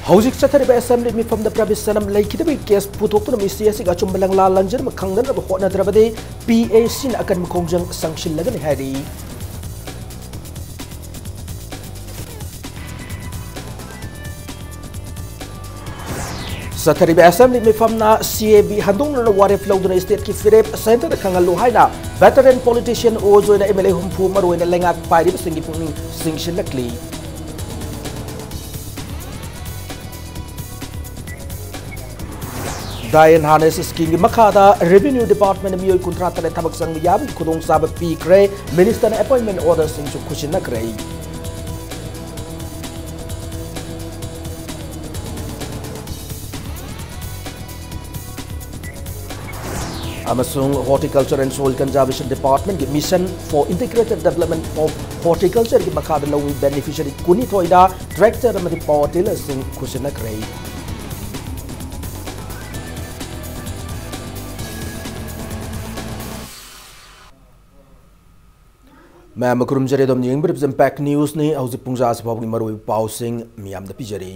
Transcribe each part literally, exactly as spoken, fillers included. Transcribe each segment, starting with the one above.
ꯍꯧꯖꯤꯛ ꯆꯠꯊꯔꯤꯕ assembly ꯃꯤꯐꯝꯗ ꯄ꯭ꯔꯕꯤꯁ ꯁꯅꯝ ꯂꯩꯈꯤꯗꯕꯒꯤ case ꯄꯨꯊꯣꯛꯇꯨꯅ ꯃꯤꯁꯤ ꯑꯁꯤꯒꯤ ꯑꯆꯨꯝꯕ ꯂꯪꯂꯥ ꯂꯪꯖꯅꯕ ꯈꯪꯅꯅꯕ ꯍꯣꯠꯅꯗ꯭ꯔꯕꯗꯤ ꯄꯤ ꯑꯦ ꯁꯤꯅ ꯑꯀꯟꯕ ꯈꯣꯡꯖꯪ ꯆꯪꯁꯤꯜꯂꯒꯅꯤ ꯍꯥꯏꯔꯤ꯫ ꯆꯠꯊꯔꯤꯕ ꯑꯦꯁꯦꯝꯕ꯭ꯂꯤ ꯃꯤꯐꯝꯅ ꯁꯤ ꯑꯦ ꯕꯤ ꯍꯟꯗꯣꯛꯅꯅ ꯋꯥꯔꯦꯞ ꯂꯧꯗꯨꯅ ꯁ꯭ꯇꯦꯠꯀꯤ ꯐꯤꯔꯦꯞ ꯁꯦꯟꯇꯔꯗ ꯈꯪꯍꯜꯂꯨ ꯍꯥꯏꯅ ꯚꯦꯇꯔꯟ ꯄꯣꯂꯤꯇꯤꯁꯤꯌꯟ ꯑꯣꯖ ꯑꯣꯏꯅ ꯑꯦꯝ ꯑꯦꯜ ꯑꯦ ꯍꯨꯝꯐꯨ ꯃꯔꯨꯑꯣꯏꯅ ꯂꯩꯉꯥꯛ ꯄꯥꯏꯔꯤꯕꯁꯤꯡꯒꯤ ꯄꯨꯛꯅꯤꯡ ꯆꯤꯡꯁꯤꯜꯂꯛꯂꯤ꯫ ꯗꯥꯏ ꯑꯦꯟ ꯍꯥꯔꯅꯦꯁ ꯁ꯭ꯀꯤꯝꯒꯤ ꯃꯈꯥꯗ ꯔꯦꯚꯤꯅ꯭ꯌꯨ ꯗꯤꯄꯥꯔꯠꯃꯦꯟꯗ ꯃꯤꯑꯣꯏ ꯀꯨꯟꯊ꯭ꯔꯥ ꯇꯔꯦꯠ ꯊꯕꯛ ꯆꯪꯕ ꯌꯥꯕꯒꯤ ꯈꯨꯗꯣꯡꯆꯥꯕ ꯄꯤꯈ꯭ꯔꯦ꯫ ꯃꯤꯅꯤꯁꯇꯔꯅ ꯑꯦꯄꯣꯏꯟꯃꯦꯟ ꯑꯣꯔꯗꯔꯁꯤꯡꯁꯨ ꯈꯨꯠꯁꯤꯟꯅꯈ꯭ꯔꯦ꯫ ꯑꯃꯁꯨꯡ Horticulture and Soil Conservation Departmentꯀꯤ Mission for Integrated Development of Horticultureꯒꯤ ꯃꯈꯥꯗ ꯂꯧꯃꯤ ꯕꯦꯅꯤꯐꯤꯁꯔꯤ ꯀꯨꯟꯅꯤꯊꯣꯏꯗ ꯇ꯭ꯔꯦꯛꯇꯔ ꯑꯃꯗꯤ ꯄꯥꯋꯔ ꯇꯤꯂꯔꯁꯤꯡ ꯈꯨꯠꯁꯤꯟꯅꯈ꯭ꯔꯦ꯫ ꯃꯌꯥꯝꯕ ꯈꯨꯔꯨꯝꯖꯔꯤ, ꯑꯗꯣꯝꯅ ꯌꯦꯡꯕꯤꯔꯤꯕꯁꯤ ꯏꯝꯄꯦꯛ ꯅ꯭ꯌꯨꯁꯅꯤ꯫ ꯍꯧꯖꯤꯛ ꯄꯨꯡ ꯇꯔꯥ ꯑꯁꯤ ꯐꯥꯎꯕꯒꯤ ꯃꯔꯨꯑꯣꯏꯕ ꯄꯥꯎꯁꯤꯡ ꯃꯤꯌꯥꯝꯗ ꯄꯤꯖꯔꯤ꯫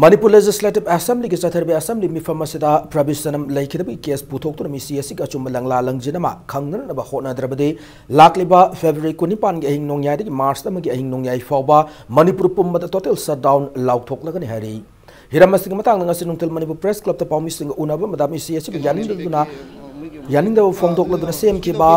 ꯃꯅꯤꯄꯨꯔ ꯂꯦꯖꯤꯁꯂꯦꯇꯤꯚ ꯑꯦꯁꯦꯝꯕ꯭ꯂꯤꯒꯤ ꯆꯠꯊꯔꯤꯕ ꯑꯦꯁꯦꯝꯕ꯭ꯂꯤ ꯃꯤꯐꯝ ꯑꯁꯤꯗ ꯄ꯭ꯔꯕꯤꯁ ꯁꯅꯝ ꯂꯩꯈꯤꯗꯕꯒꯤ ꯀꯦꯁ ꯄꯨꯊꯣꯛꯇꯨꯅ ꯃꯤꯁꯤ ꯑꯁꯤꯒꯤ ꯑꯆꯨꯝꯕ ꯂꯪꯂꯥ ꯂꯪꯖꯤꯟ ꯑꯃ ꯈꯪꯅꯅꯕ ꯍꯣꯠꯅꯗ꯭ꯔꯕꯗꯤ ꯂꯥꯛꯂꯤꯕ ꯐꯦꯕ꯭ꯔꯨꯋꯥꯔꯤ ꯀꯨꯟꯅꯤꯄꯥꯟꯒꯤ ꯑꯍꯤꯡ ꯅꯣꯡꯌꯥꯏꯗꯒꯤ ꯃꯥꯔꯆ ꯑꯃꯒꯤ ꯑꯍꯤꯡ ꯅꯣꯡꯌꯥꯏ ꯐꯥꯎꯕ ꯃꯅꯤꯄꯨꯔ ꯄꯨꯝꯕꯗ ꯇꯣꯇꯦꯜ ꯁꯠꯗꯥꯎꯟ ꯂꯥꯎꯊꯣꯛꯂꯒꯅꯤ ꯍꯥꯏꯔꯤ꯫ ꯍꯤꯔꯝ ꯑꯁꯤꯒꯤ ꯃꯇꯥꯡꯗ ꯉꯁꯤ ꯅꯨꯡꯊꯤꯜ ꯃꯅꯤꯄꯨꯔ ꯄ꯭ꯔꯦꯁ ꯀ꯭ꯂꯕꯇ ꯄꯥꯎꯃꯤꯁꯤꯡꯒ ꯎꯅꯕ ꯑꯃꯗ ꯃꯤꯁꯤ ꯑꯁꯤꯕꯨ ꯌꯥꯅꯤꯡꯗꯗꯨꯅ, ꯌꯥꯅꯤꯡꯗꯕ ꯐꯣꯡꯗꯣꯛꯂꯗꯨꯅ ꯁꯦꯝꯈꯤꯕ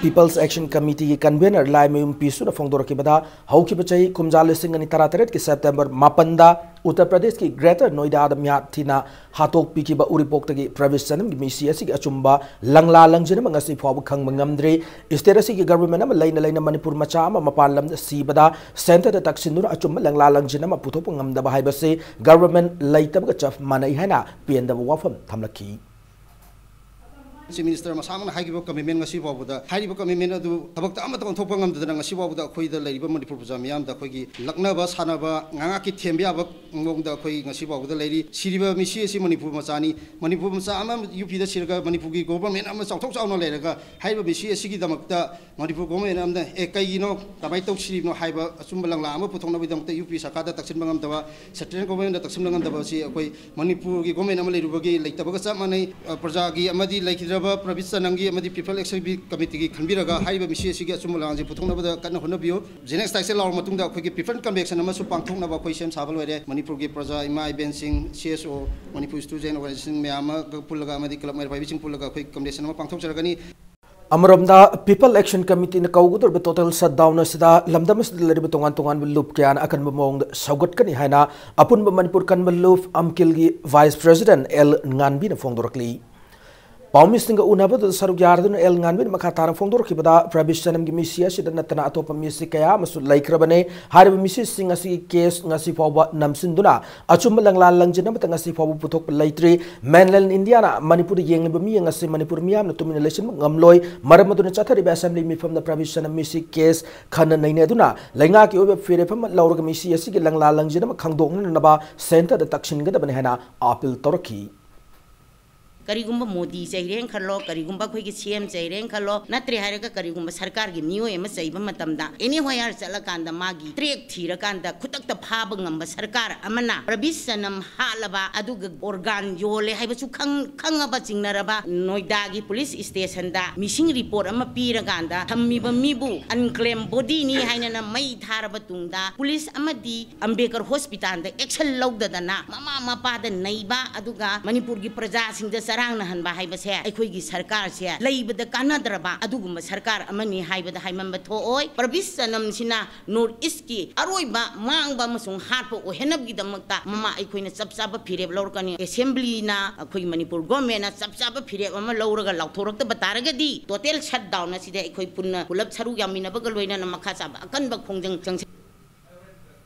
ꯄꯤꯄꯜꯁ ꯑꯦꯛꯁꯟ ꯀꯃꯤꯇꯤꯒꯤ ꯀꯟꯚꯦꯅꯔ ꯂꯥꯏꯃꯌꯨꯝ ꯄꯤꯁꯨꯅ ꯐꯣꯡꯗꯣꯔꯛꯈꯤꯕꯗ, ꯍꯧꯈꯤꯕ ꯆꯍꯤ ꯀꯨꯝꯖꯥ ꯂꯤꯁꯤꯡ ꯑꯅꯤ ꯇꯔꯥꯇꯔꯦꯠꯀꯤ ꯁꯦꯞꯇꯦꯝꯕꯔ ꯃꯥꯄꯟꯗ ꯎꯠꯇꯔ ꯄ꯭ꯔꯗꯦꯁꯀꯤ ꯒ꯭ꯔꯦꯇꯔ ꯅꯣꯏꯗꯥꯗ ꯃꯤꯍꯥꯠ ꯊꯤꯅ ꯍꯥꯠꯇꯣꯛꯄꯤꯈꯤꯕ ꯎꯔꯤꯄꯣꯛꯇꯒꯤ ꯄ꯭ꯔꯕꯤꯁ ꯁꯅꯝꯒꯤ ꯃꯤꯁꯤ ꯑꯁꯤꯒꯤ ꯑꯆꯨꯝꯕ ꯂꯪꯂꯥ ꯂꯪꯖꯤꯟ ꯑꯃ ꯉꯁꯤ ꯐꯥꯎꯕ ꯈꯪꯕ ꯉꯝꯗ꯭ꯔꯤ꯫ ꯁ꯭ꯇꯦꯠ ꯑꯁꯤꯒꯤ ꯒꯚꯔꯟꯃꯦꯟꯠ ꯑꯃ ꯂꯩꯅ ꯂꯩꯅ ꯃꯅꯤꯄꯨꯔ ꯃꯆꯥ ꯑꯃ ꯃꯄꯥꯟ ꯂꯝꯗ ꯁꯤꯕꯗ ꯁꯦꯟꯇꯔꯗ ꯇꯛꯁꯤꯟꯗꯨꯅ ꯑꯆꯨꯝꯕ ꯂꯪꯂꯥ ꯂꯪꯖꯤꯟ ꯑꯃ ꯄꯨꯊꯣꯛꯄ ꯉꯝꯗꯕ ꯍꯥꯏꯕꯁꯤ ꯒꯚꯔꯟꯃꯦꯟꯠ ꯂꯩꯇꯕꯒ ꯆꯞ ꯃꯥꯟꯅꯩ ꯍꯥꯏꯅ ꯄꯦꯟꯗꯕ ꯋꯥꯐꯝ ꯊꯝꯂꯛꯈꯤ꯫ ꯆꯤꯐ ꯃꯤꯅꯤꯁꯇꯔ ꯃꯁꯥꯃꯛꯅ ꯍꯥꯏꯈꯤꯕ ꯀꯃꯤꯠꯃꯦꯟ ꯉꯁꯤ ꯐꯥꯎꯕꯗ, ꯍꯥꯏꯔꯤꯕ ꯀꯃꯤꯠꯃꯦꯟ ꯑꯗꯨ ꯊꯕꯛꯇ ꯑꯃꯠꯇ ꯑꯣꯟꯊꯣꯛꯄ ꯉꯝꯗꯗꯅ ꯉꯁꯤ ꯐꯥꯎꯕꯗ ꯑꯩꯈꯣꯏꯗ ꯂꯩꯔꯤꯕ ꯃꯅꯤꯄꯨꯔ ꯄ꯭ꯔꯖꯥ ꯃꯤꯌꯥꯝꯗ ꯑꯩꯈꯣꯏꯒꯤ ꯂꯛꯅꯕ ꯁꯥꯟꯅꯕ, ꯉꯥꯉꯥꯛꯀꯤ ꯊꯦꯝꯕ ꯌꯥꯕ ꯃꯑꯣꯡꯗ ꯑꯩꯈꯣꯏ ꯉꯁꯤ ꯐꯥꯎꯕꯗ ꯂꯩꯔꯤ꯫ ꯁꯤꯔꯤꯕ ꯃꯤꯁꯤ ꯑꯁꯤ ꯃꯅꯤꯄꯨꯔ ꯃꯆꯥꯅꯤ꯫ ꯃꯅꯤꯄꯨꯔ ꯃꯆꯥ ꯑꯃ ꯌꯨ ꯄꯤꯗ ꯁꯤꯔꯒ ꯃꯅꯤꯄꯨꯔꯒꯤ ꯒꯣꯚꯔꯟꯃꯦꯟ ꯑꯃ ꯆꯥꯎꯊꯣꯛ ꯆꯥꯎꯅ ꯂꯩꯔꯒ ꯍꯥꯏꯔꯤꯕ ꯃꯤꯁꯤ ꯑꯁꯤꯒꯤꯗꯃꯛꯇ ꯃꯅꯤꯄꯨꯔ ꯒꯣꯚꯔꯟꯃꯦꯟ ꯑꯃꯅ "ꯑꯦ, ꯀꯩꯒꯤꯅꯣ, ꯀꯃꯥꯏꯅ ꯇꯧꯁꯤꯔꯤꯕꯅꯣ?" ꯍꯥꯏꯕ ꯑꯆꯨꯝꯕ ꯂꯪꯂꯥ ꯑꯃ ꯄꯨꯊꯣꯛꯅꯕꯒꯤꯗꯃꯛꯇ ꯌꯨ ꯄꯤ ꯁꯔꯀꯥꯔꯗ ꯇꯛꯁꯤꯟꯕ ꯉꯝꯗꯕ, ꯁꯦꯟꯇ꯭ꯔꯦꯜ ꯒꯣꯚꯔꯟꯃꯦꯟꯗ ꯇꯛꯁꯤꯟꯕ ꯉꯝꯗꯕ ꯑꯁꯤ ꯑꯩꯈꯣꯏ ꯃꯅꯤꯄꯨꯔꯒꯤ ꯒꯣꯚꯔꯟꯃꯦꯟ ꯑꯃ ꯂꯩꯔꯨꯕꯒꯤ ꯂꯩꯇꯕꯒ ꯆꯞ ꯃꯥꯟꯅꯩ꯫ ꯑ, ꯄ꯭ꯔꯖꯥꯒꯤ ꯑꯃꯗꯤ ꯂꯩꯈꯤꯗ꯭ꯔꯕ ꯄ꯭ꯔꯕꯤꯠ ꯆꯅꯝꯒꯤ ꯑꯃꯗꯤ ꯄꯤꯄꯜ ꯑꯦꯛꯁꯟ ꯀꯃꯤꯇꯤꯒꯤ ꯈꯟꯕꯤꯔꯒ ꯍꯥꯏꯔꯤꯕ ꯃꯤꯁꯤ ꯑꯁꯤꯒꯤ ꯑꯆꯨꯝꯕ ꯂꯪꯂꯥꯁꯤ ꯄꯨꯊꯣꯛꯅꯕꯗ ꯀꯟꯅ ꯍꯣꯠꯅꯕꯤꯌꯨ꯫ ꯖꯦꯅꯦꯛꯁ ꯇꯥꯏꯁꯦ ꯂꯥꯎꯔꯕ ꯃꯇꯨꯡꯗ ꯑꯩꯈꯣꯏꯒꯤ ꯄꯤꯄꯜ ꯀꯟꯚꯦꯟꯁꯟ ꯑꯃꯁꯨ ꯄꯥꯡꯊꯣꯛꯅꯕ ꯑꯩꯈꯣꯏ ꯁꯦꯝ ꯁꯥꯕ ꯂꯣꯏꯔꯦ꯫ ꯃꯅꯤꯄꯨꯔꯒꯤ ꯄ꯭ꯔꯖꯥ ꯏꯃꯥ ꯏꯕꯦꯟꯁꯤꯡ, ꯁꯤ ꯑꯦꯁ ꯑꯣ, ꯃꯅꯤꯄꯨꯔ ꯁ꯭ꯇꯨꯗꯦꯟ ꯑꯣꯔꯒꯅꯥꯏꯖꯦꯁꯟ ꯃꯌꯥꯝ ꯑꯃꯒ ꯄꯨꯜꯂꯒ ꯑꯃꯗꯤ ꯀ꯭ꯂꯕ ꯃꯩꯔꯥ ꯄꯥꯏꯕꯤꯁꯤꯡ ꯄꯨꯜꯂꯒ ꯑꯩꯈꯣꯏ ꯀꯟꯚꯦꯟꯁꯟ ꯑꯃ ꯄꯥꯡꯊꯣꯛꯆꯔꯒꯅꯤ꯫ ꯑꯃꯔꯣꯝꯗ, ꯄꯤꯄꯜ ꯑꯦꯛꯁꯟ ꯀꯃꯤꯇꯤꯅ ꯀꯧꯒꯗꯧꯔꯤꯕ ꯇꯣꯇꯦꯜ ꯁꯠꯗꯥꯎꯟ ꯑꯁꯤꯗ ꯂꯝꯗꯝ ꯑꯁꯤꯗ ꯂꯩꯔꯤꯕ ꯇꯣꯉꯥꯟ ꯇꯣꯉꯥꯟꯕ ꯂꯨꯞ ꯀꯌꯥꯅ ꯑꯀꯟꯕ ꯃꯑꯣꯡꯗ ꯁꯧꯒꯠꯀꯅꯤ ꯍꯥꯏꯅ ꯑꯄꯨꯟꯕ ꯃꯅꯤꯄꯨꯔ ꯀꯟꯕ ꯂꯨꯞ ꯑꯝꯀꯤꯜꯒꯤ ꯚꯥꯏꯁ ꯄ꯭ꯔꯦꯁꯤꯗꯦꯟꯠ ꯑꯦꯜ ꯉꯥꯟꯕꯤꯅ ꯐꯣꯡꯗꯣꯔꯛꯂꯤ꯫ ꯄꯥꯎꯃꯤꯁꯤꯡꯒ ꯎꯅꯕꯗꯨꯗ ꯁꯔꯨꯛ ꯌꯥꯔꯗꯨꯅ ꯑꯦꯜ ꯉꯥꯟꯕꯤꯅ ꯃꯈꯥ ꯇꯥꯅ ꯐꯣꯡꯗꯣꯔꯛꯈꯤꯕꯗ, ꯄ꯭ꯔꯕꯤꯁ ꯆꯅꯝꯒꯤ ꯃꯤꯁꯤ ꯑꯁꯤꯗ ꯅꯠꯇꯅ ꯑꯇꯣꯞꯄ ꯃꯤꯁꯤ ꯀꯌꯥ ꯑꯃꯁꯨ ꯂꯩꯈ꯭ꯔꯕꯅꯤ꯫ ꯍꯥꯏꯔꯤꯕ ꯃꯤꯁꯤꯁꯤꯡ ꯑꯁꯤꯒꯤ ꯀꯦꯁ ꯉꯁꯤ ꯐꯥꯎꯕ ꯅꯝꯁꯤꯟꯗꯨꯅ ꯑꯆꯨꯝꯕ ꯂꯪꯂꯥ ꯂꯪꯖꯅꯕꯇ ꯉꯁꯤ ꯐꯥꯎꯕ ꯄꯨꯊꯣꯛꯄ ꯂꯩꯇ꯭ꯔꯤ꯫ ꯃꯦꯟꯂꯦꯟ ꯏꯟꯗꯤꯌꯥꯅ ꯃꯅꯤꯄꯨꯔꯗ ꯌꯦꯡꯂꯤꯕ ꯃꯤꯠꯌꯦꯡ ꯑꯁꯤ ꯃꯅꯤꯄꯨꯔ ꯃꯤꯌꯥꯝꯅ ꯇꯨꯃꯤꯟꯅ ꯂꯩꯁꯤꯟꯕ ꯉꯝꯂꯣꯏ꯫ ꯃꯔꯝ ꯑꯗꯨꯅ ꯆꯠꯊꯔꯤꯕ ꯑꯦꯁꯦꯝꯕ꯭ꯂꯤ ꯃꯤꯐꯝꯗ ꯄ꯭ꯔꯕꯤꯁ ꯆꯅꯝ ꯃꯤꯁꯤ ꯀꯦꯁ ꯈꯟꯅ ꯅꯩꯅꯗꯨꯅ ꯂꯩꯉꯥꯛꯀꯤ ꯑꯣꯏꯕ ꯐꯤꯔꯦꯞ ꯑꯃ ꯂꯧꯔꯒ ꯃꯤꯁꯤ ꯑꯁꯤꯒꯤ ꯂꯪꯂꯥ ꯂꯪꯖꯅꯕ ꯈꯪꯗꯣꯛꯅꯅꯕ ꯁꯦꯟꯇꯔꯗ ꯇꯛꯁꯤꯟꯒꯗꯕꯅꯤ ꯍꯥꯏꯅ ꯑꯥꯄꯤꯜ ꯇꯧꯔꯛꯈꯤ꯫ ꯀꯔꯤꯒꯨꯝꯕ ꯃꯣꯗꯤ ꯆꯩꯔꯦꯅ ꯈꯜꯂꯣ, ꯀꯔꯤꯒꯨꯝꯕ ꯑꯩꯈꯣꯏꯒꯤ ꯁꯤ ꯑꯦꯝ ꯆꯩꯔꯦꯅ ꯈꯜꯂꯣ, ꯅꯠꯇ꯭ꯔꯦ ꯍꯥꯏꯔꯒ ꯀꯔꯤꯒꯨꯝꯕ ꯁꯔꯀꯥꯔꯒꯤ ꯃꯤꯑꯣꯏ ꯑꯃ ꯆꯩꯕ ꯃꯇꯝꯗ, ꯑꯦꯅꯤ ꯍꯣꯌꯥꯔ ꯆꯠꯂꯀꯥꯟꯗ ꯃꯥꯒꯤ ꯇ꯭ꯔꯦꯛ ꯊꯤꯔꯀꯥꯟꯗ ꯈꯨꯗꯛꯇ ꯐꯥꯕ ꯉꯝꯕ ꯁꯔꯀꯥꯔ ꯑꯃꯅ ꯄ꯭ꯔꯕꯤꯁ ꯆꯅꯝ ꯍꯥꯠꯂꯕ, ꯑꯗꯨꯒ ꯑꯣꯔꯒꯥꯟ ꯌꯣꯜꯂꯦ ꯍꯥꯏꯕꯁꯨ ꯈꯪ-, ꯈꯪꯉꯕ ꯆꯤꯡꯅꯔꯕ ꯅꯣꯏꯗꯥꯒꯤ ꯄꯨꯂꯤꯁ ꯁ꯭ꯇꯦꯁꯟꯗ ꯃꯤꯁꯤꯡ ꯔꯤꯄꯣꯔꯠ ꯑꯃ ꯄꯤꯔꯀꯥꯟꯗ ꯊꯝꯃꯤꯕ ꯃꯤꯕꯨ ꯑꯟꯀ꯭ꯂꯦꯝ ꯕꯣꯗꯤꯅꯤ ꯍꯥꯏꯅꯅ ꯃꯩ ꯊꯥꯔꯕ ꯇꯨꯡꯗ ꯄꯨꯂꯤꯁ ꯑꯃꯗꯤ ꯑꯝꯕꯦꯗꯀꯔ ꯍꯣꯁꯄꯤꯇꯥꯜꯗ ꯑꯦꯛꯁꯟ ꯂꯧꯗꯗꯅ ꯃꯃꯥ ꯃꯄꯥꯗ ꯅꯩꯕ, ꯑꯗꯨꯒ ꯃꯅꯤꯄꯨꯔꯒꯤ ꯄ꯭ꯔꯖꯥꯁꯤꯡꯗ ꯆꯔꯥꯡꯅꯍꯟꯕ ꯍꯥꯏꯕꯁꯦ ꯑꯩꯈꯣꯏꯒꯤ ꯁꯔꯀꯥꯔꯁꯦ ꯂꯩꯕꯗ ꯀꯥꯟꯅꯗ꯭ꯔꯕ ꯑꯗꯨꯒꯨꯝꯕ ꯁꯔꯀꯥꯔ ꯑꯃꯅꯤ ꯍꯥꯏꯕꯗ ꯍꯥꯏꯃꯟꯕ ꯊꯣꯛꯑꯣꯏ꯫ ꯄ꯭ꯔꯕꯤꯁ ꯆꯅꯝꯁꯤꯅ ꯅꯣꯔꯠ ꯏꯁꯀꯤ ꯑꯔꯣꯏꯕ ꯃꯥꯡꯕ ꯑꯃꯁꯨꯡ ꯍꯥꯠꯄ ꯑꯣꯏꯍꯟꯅꯕꯒꯤꯗꯃꯛꯇ ꯃꯃꯥ ꯑꯩꯈꯣꯏꯅ ꯆꯞ ꯆꯥꯕ ꯐꯤꯔꯦꯞ ꯂꯧꯔꯛꯀꯅꯤ꯫ ꯑꯦꯁꯦꯝꯕ꯭ꯂꯤꯅ, ꯑꯩꯈꯣꯏꯒꯤ ꯃꯅꯤꯄꯨꯔ ꯒꯣꯔꯃꯦꯟꯅ ꯆꯞ ꯆꯥꯕ ꯐꯤꯔꯦꯞ ꯑꯃ ꯂꯧꯔꯒ ꯂꯥꯎꯊꯣꯔꯛꯇꯕ ꯇꯥꯔꯒꯗꯤ ꯇꯣꯇꯦꯜ ꯁꯠ ꯗꯥꯎꯟ ꯑꯁꯤꯗ ꯑꯩꯈꯣꯏ ꯄꯨꯟꯅ ꯄꯨꯂꯞ ꯁꯔꯨꯛ ꯌꯥꯃꯤꯟꯅꯕꯒ ꯂꯣꯏꯅꯅ ꯃꯈꯥ ꯆꯥꯕ ꯑꯀꯟꯕ ꯈꯣꯡꯖꯪ ꯆꯪꯁꯤꯟ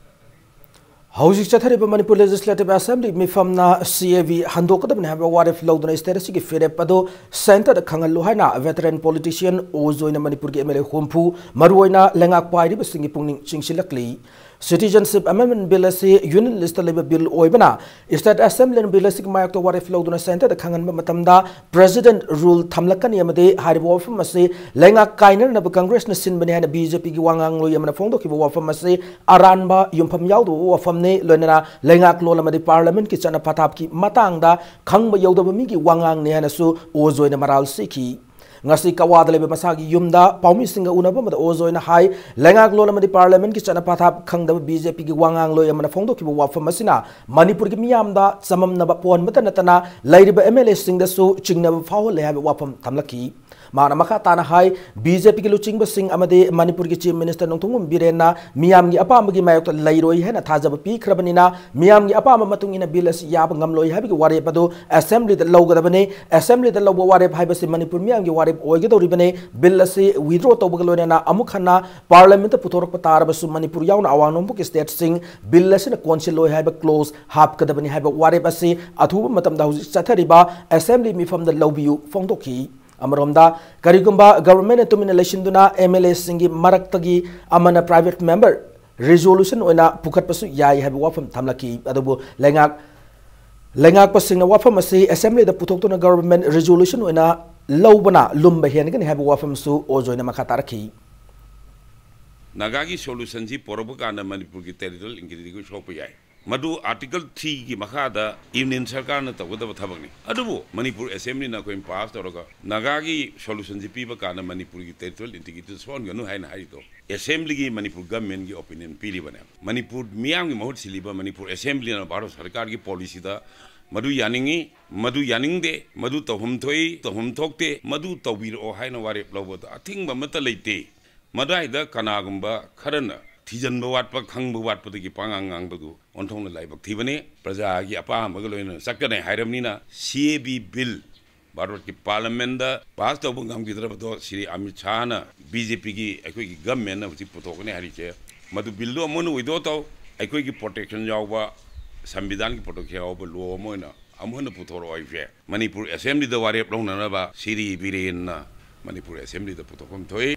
ꯍꯧꯖꯤꯛ ꯆꯠꯊꯔꯤꯕ ꯃꯅꯤꯄꯨꯔ ꯂꯦꯖꯤꯁꯂꯦꯇꯤꯚ ꯑꯦꯁꯦꯝꯕ꯭ꯂꯤ ꯃꯤꯐꯝꯅ ꯁꯤ ꯑꯦ ꯕꯤ ꯍꯟꯗꯣꯛꯀꯗꯕꯅꯤ ꯍꯥꯏꯕ ꯋꯥꯔꯦꯞ ꯂꯧꯗꯨꯅ ꯁ꯭ꯇꯦꯠ ꯑꯁꯤꯒꯤ ꯐꯤꯔꯦꯞ ꯑꯗꯨ ꯁꯦꯟꯇꯔꯗ ꯈꯪꯍꯜꯂꯨ ꯍꯥꯏꯅ ꯚꯦꯇꯔꯟ ꯄꯣꯂꯤꯇꯤꯁꯤꯌꯟ ꯑꯣ ꯖꯣꯏꯅ ꯃꯅꯤꯄꯨꯔꯒꯤ ꯑꯦꯝ ꯑꯦꯜ ꯑꯦ ꯍꯨꯝꯐꯨ, ꯃꯔꯨꯑꯣꯏꯅ ꯂꯩꯉꯥꯛ ꯄꯥꯏꯔꯤꯕꯁꯤꯡꯒꯤ ꯄꯨꯛꯅꯤꯡ ꯆꯤꯡꯁꯤꯜꯂꯛꯂꯤ꯫ Citizenship Amendment Bill ꯑꯁꯤ ꯌꯨꯅꯤꯌꯟ ꯂꯤꯁꯇ ꯂꯩꯕ ꯕꯤꯜ ꯑꯣꯏꯕꯅ, ꯁ꯭ꯇꯦꯠ ꯑꯦꯁꯦꯝꯕ꯭ꯂꯤꯅ ꯕꯤꯜ ꯑꯁꯤꯒꯤ ꯃꯥꯌꯣꯛꯇ ꯋꯥꯔꯦꯞ ꯂꯧꯗꯨꯅ ꯁꯦꯟꯇꯔꯗ ꯈꯪꯍꯟꯕ ꯃꯇꯝꯗ ꯄ꯭ꯔꯦꯁꯤꯗꯦꯟꯠ ꯔꯨꯜ ꯊꯝꯂꯛꯀꯅꯤ ꯑꯃꯗꯤ ꯍꯥꯏꯔꯤꯕ ꯋꯥꯐꯝ ꯑꯁꯤ ꯂꯩꯉꯥꯛ ꯀꯥꯏꯅꯅꯕ ꯀꯪꯒ꯭ꯔꯦꯁꯅ ꯁꯤꯟꯕꯅꯤ ꯍꯥꯏꯅ ꯕꯤ ꯖꯦ ꯄꯤꯒꯤ ꯋꯥꯉꯥꯡꯂꯣꯏ ꯑꯃꯅ ꯐꯣꯡꯗꯣꯛꯈꯤꯕ ꯋꯥꯐꯝ ꯑꯁꯤ ꯑꯔꯥꯟꯕ, ꯌꯨꯝꯐꯝ ꯌꯥꯎꯗꯕ ꯋꯥꯐꯝꯅꯤ, ꯂꯣꯏꯅꯅ ꯂꯩꯉꯥꯛꯂꯣꯟ ꯑꯃꯗꯤ ꯄꯥꯔꯂꯤꯌꯥꯃꯦꯟꯠꯀꯤ ꯆꯠꯅ ꯄꯊꯥꯞꯀꯤ ꯃꯇꯥꯡꯗ ꯈꯪꯕ ꯌꯧꯗꯕ ꯃꯤꯒꯤ ꯋꯥꯉꯥꯡꯅꯤ ꯍꯥꯏꯅꯁꯨ ꯑꯣ ꯖꯣꯏꯅ ꯃꯔꯥꯜ ꯁꯤꯈꯤ꯫ ꯉꯁꯤ ꯀꯋꯥꯗ ꯂꯩꯕ ꯃꯁꯥꯒꯤ ꯌꯨꯝꯗ ꯄꯥꯎꯃꯤꯁꯤꯡꯒ ꯎꯅꯕ ꯑꯃꯗ ꯑꯣ ꯖꯣꯏꯅ ꯍꯥꯏ, ꯂꯩꯉꯥꯛꯂꯣꯟ ꯑꯃꯗꯤ ꯄꯥꯔꯂꯤꯌꯥꯃꯦꯟꯠꯀꯤ ꯆꯠꯅ ꯄꯊꯥꯞ ꯈꯪꯗꯕ ꯕꯤ ꯖꯦ ꯄꯤꯒꯤ ꯋꯥꯉꯥꯡꯂꯣꯏ ꯑꯃꯅ ꯐꯣꯡꯗꯣꯛꯈꯤꯕ ꯋꯥꯐꯝ ꯑꯁꯤꯅ ꯃꯅꯤꯄꯨꯔꯒꯤ ꯃꯤꯌꯥꯝꯗ ꯆꯃꯝꯅꯕ ꯄꯣꯛꯍꯟꯕꯇ ꯅꯠꯇꯅ ꯂꯩꯔꯤꯕ ꯑꯦꯝ ꯑꯦꯜ ꯑꯦꯁꯤꯡꯗꯁꯨ ꯆꯤꯡꯅꯕ ꯐꯥꯎꯍꯜꯂꯦ ꯍꯥꯏꯕ ꯋꯥꯐꯝ ꯊꯝꯂꯛꯈꯤ꯫ ꯃꯥꯅ ꯃꯈꯥ ꯇꯥꯅ ꯍꯥꯏ, ꯕꯤ ꯖꯦ ꯄꯤꯒꯤ ꯂꯨꯆꯤꯡꯕꯁꯤꯡ ꯑꯃꯗꯤ ꯃꯅꯤꯄꯨꯔꯒꯤ ꯆꯤꯐ ꯃꯤꯅꯤꯁꯇꯔ ꯅꯣꯡꯊꯣꯝꯕꯝ ꯕꯤꯔꯦꯟꯅ ꯃꯤꯌꯥꯝꯒꯤ ꯑꯄꯥꯝꯕꯒꯤ ꯃꯥꯌꯣꯛꯇ ꯂꯩꯔꯣꯏ ꯍꯥꯏꯅ ꯊꯥꯖꯕ ꯄꯤꯈ꯭ꯔꯕꯅꯤꯅ, ꯃꯤꯌꯥꯝꯒꯤ ꯑꯄꯥꯝꯕ ꯃꯇꯨꯡ ꯏꯟꯅ ꯕꯤꯜ ꯑꯁꯤ ꯌꯥꯕ ꯉꯝꯂꯣꯏ ꯍꯥꯏꯕꯒꯤ ꯋꯥꯔꯦꯞ ꯑꯗꯨ ꯑꯦꯁꯦꯝꯕ꯭ꯂꯤꯗ ꯂꯧꯒꯗꯕꯅꯤ꯫ ꯑꯦꯁꯦꯝꯕ꯭ꯂꯤꯗ ꯂꯧꯕ ꯋꯥꯔꯦꯞ ꯍꯥꯏꯕꯁꯤ ꯃꯅꯤꯄꯨꯔ ꯃꯤꯌꯥꯝꯒꯤ ꯋꯥꯔꯦꯞ ꯑꯣꯏꯒꯗꯧꯔꯤꯕꯅꯤ꯫ ꯕꯤꯜ ꯑꯁꯤ ꯋꯤꯗ꯭ꯔꯣ ꯇꯧꯕꯒ ꯂꯣꯏꯅꯅ ꯑꯃꯨꯛ ꯍꯟꯅ ꯄꯥꯔꯂꯤꯌꯥꯃꯦꯟꯠꯇ ꯄꯨꯊꯣꯔꯛꯄ ꯇꯥꯔꯕꯁꯨ ꯃꯅꯤꯄꯨꯔ ꯌꯥꯎꯅ ꯑꯋꯥꯡ ꯅꯣꯡꯄꯣꯛꯀꯤ ꯁ꯭ꯇꯦꯠꯁꯤꯡ ꯕꯤꯜ ꯑꯁꯤꯅ ꯀꯣꯟꯁꯤꯜꯂꯣꯏ ꯍꯥꯏꯕ ꯀ꯭ꯂꯣꯖ ꯍꯥꯞꯀꯗꯕꯅꯤ ꯍꯥꯏꯕ ꯋꯥꯔꯦꯞ ꯑꯁꯤ ꯑꯊꯨꯕ ꯃꯇꯝꯗ ꯍꯧꯖꯤꯛ ꯆꯠꯊꯔꯤꯕ ꯑꯦꯁꯦꯝꯕ꯭ꯂꯤ ꯃꯤꯐꯝꯗ ꯂꯧꯕꯤꯌꯨ ꯐꯣꯡꯗꯣꯛꯈꯤ꯫ ꯑꯃꯔꯣꯝꯗ, ꯀꯔꯤꯒꯨꯝꯕ ꯒꯚꯔꯟꯃꯦꯟꯠꯅ ꯇꯨꯃꯤꯟꯅ ꯂꯩꯁꯤꯟꯗꯨꯅ ꯑꯦꯝ ꯑꯦꯜ ꯑꯦꯁꯤꯡꯒꯤ ꯃꯔꯛꯇꯒꯤ ꯑꯃꯅ ꯄ꯭ꯔꯥꯏꯚꯦꯠ ꯃꯦꯝꯕꯔ ꯔꯤꯖꯣꯂꯨꯁꯟ ꯑꯣꯏꯅ ꯄꯨꯈꯠꯄꯁꯨ ꯌꯥꯏ ꯍꯥꯏꯕ ꯋꯥꯐꯝ ꯊꯝꯂꯛꯈꯤ꯫ ꯑꯗꯨꯕꯨ ꯂꯩꯉꯥꯛ-, ꯂꯩꯉꯥꯛꯄꯁꯤꯡꯅ ꯋꯥꯐꯝ ꯑꯁꯤ ꯑꯦꯁꯦꯝꯕ꯭ꯂꯤꯗ ꯄꯨꯊꯣꯛꯇꯨꯅ ꯒꯚꯔꯟꯃꯦꯟꯠ ꯔꯤꯖꯣꯂꯨꯁꯟ ꯑꯣꯏꯅ ꯂꯧꯕꯅ ꯂꯨꯝꯕ ꯍꯦꯟꯒꯅꯤ ꯍꯥꯏꯕ ꯋꯥꯐꯝꯁꯨ ꯑꯣ ꯖꯣꯏꯅ ꯃꯈꯥ ꯇꯥꯔꯛꯈꯤ꯫ ꯅꯥꯒꯥꯒꯤ ꯁꯣꯂꯨꯁꯟꯁꯤ ꯄꯣꯔꯛꯄ ꯀꯥꯟꯗ ꯃꯅꯤꯄꯨꯔꯒꯤ ꯇꯦꯔꯤꯇꯣꯔꯤꯌꯦꯜ ꯏꯟꯇꯤꯒ꯭ꯔꯤꯇꯤꯕꯨ ꯁꯣꯛꯄ ꯌꯥꯏ꯫ ꯃꯗꯨ ꯑꯥꯔꯇꯤꯀꯜ ꯊ꯭ꯔꯤꯒꯤ ꯃꯈꯥꯗ ꯌꯨꯅꯤꯌꯟ ꯁꯔꯀꯥꯔꯅ ꯇꯧꯒꯗꯕ ꯊꯕꯛꯅꯤ꯫ ꯑꯗꯨꯕꯨ ꯃꯅꯤꯄꯨꯔ ꯑꯦꯁꯦꯝꯕ꯭ꯂꯤꯅ ꯑꯩꯈꯣꯏꯅ ꯄꯥꯁ ꯇꯧꯔꯒ ꯅꯥꯒꯥꯒꯤ ꯁꯣꯂꯨꯁꯟꯁꯤ ꯄꯤꯕ ꯀꯥꯟꯗ ꯃꯅꯤꯄꯨꯔꯒꯤ ꯇꯦꯔꯤꯇꯣꯔꯤꯌꯦꯜ ꯏꯟꯇꯤꯒ꯭ꯔꯤꯇꯤ ꯁꯣꯛꯍꯟꯒꯅꯨ ꯍꯥꯏꯅ ꯍꯥꯏꯔꯤꯗꯣ ꯑꯦꯁꯦꯝꯕ꯭ꯂꯤꯒꯤ ꯃꯅꯤꯄꯨꯔ ꯒꯚꯔꯟꯃꯦꯟꯠꯀꯤ ꯑꯣꯄꯤꯅꯤꯌꯟ ꯄꯤꯔꯤꯕꯅꯦ꯫ ꯃꯅꯤꯄꯨꯔ ꯃꯤꯌꯥꯝꯒꯤ ꯃꯍꯨꯠ ꯁꯤꯜꯂꯤꯕ ꯃꯅꯤꯄꯨꯔ ꯑꯦꯁꯦꯝꯕ꯭ꯂꯤꯅ ꯚꯥꯔꯠ ꯁꯔꯀꯥꯔꯒꯤ ꯄꯣꯂꯤꯁꯤꯗ ꯃꯗꯨ ꯌꯥꯅꯤꯡꯉꯤ, ꯃꯗꯨ ꯌꯥꯅꯤꯡꯗꯦ, ꯃꯗꯨ ꯇꯧꯐꯝ ꯊꯣꯛꯏ, ꯇꯧꯐꯝ ꯊꯣꯛꯇꯦ, ꯃꯗꯨ ꯇꯧꯕꯤꯔꯛꯑꯣ ꯍꯥꯏꯅ ꯋꯥꯔꯦꯞ ꯂꯧꯕꯗ ꯑꯊꯤꯡꯕ ꯑꯃꯠꯇ ꯂꯩꯇꯦ꯫ ꯃꯗꯥꯏꯗ ꯀꯅꯥꯒꯨꯝꯕ ꯈꯔꯅ ꯊꯤꯖꯤꯟꯕ ꯋꯥꯠꯄ, ꯈꯪꯕ ꯋꯥꯠꯄꯗꯒꯤ ꯄꯉꯥꯡ ꯉꯥꯡꯕꯗꯨ ꯑꯣꯟꯊꯣꯛꯅ ꯂꯥꯏꯕꯛ ꯊꯤꯕꯅꯤ꯫ ꯄ꯭ꯔꯖꯥꯒꯤ ꯑꯄꯥꯝꯕꯒ ꯂꯣꯏꯅꯅ ꯆꯠꯀꯅꯤ ꯍꯥꯏꯔꯕꯅꯤꯅ, ꯁꯤ ꯑꯦ ꯕꯤ ꯕꯤꯜ ꯚꯥꯔꯠꯀꯤ ꯄꯥꯔꯂꯤꯌꯥꯃꯦꯟꯠꯗ ꯄꯥꯁ ꯇꯧꯕ ꯉꯝꯈꯤꯗ꯭ꯔꯕꯗꯣ ꯁ꯭ꯔꯤ ꯑꯃꯤꯠ ꯁꯥꯍꯅ, ꯕꯤ ꯖꯦ ꯄꯤꯒꯤ ꯑꯩꯈꯣꯏꯒꯤ ꯒꯚꯔꯟꯃꯦꯟꯠꯅ ꯍꯧꯖꯤꯛ ꯄꯨꯊꯣꯛꯀꯅꯤ ꯍꯥꯏꯔꯤꯁꯦ, ꯃꯗꯨ ꯕꯤꯜꯗꯨ ꯑꯃꯨꯛ ꯍꯟꯅ ꯋꯤꯗ꯭ꯔꯣ ꯇꯧ, ꯑꯩꯈꯣꯏꯒꯤ ꯄ꯭ꯔꯣꯇꯦꯛꯁꯟ ꯌꯥꯎꯕ, ꯁꯪꯕꯤꯙꯥꯟꯒꯤ ꯄ꯭ꯔꯣꯇꯦꯛꯁꯟ ꯌꯥꯎꯕ ꯂꯣ ꯑꯃ ꯑꯣꯏꯅ ꯑꯃꯨꯛ ꯍꯟꯅ ꯄꯨꯊꯣꯔꯛꯑꯣ ꯍꯥꯏꯕꯁꯦ ꯃꯅꯤꯄꯨꯔ ꯑꯦꯁꯦꯝꯕ꯭ꯂꯤꯗ ꯋꯥꯔꯦꯞ ꯂꯧꯅꯅꯕ ꯁꯤꯔꯤ ꯕꯤꯔꯦꯟꯅ ꯃꯅꯤꯄꯨꯔ ꯑꯦꯁꯦꯝꯕ꯭ꯂꯤꯗ ꯄꯨꯊꯣꯛꯐꯝ ꯊꯣꯛꯏ꯫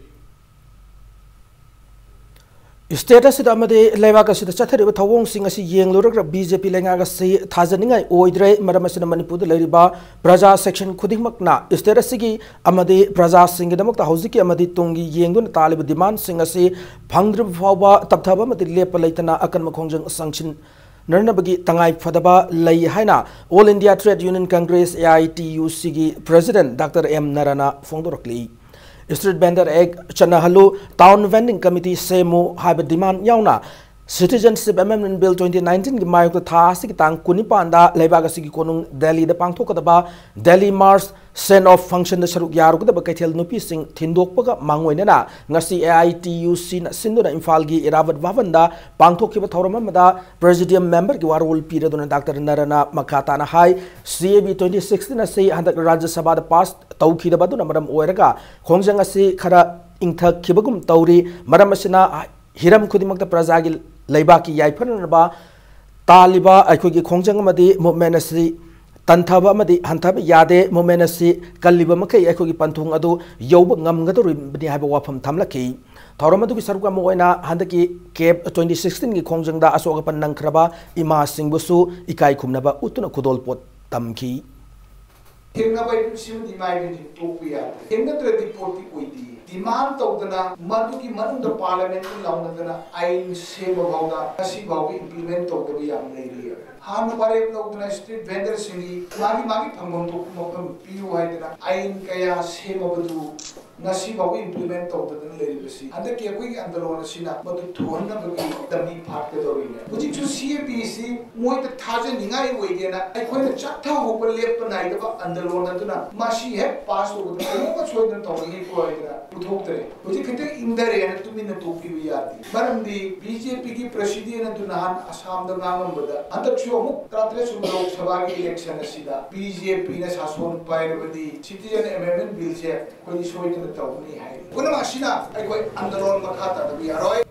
ꯁ꯭ꯇꯦꯠ ꯑꯁꯤꯗ ꯑꯃꯗꯤ ꯂꯩꯕꯥꯛ ꯑꯁꯤꯗ ꯆꯠꯊꯔꯤꯕ ꯊꯧꯑꯣꯡꯁꯤꯡ ꯑꯁꯤ ꯌꯦꯡꯂꯨꯔꯒ ꯕꯤ ꯖꯦ ꯄꯤ ꯂꯩꯉꯥꯛ ꯑꯁꯤ ꯊꯥꯖꯅꯤꯡꯉꯥꯏ ꯑꯣꯏꯗ꯭ꯔꯦ꯫ ꯃꯔꯝ ꯑꯁꯤꯅ ꯃꯅꯤꯄꯨꯔꯗ ꯂꯩꯔꯤꯕ ꯄ꯭ꯔꯖꯥ ꯁꯦꯛꯁꯟ ꯈꯨꯗꯤꯡꯃꯛꯅ ꯁ꯭ꯇꯦꯠ ꯑꯁꯤꯒꯤ ꯑꯃꯗꯤ ꯄ꯭ꯔꯖꯥꯁꯤꯡꯒꯤꯗꯃꯛꯇ ꯍꯧꯖꯤꯛꯀꯤ ꯑꯃꯗꯤ ꯇꯨꯡꯒꯤ ꯌꯦꯡꯗꯨꯅ ꯇꯥꯜꯂꯤꯕ ꯗꯤꯃꯥꯟꯁꯤꯡ ꯑꯁꯤ ꯐꯪꯗ꯭ꯔꯤꯕ ꯐꯥꯎꯕ ꯇꯞꯊꯕ ꯑꯃꯗꯤ ꯂꯦꯞꯄ ꯂꯩꯇꯅ ꯑꯀꯟꯕ ꯈꯣꯡꯖꯪ ꯆꯪꯁꯤꯟꯅꯅꯕꯒꯤ ꯇꯉꯥꯏ ꯐꯗꯕ ꯂꯩ ꯍꯥꯏꯅ All India Trade Union Congress, A I T U C ꯒꯤ ꯄ꯭ꯔꯦꯁꯤꯗꯦꯟꯠ ꯗꯥꯛꯇꯔ ꯑꯦꯝ ꯅꯔꯥꯅ ꯐꯣꯡꯗꯣꯔꯛꯂꯤ꯫ ꯁ꯭ꯇ꯭ꯔꯤꯠ ꯚꯦꯟꯗꯔ ꯑꯦꯛ ꯆꯠꯅꯍꯜꯂꯨ, ꯇꯥꯎꯟ ꯚꯦꯟꯗꯤꯡ ꯀꯃꯤꯇꯤ ꯁꯦꯝꯃꯨ ꯍꯥꯏꯕ ꯗꯤꯃꯥꯟ ꯌꯥꯎꯅ Citizenship Amendment Bill twenty nineteen ꯒꯤ ꯃꯥꯌꯣꯛꯇ ꯊꯥ ꯑꯁꯤꯒꯤ ꯇꯥꯡ ꯀꯨꯟꯅꯤꯄꯥꯟꯗ ꯂꯩꯕꯥꯛ ꯑꯁꯤꯒꯤ ꯀꯣꯅꯨꯡ ꯗꯦꯜꯂꯤꯗ ꯄꯥꯡꯊꯣꯛꯀꯗꯕ ꯗꯦꯜꯂꯤ ꯃꯥꯔꯆ ꯁꯦꯟ ꯑꯣꯐ ꯐꯪꯁꯟꯗ ꯁꯔꯨꯛ ꯌꯥꯔꯨꯒꯗꯕ ꯀꯩꯊꯦꯜ ꯅꯨꯄꯤꯁꯤꯡ ꯊꯤꯟꯗꯣꯛꯄꯒ ꯃꯥꯡꯑꯣꯏꯅꯅ ꯉꯁꯤ A I T U C ꯅ ꯁꯤꯟꯗꯨꯅ ꯏꯝꯐꯥꯜꯒꯤ ꯏꯔꯥꯕꯠ ꯚꯕꯟꯗ ꯄꯥꯡꯊꯣꯛꯈꯤꯕ ꯊꯧꯔꯝ ꯑꯃꯗ ꯄ꯭ꯔꯦꯁꯤꯗꯤꯌꯝ ꯃꯦꯝꯕꯔꯒꯤ ꯋꯥꯔꯣꯜ ꯄꯤꯔꯗꯨꯅ ꯗꯥꯛꯇꯔ ꯅꯔꯥꯅ ꯃꯈꯥ ꯇꯥꯅ ꯍꯥꯏ, C A B twenty sixteen ꯑꯁꯤ ꯍꯟꯗꯛ ꯔꯥꯖ꯭ꯌ ꯁꯚꯥꯗ ꯄꯥꯁ ꯇꯧꯈꯤꯗꯕ ꯑꯗꯨꯅ ꯃꯔꯝ ꯑꯣꯏꯔꯒ ꯈꯣꯡꯖꯪ ꯑꯁꯤ ꯈꯔ ꯏꯪꯊꯈꯤꯕꯒꯨꯝ ꯇꯧꯔꯤ꯫ ꯃꯔꯝ ꯑꯁꯤꯅ ꯍꯤꯔꯝ ꯈꯨꯗꯤꯡꯃꯛꯇ ꯄ꯭ꯔꯖꯥꯒꯤ ꯂꯩꯕꯥꯛꯀꯤ ꯌꯥꯏꯐꯅꯅꯕ ꯇꯥꯜꯂꯤꯕ ꯑꯩꯈꯣꯏꯒꯤ ꯈꯣꯡꯖꯪ ꯑꯃꯗꯤ movement ꯑꯁꯤ ꯇꯟꯊꯕ ꯑꯃꯗꯤ ꯍꯟꯊꯕ ꯌꯥꯗꯦ꯫ Movement ꯑꯁꯤ ꯀꯜꯂꯤꯕ ꯃꯈꯩ ꯑꯩꯈꯣꯏꯒꯤ ꯄꯟꯊꯨꯡ ꯑꯗꯨ ꯌꯧꯕ ꯉꯝꯒꯗꯧꯔꯤꯕꯅꯤ ꯍꯥꯏꯕ ꯋꯥꯐꯝ ꯊꯝꯂꯛꯈꯤ꯫ ꯊꯧꯔꯝ ꯑꯗꯨꯒꯤ ꯁꯔꯨꯛ ꯑꯃ ꯑꯣꯏꯅ ꯍꯟꯗꯛꯀꯤ ꯀꯦꯞ twenty sixteen ꯒꯤ ꯈꯣꯡꯖꯪꯗ ꯑꯁꯣꯛ ꯑꯄꯟ ꯅꯪꯈ꯭ꯔꯕ ꯏꯃꯥꯁꯤꯡꯕꯨꯁꯨ ꯏꯀꯥꯏ ꯈꯨꯝꯅꯕ ꯎꯠꯇꯨꯅ ꯈꯨꯗꯣꯜꯄꯣꯠ ꯇꯝꯈꯤ꯫ ꯊꯦꯡꯅꯕ ꯍꯥꯏꯕꯁꯤꯃꯗꯤ ꯃꯥꯏꯗꯤ ꯇꯣꯛꯄ ꯌꯥꯗ꯭ꯔꯦ꯫ ꯊꯦꯡꯅꯗ꯭ꯔꯗꯤ ꯄꯣꯠꯇꯤ ꯑꯣꯏꯗꯦ꯫ Demand ꯇꯧꯗꯅ ꯃꯗꯨꯒꯤ ꯃꯅꯨꯡꯗ ꯄꯥꯔꯂꯤꯌꯥꯃꯦꯟꯠꯇ ꯂꯥꯎꯅꯗꯅ ꯑꯥꯏꯟ ꯁꯦꯝꯕ ꯐꯥꯎꯗ ꯉꯁꯤ ꯐꯥꯎꯕ implement ꯇꯧꯗꯕ ꯌꯥꯝ ꯂꯩꯔꯤ꯫ ꯍꯥꯟꯅ ꯋꯥꯔꯦꯞ ꯂꯧꯗꯅ ꯁ꯭ꯇ꯭ꯔꯤꯠ ꯚꯦꯟꯗꯔꯁꯤꯡꯒꯤ ꯃꯥꯒꯤ ꯃꯥꯒꯤ ꯐꯪꯐꯝ ꯊꯣꯛꯄ ꯃꯐꯝ ꯄꯤꯌꯨ ꯍꯥꯏꯗꯅ ꯑꯥꯏꯟ ꯀꯌꯥ ꯁꯦꯝꯃꯕꯗꯨ ꯉꯁꯤ ꯐꯥꯎꯕ implement ꯇꯧꯗꯅ ꯂꯩꯔꯤꯕꯁꯤ ꯍꯟꯗꯛꯀꯤ ꯑꯩꯈꯣꯏꯒꯤ ꯑꯟꯗꯣꯂꯣꯟ ꯑꯁꯤꯅ ꯃꯗꯨ ꯊꯨꯍꯟꯅꯕꯒꯤ ꯂꯝꯕꯤ ꯐꯥꯠꯀꯗꯧꯔꯤꯅꯦ꯫ ꯍꯧꯖꯤꯛꯁꯨ C A B ꯁꯤ ꯃꯣꯏꯗ ꯊꯥꯖꯅꯤꯡꯉꯥꯏ ꯑꯣꯏꯗꯦꯅ ꯑꯩꯈꯣꯏꯅ ꯆꯠꯊꯍꯧꯕ ꯂꯦꯞꯄ ꯅꯥꯏꯗꯕ ꯑꯟꯗꯣꯂꯣꯟ ꯑꯗꯨꯅ ꯃꯁꯤ ꯍꯦꯛ ꯄꯥꯁ ꯇꯧꯕꯗ ꯀꯩꯅꯣꯝꯃ ꯁꯣꯏꯗꯅ ꯇꯧꯒꯅꯤꯀꯣ ꯍꯥꯏꯗꯅ ꯄꯨꯊꯣꯛꯇ꯭ꯔꯦ꯫ ꯍꯧꯖꯤꯛ ꯈꯤꯇꯪ ꯏꯪꯊꯔꯦꯅ ꯇꯨꯃꯤꯟꯅ ꯇꯣꯛꯄꯤꯕ ꯌꯥꯗꯦ꯫ ꯃꯔꯝꯗꯤ B J P ꯒꯤ ꯄ꯭ꯔꯦꯁꯤꯗꯦꯟꯠ ꯑꯗꯨ ꯅꯍꯥꯟ ꯑꯁꯥꯝꯗ ꯉꯥꯡꯉꯝꯕꯗ ꯍꯟꯗꯛꯁꯨ ꯑꯃꯨꯛ ꯇꯔꯥꯇꯔꯦꯠ ꯁꯨꯕ ꯂꯣꯛ ꯁꯚꯥꯒꯤ ꯏꯂꯦꯛꯁꯟ ꯑꯁꯤꯗ B J P ꯅ ꯁꯥꯁꯣꯟ ꯄꯥꯏꯔꯕꯗꯤ Citizen Amendment Bill ꯁꯦ ꯑꯩꯈꯣꯏꯗꯤ ꯁꯣꯏꯗꯅ ꯇꯧꯒꯅꯤ ꯍꯥꯏꯔꯤ꯫ ꯄꯨꯝꯅꯃꯛ ꯑꯁꯤꯅ ꯑꯩꯈꯣꯏ ꯑꯟꯗꯣꯂꯣꯟ ꯃꯈꯥ ꯇꯥꯗꯕ ꯌꯥꯔꯣꯏ꯫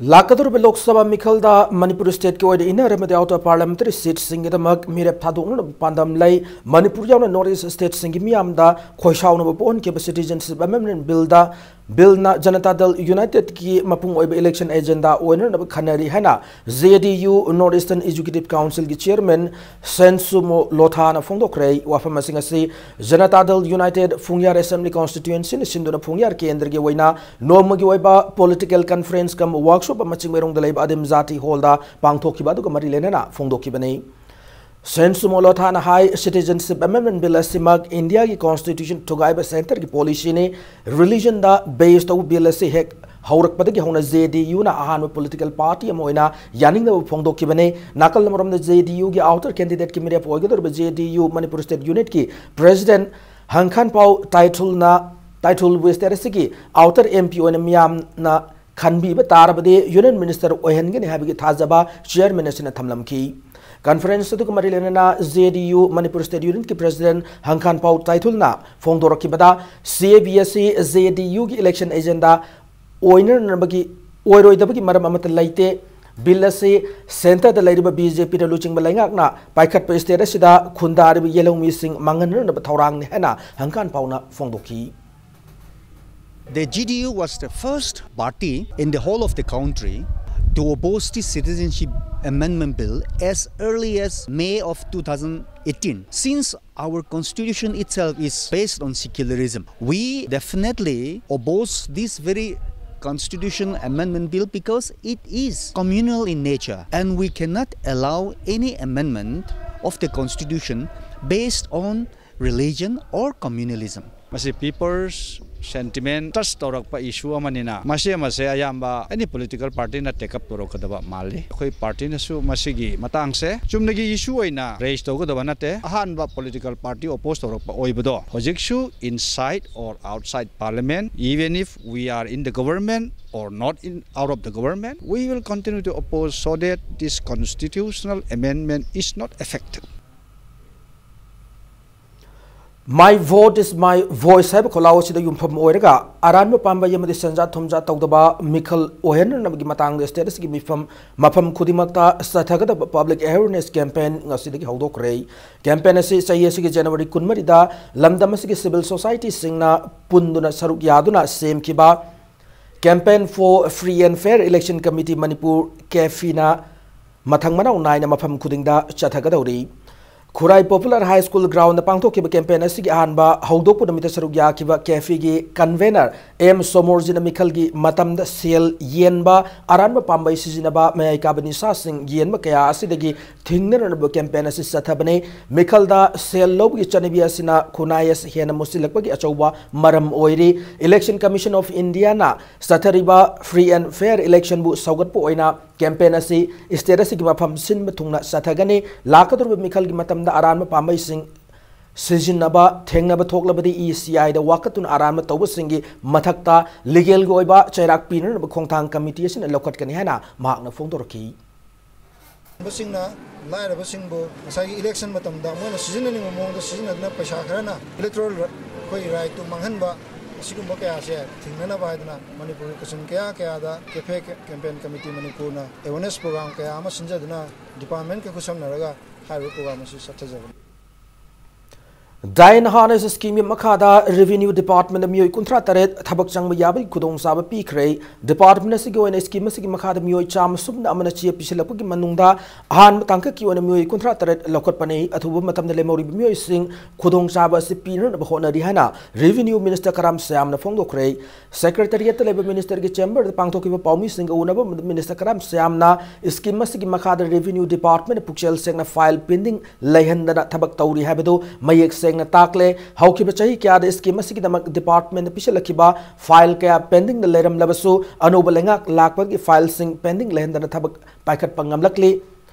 ꯂꯥꯛꯀꯗꯧꯔꯤꯕ ꯂꯣꯛ ꯁꯚꯥ ꯃꯤꯈꯜꯗ ꯃꯅꯤꯄꯨꯔ ꯁ꯭ꯇꯦꯠꯀꯤ ꯑꯣꯏꯅ inner ꯑꯃꯗꯤ outer parliamentary ꯁꯤꯠꯁꯤꯡꯒꯤꯗꯃꯛ ꯃꯤꯔꯦꯞ ꯊꯥꯗꯣꯛꯅꯅꯕ ꯄꯥꯟꯗꯝ ꯂꯩ꯫ ꯃꯅꯤꯄꯨꯔ ꯌꯥꯎꯅ North East ꯁ꯭ꯇꯦꯠꯁꯤꯡꯒꯤ ꯃꯤꯌꯥꯝꯗ ꯈꯣꯏꯁꯥꯎꯅꯕ ꯄꯣꯛꯍꯟꯈꯤꯕ Citizenship Amendment Billꯗ, Billꯅ Janata Dal Unitedꯀꯤ ꯃꯄꯨꯡ ꯑꯣꯏꯕ election agenda ꯑꯣꯏꯅꯅꯕ ꯈꯟꯅꯔꯤ ꯍꯥꯏꯅ J D U North Eastern Executive Councilꯒꯤ chairman ꯁꯦꯟꯁꯨꯃꯣ ꯂꯣꯊꯥꯅ ꯐꯣꯡꯗꯣꯛꯈ꯭ꯔꯦ꯫ ꯋꯥꯐꯝꯁꯤꯡ ꯑꯁꯤ Janata Dal United ꯐꯨꯡꯌꯥꯔ Assembly Constituencyꯅ ꯁꯤꯟꯗꯨꯅ ꯐꯨꯡꯌꯥꯔ ꯀꯦꯟꯗ꯭ꯔꯒꯤ ꯑꯣꯏꯅ ꯅꯣꯡꯃꯒꯤ ꯑꯣꯏꯕ political conference cum workshop ꯑꯃ ꯆꯤꯡꯃꯩꯔꯣꯡꯗ ꯂꯩꯕ ꯑꯗꯤꯝ ꯖꯥꯇꯤ hallꯗ ꯄꯥꯡꯊꯣꯛꯈꯤꯕ ꯑꯗꯨꯒ ꯃꯔꯤ ꯂꯩꯅꯅ ꯐꯣꯡꯗꯣꯛꯈꯤꯕꯅꯤ꯫ ꯁꯦꯟꯁꯨꯃꯣ ꯂꯣꯊꯥꯅ ꯍꯥꯏ, Citizenship Amendment Bill ꯑꯁꯤꯃꯛ Indiaꯒꯤ Constitution ꯊꯨꯒꯥꯏꯕ centreꯒꯤ policyꯅꯤ꯫ Religionꯗ base ꯇꯧꯕ bill ꯑꯁꯤ ꯍꯦꯛ ꯍꯧꯔꯛꯄꯗꯒꯤ ꯍꯧꯅ J D Uꯅ ꯑꯍꯥꯟꯕ political party ꯑꯃ ꯑꯣꯏꯅ ꯌꯥꯅꯤꯡꯗꯕ ꯐꯣꯡꯗꯣꯛꯈꯤꯕꯅꯤ꯫ ꯅꯥꯀꯜ ꯑꯃꯔꯣꯝꯗ J D Uꯒꯤ outer candidateꯀꯤ ꯃꯤꯔꯦꯞ ꯑꯣꯏꯒꯗꯧꯔꯤꯕ J D U Manipur State Unitꯀꯤ president ꯍꯪꯈꯥꯟꯄꯥꯎ ꯇꯥꯏꯊꯨꯜꯅ, ꯇꯥꯏꯊꯨꯜꯕꯨ state ꯑꯁꯤꯒꯤ outer M P ꯑꯣꯏꯅ ꯃꯤꯌꯥꯝꯅ ꯈꯟꯕꯤꯕ ꯇꯥꯔꯕꯗꯤ Union Minister ꯑꯣꯏꯍꯟꯒꯅꯤ ꯍꯥꯏꯕꯒꯤ ꯊꯥꯖꯕ chairman ꯑꯁꯤꯅ ꯊꯝꯂꯝꯈꯤ꯫ Conference ꯑꯗꯨꯒ ꯃꯔꯤ ꯂꯩꯅꯅ J D U Manipur State Unitꯀꯤ president ꯍꯪꯈꯥꯟꯄꯥꯎ ꯇꯥꯏꯊꯨꯜꯅ ꯐꯣꯡꯗꯣꯔꯛꯈꯤꯕꯗ, C A B ꯑꯁꯤ J D Uꯒꯤ election agenda ꯑꯣꯏꯅꯅꯕꯒꯤ, ꯑꯣꯏꯔꯣꯏꯗꯕꯒꯤ ꯃꯔꯝ ꯑꯃꯠꯇ ꯂꯩꯇꯦ꯫ Bill ꯑꯁꯤ centreꯗ ꯂꯩꯔꯤꯕ B J Pꯅ ꯂꯨꯆꯤꯡꯕ ꯂꯩꯉꯥꯛꯅ ꯄꯥꯏꯈꯠꯄ state ꯑꯁꯤꯗ ꯈꯨꯟꯗꯥꯔꯤꯕ ꯌꯦꯜꯍꯧꯃꯤꯁꯤꯡ ꯃꯥꯡꯍꯟꯅꯅꯕ ꯊꯧꯔꯥꯡꯅꯤ ꯍꯥꯏꯅ ꯍꯪꯈꯥꯟꯄꯥꯎꯅ ꯐꯣꯡꯗꯣꯛꯈꯤ꯫ The G D U was the first party in the whole of the country to oppose the Citizenship Amendment Bill as early as May of two thousand eighteen. Since our constitution itself is based on secularism, we definitely oppose this very constitution amendment bill because it is communal in nature, and we cannot allow any amendment of the constitution based on religion or communalism. ꯃꯁꯤ people's sentiment touch ꯇꯧꯔꯛꯄ issue ꯑꯃꯅꯤꯅ, ꯃꯁꯤ ꯑꯃꯁꯦ ꯑꯌꯥꯝꯕ any political partyꯅ take up ꯇꯧꯔꯛꯀꯗꯕ ꯃꯥꯜꯂꯤ꯫ ꯑꯩꯈꯣꯏ partyꯅꯁꯨ ꯃꯁꯤꯒꯤ ꯃꯇꯥꯡꯁꯦ ꯆꯨꯝꯅꯒꯤ issue ꯑꯣꯏꯅ raise ꯇꯧꯒꯗꯕ ꯅꯠꯇꯦ꯫ ꯑꯍꯥꯟꯕ political party oppose ꯇꯧꯔꯛꯄ ꯑꯣꯏꯕꯗꯣ ꯍꯧꯖꯤꯛꯁꯨ inside or outside parliament, even if we are in the government or not in, out of the government, we will continue to oppose so that this constitutional amendment is not affected. My vote is my voice ꯍꯥꯏꯕ ꯈꯣꯜꯂꯥꯎ ꯑꯁꯤꯗ ꯌꯨꯝꯐꯝ ꯑꯣꯏꯔꯒ ꯑꯔꯥꯟꯕ ꯄꯥꯝꯕꯩ ꯑꯃꯗꯤ ꯁꯦꯟꯖꯥ ꯊꯨꯝꯖꯥ ꯇꯧꯗꯕ ꯃꯤꯈꯜ ꯑꯣꯏꯍꯟꯅꯅꯕꯒꯤ ꯃꯇꯥꯡꯗ state ꯑꯁꯤꯒꯤ ꯃꯤꯐꯝ ꯃꯐꯝ ꯈꯨꯗꯤꯡꯃꯛꯇ ꯆꯠꯊꯒꯗꯕ public awareness campaign ꯉꯁꯤꯗꯒꯤ ꯍꯧꯗꯣꯛꯈ꯭ꯔꯦ꯫ Campaign ꯑꯁꯤ ꯆꯍꯤ ꯑꯁꯤꯒꯤ January ꯀꯨꯟꯃꯔꯤꯗ ꯂꯝꯗꯝ ꯑꯁꯤꯒꯤ civil societyꯁꯤꯡꯅ ꯄꯨꯟꯗꯨꯅ ꯁꯔꯨꯛ ꯌꯥꯗꯨꯅ ꯁꯦꯝꯈꯤꯕ Campaign for Free and Fair Election Committee Manipur, ꯀꯦꯐꯤꯅ ꯃꯊꯪ ꯃꯅꯥꯎ ꯅꯥꯏꯅ ꯃꯐꯝ ꯈꯨꯗꯤꯡꯗ ꯆꯠꯊꯒꯗꯧꯔꯤ꯫ ꯈꯨꯔꯥꯏ Popular High School groundꯗ ꯄꯥꯡꯊꯣꯛꯈꯤꯕ campaign ꯑꯁꯤꯒꯤ ꯑꯍꯥꯟꯕ ꯍꯧꯗꯣꯛꯄ ꯅꯨꯃꯤꯠꯇ ꯁꯔꯨꯛ ꯌꯥꯈꯤꯕ ꯀꯦꯐꯤꯒꯤ convener ꯑꯦꯝ ꯁꯣꯃꯣꯔꯖꯤꯅ ꯃꯤꯈꯜꯒꯤ ꯃꯇꯝꯗ ꯁꯦꯜ ꯌꯦꯟꯕ, ꯑꯔꯥꯟꯕ ꯄꯥꯝꯕꯩ ꯁꯤꯖꯤꯟꯅꯕ, ꯃꯌꯥꯏ ꯀꯥꯕ ꯅꯤꯁꯥꯁꯤꯡ ꯌꯦꯟꯕ ꯀꯌꯥ ꯑꯁꯤꯗꯒꯤ ꯊꯤꯡꯅꯅꯕ campaign ꯑꯁꯤ ꯆꯠꯊꯕꯅꯤ꯫ ꯃꯤꯈꯜꯗ ꯁꯦꯜ ꯂꯧꯕꯒꯤ ꯆꯠꯅꯕꯤ ꯑꯁꯤꯅ ꯈꯨꯟꯅꯥꯏ ꯑꯁꯤ ꯍꯦꯟꯅ ꯃꯨꯁꯤꯜꯂꯛꯄꯒꯤ ꯑꯆꯧꯕ ꯃꯔꯝ ꯑꯣꯏꯔꯤ꯫ Election Commission of Indiaꯅ ꯆꯠꯊꯔꯤꯕ free and fair electionꯕꯨ ꯁꯧꯒꯠꯄ ꯑꯣꯏꯅ campaign ꯑꯁꯤ state ꯑꯁꯤꯒꯤ ꯃꯐꯝ ꯁꯤꯟꯕ ꯊꯨꯡꯅ ꯆꯠꯊꯒꯅꯤ꯫ ꯂꯥꯛꯀꯗꯧꯔꯤꯕ ꯃꯤꯈꯜꯒꯤ ꯃꯇꯝꯗ ꯑꯔꯥꯟꯕ ꯄꯥꯝꯕꯩꯁꯤꯡ ꯁꯤꯖꯤꯟꯅꯕ ꯊꯦꯡꯅꯕ ꯊꯣꯛꯂꯕꯗꯤ ECIꯗ ꯋꯥꯀꯠꯇꯨꯅ ꯑꯔꯥꯟꯕ ꯇꯧꯕꯁꯤꯡꯒꯤ ꯃꯊꯛꯇ legalꯒꯤ ꯑꯣꯏꯕ ꯆꯩꯔꯥꯛ ꯄꯤꯅꯅꯕ ꯈꯣꯡꯊꯥꯡ committee ꯑꯁꯤꯅ ꯂꯧꯈꯠꯀꯅꯤ ꯍꯥꯏꯅ ꯃꯍꯥꯛꯅ ꯐꯣꯡꯗꯣꯔꯛꯈꯤ꯫ ꯕꯁꯤꯡꯅ ꯂꯥꯏꯔꯕꯁꯤꯡꯕꯨ ꯉꯁꯥꯏꯒꯤ election ꯃꯇꯝꯗ ꯃꯣꯏꯅ ꯁꯤꯖꯤꯟꯅꯅꯤꯡꯕ ꯃꯑꯣꯡꯗ ꯁꯤꯖꯤꯟꯅꯗꯨꯅ ꯄꯩꯁꯥ ꯈꯔꯅ electoral ꯑꯩꯈꯣꯏ rightꯇꯨ ꯃꯥꯡꯍꯟꯕ, ꯑꯁꯤꯒꯨꯝꯕ ꯀꯌꯥꯁꯦ ꯊꯤꯡꯅꯅꯕ ꯍꯥꯏꯗꯅ ꯃꯅꯤꯄꯨꯔꯒꯤ ꯀꯣꯟꯁꯇꯤꯇ꯭ꯌꯨꯟꯁꯤ ꯀꯌꯥ ꯀꯌꯥꯗ ꯀꯦꯐꯦ campaign committee ꯃꯅꯤꯄꯨꯔꯅ awareness program ꯀꯌꯥ ꯑꯃ ꯁꯤꯟꯖꯗꯨꯅ departmentꯀ ꯈꯨꯠꯁꯝꯅꯔꯒ ꯍꯥꯏꯔꯤꯕ program ꯑꯁꯤ ꯆꯠꯊꯖꯕꯅꯤ꯫ Dine Harness schemeꯒꯤ ꯃꯈꯥꯗ revenue departmentꯇ ꯃꯤꯑꯣꯏ ꯀꯨꯟꯊ꯭ꯔꯥ ꯇꯔꯦꯠ ꯊꯕꯛ ꯆꯪꯕ ꯌꯥꯕꯒꯤ ꯈꯨꯗꯣꯡꯆꯥꯕ ꯄꯤꯈ꯭ꯔꯦ꯫ Department ꯑꯁꯤꯒꯤ ꯑꯣꯏꯅ scheme ꯑꯁꯤꯒꯤ ꯃꯈꯥꯗ ꯃꯤꯑꯣꯏ ꯆꯥꯝꯃ ꯁꯨꯞꯅ ꯑꯃꯅ ꯆꯦ ꯄꯤꯁꯤꯜꯂꯛꯄꯒꯤ ꯃꯅꯨꯡꯗ ꯑꯍꯥꯟꯕ ꯇꯥꯡꯀꯛꯀꯤ ꯑꯣꯏꯅ ꯃꯤꯑꯣꯏ ꯀꯨꯟꯊ꯭ꯔꯥ ꯇꯔꯦꯠ ꯂꯧꯈꯠꯄꯅꯤ꯫ ꯑꯊꯨꯕ ꯃꯇꯝꯗ ꯂꯦꯝꯍꯧꯔꯤꯕ ꯃꯤꯑꯣꯏꯁꯤꯡ ꯈꯨꯗꯣꯡꯆꯥꯕ ꯑꯁꯤ ꯄꯤꯅꯅꯕ ꯍꯣꯠꯅꯔꯤ ꯍꯥꯏꯅ revenue minister ꯀꯔꯥꯝ ꯁꯌꯥꯝꯅ ꯐꯣꯡꯗꯣꯛꯈ꯭ꯔꯦ꯫ Secretariatꯇ ꯂꯩꯕ ministerꯒꯤ chamberꯗ ꯄꯥꯡꯊꯣꯛꯈꯤꯕ ꯄꯥꯎꯃꯤꯁꯤꯡꯒ ꯎꯅꯕ ꯑꯃꯗ minister ꯀꯔꯥꯝ ꯁꯌꯥꯝꯅ scheme ꯑꯁꯤꯒꯤ ꯃꯈꯥꯗ revenue departmentꯅ ꯄꯨꯛꯆꯦꯜ ꯁꯦꯡꯅ file pending ꯂꯩꯍꯟꯗꯅ ꯊꯕꯛ ꯇꯧꯔꯤ ꯍꯥꯏꯕꯗꯨ ꯃꯌꯦꯛ ꯁꯦꯡꯅ ꯇꯥꯛꯂꯦ꯫ ꯍꯧꯈꯤꯕ ꯆꯍꯤ ꯀꯌꯥꯗ scheme ꯑꯁꯤꯒꯤꯗꯃꯛ departmentꯅ ꯄꯤꯁꯤꯜꯂꯛꯈꯤꯕ file ꯀꯌꯥ pendingꯗ ꯂꯩꯔꯝꯂꯕꯁꯨ ꯑꯅꯧꯕ ꯂꯩꯉꯥꯛ ꯂꯥꯛꯄꯒꯤ filesꯤꯡ pending ꯂꯩꯍꯟꯗꯅ ꯊꯕꯛ ꯄꯥꯏꯈꯠꯄ ꯉꯝꯂꯛꯂꯤ꯫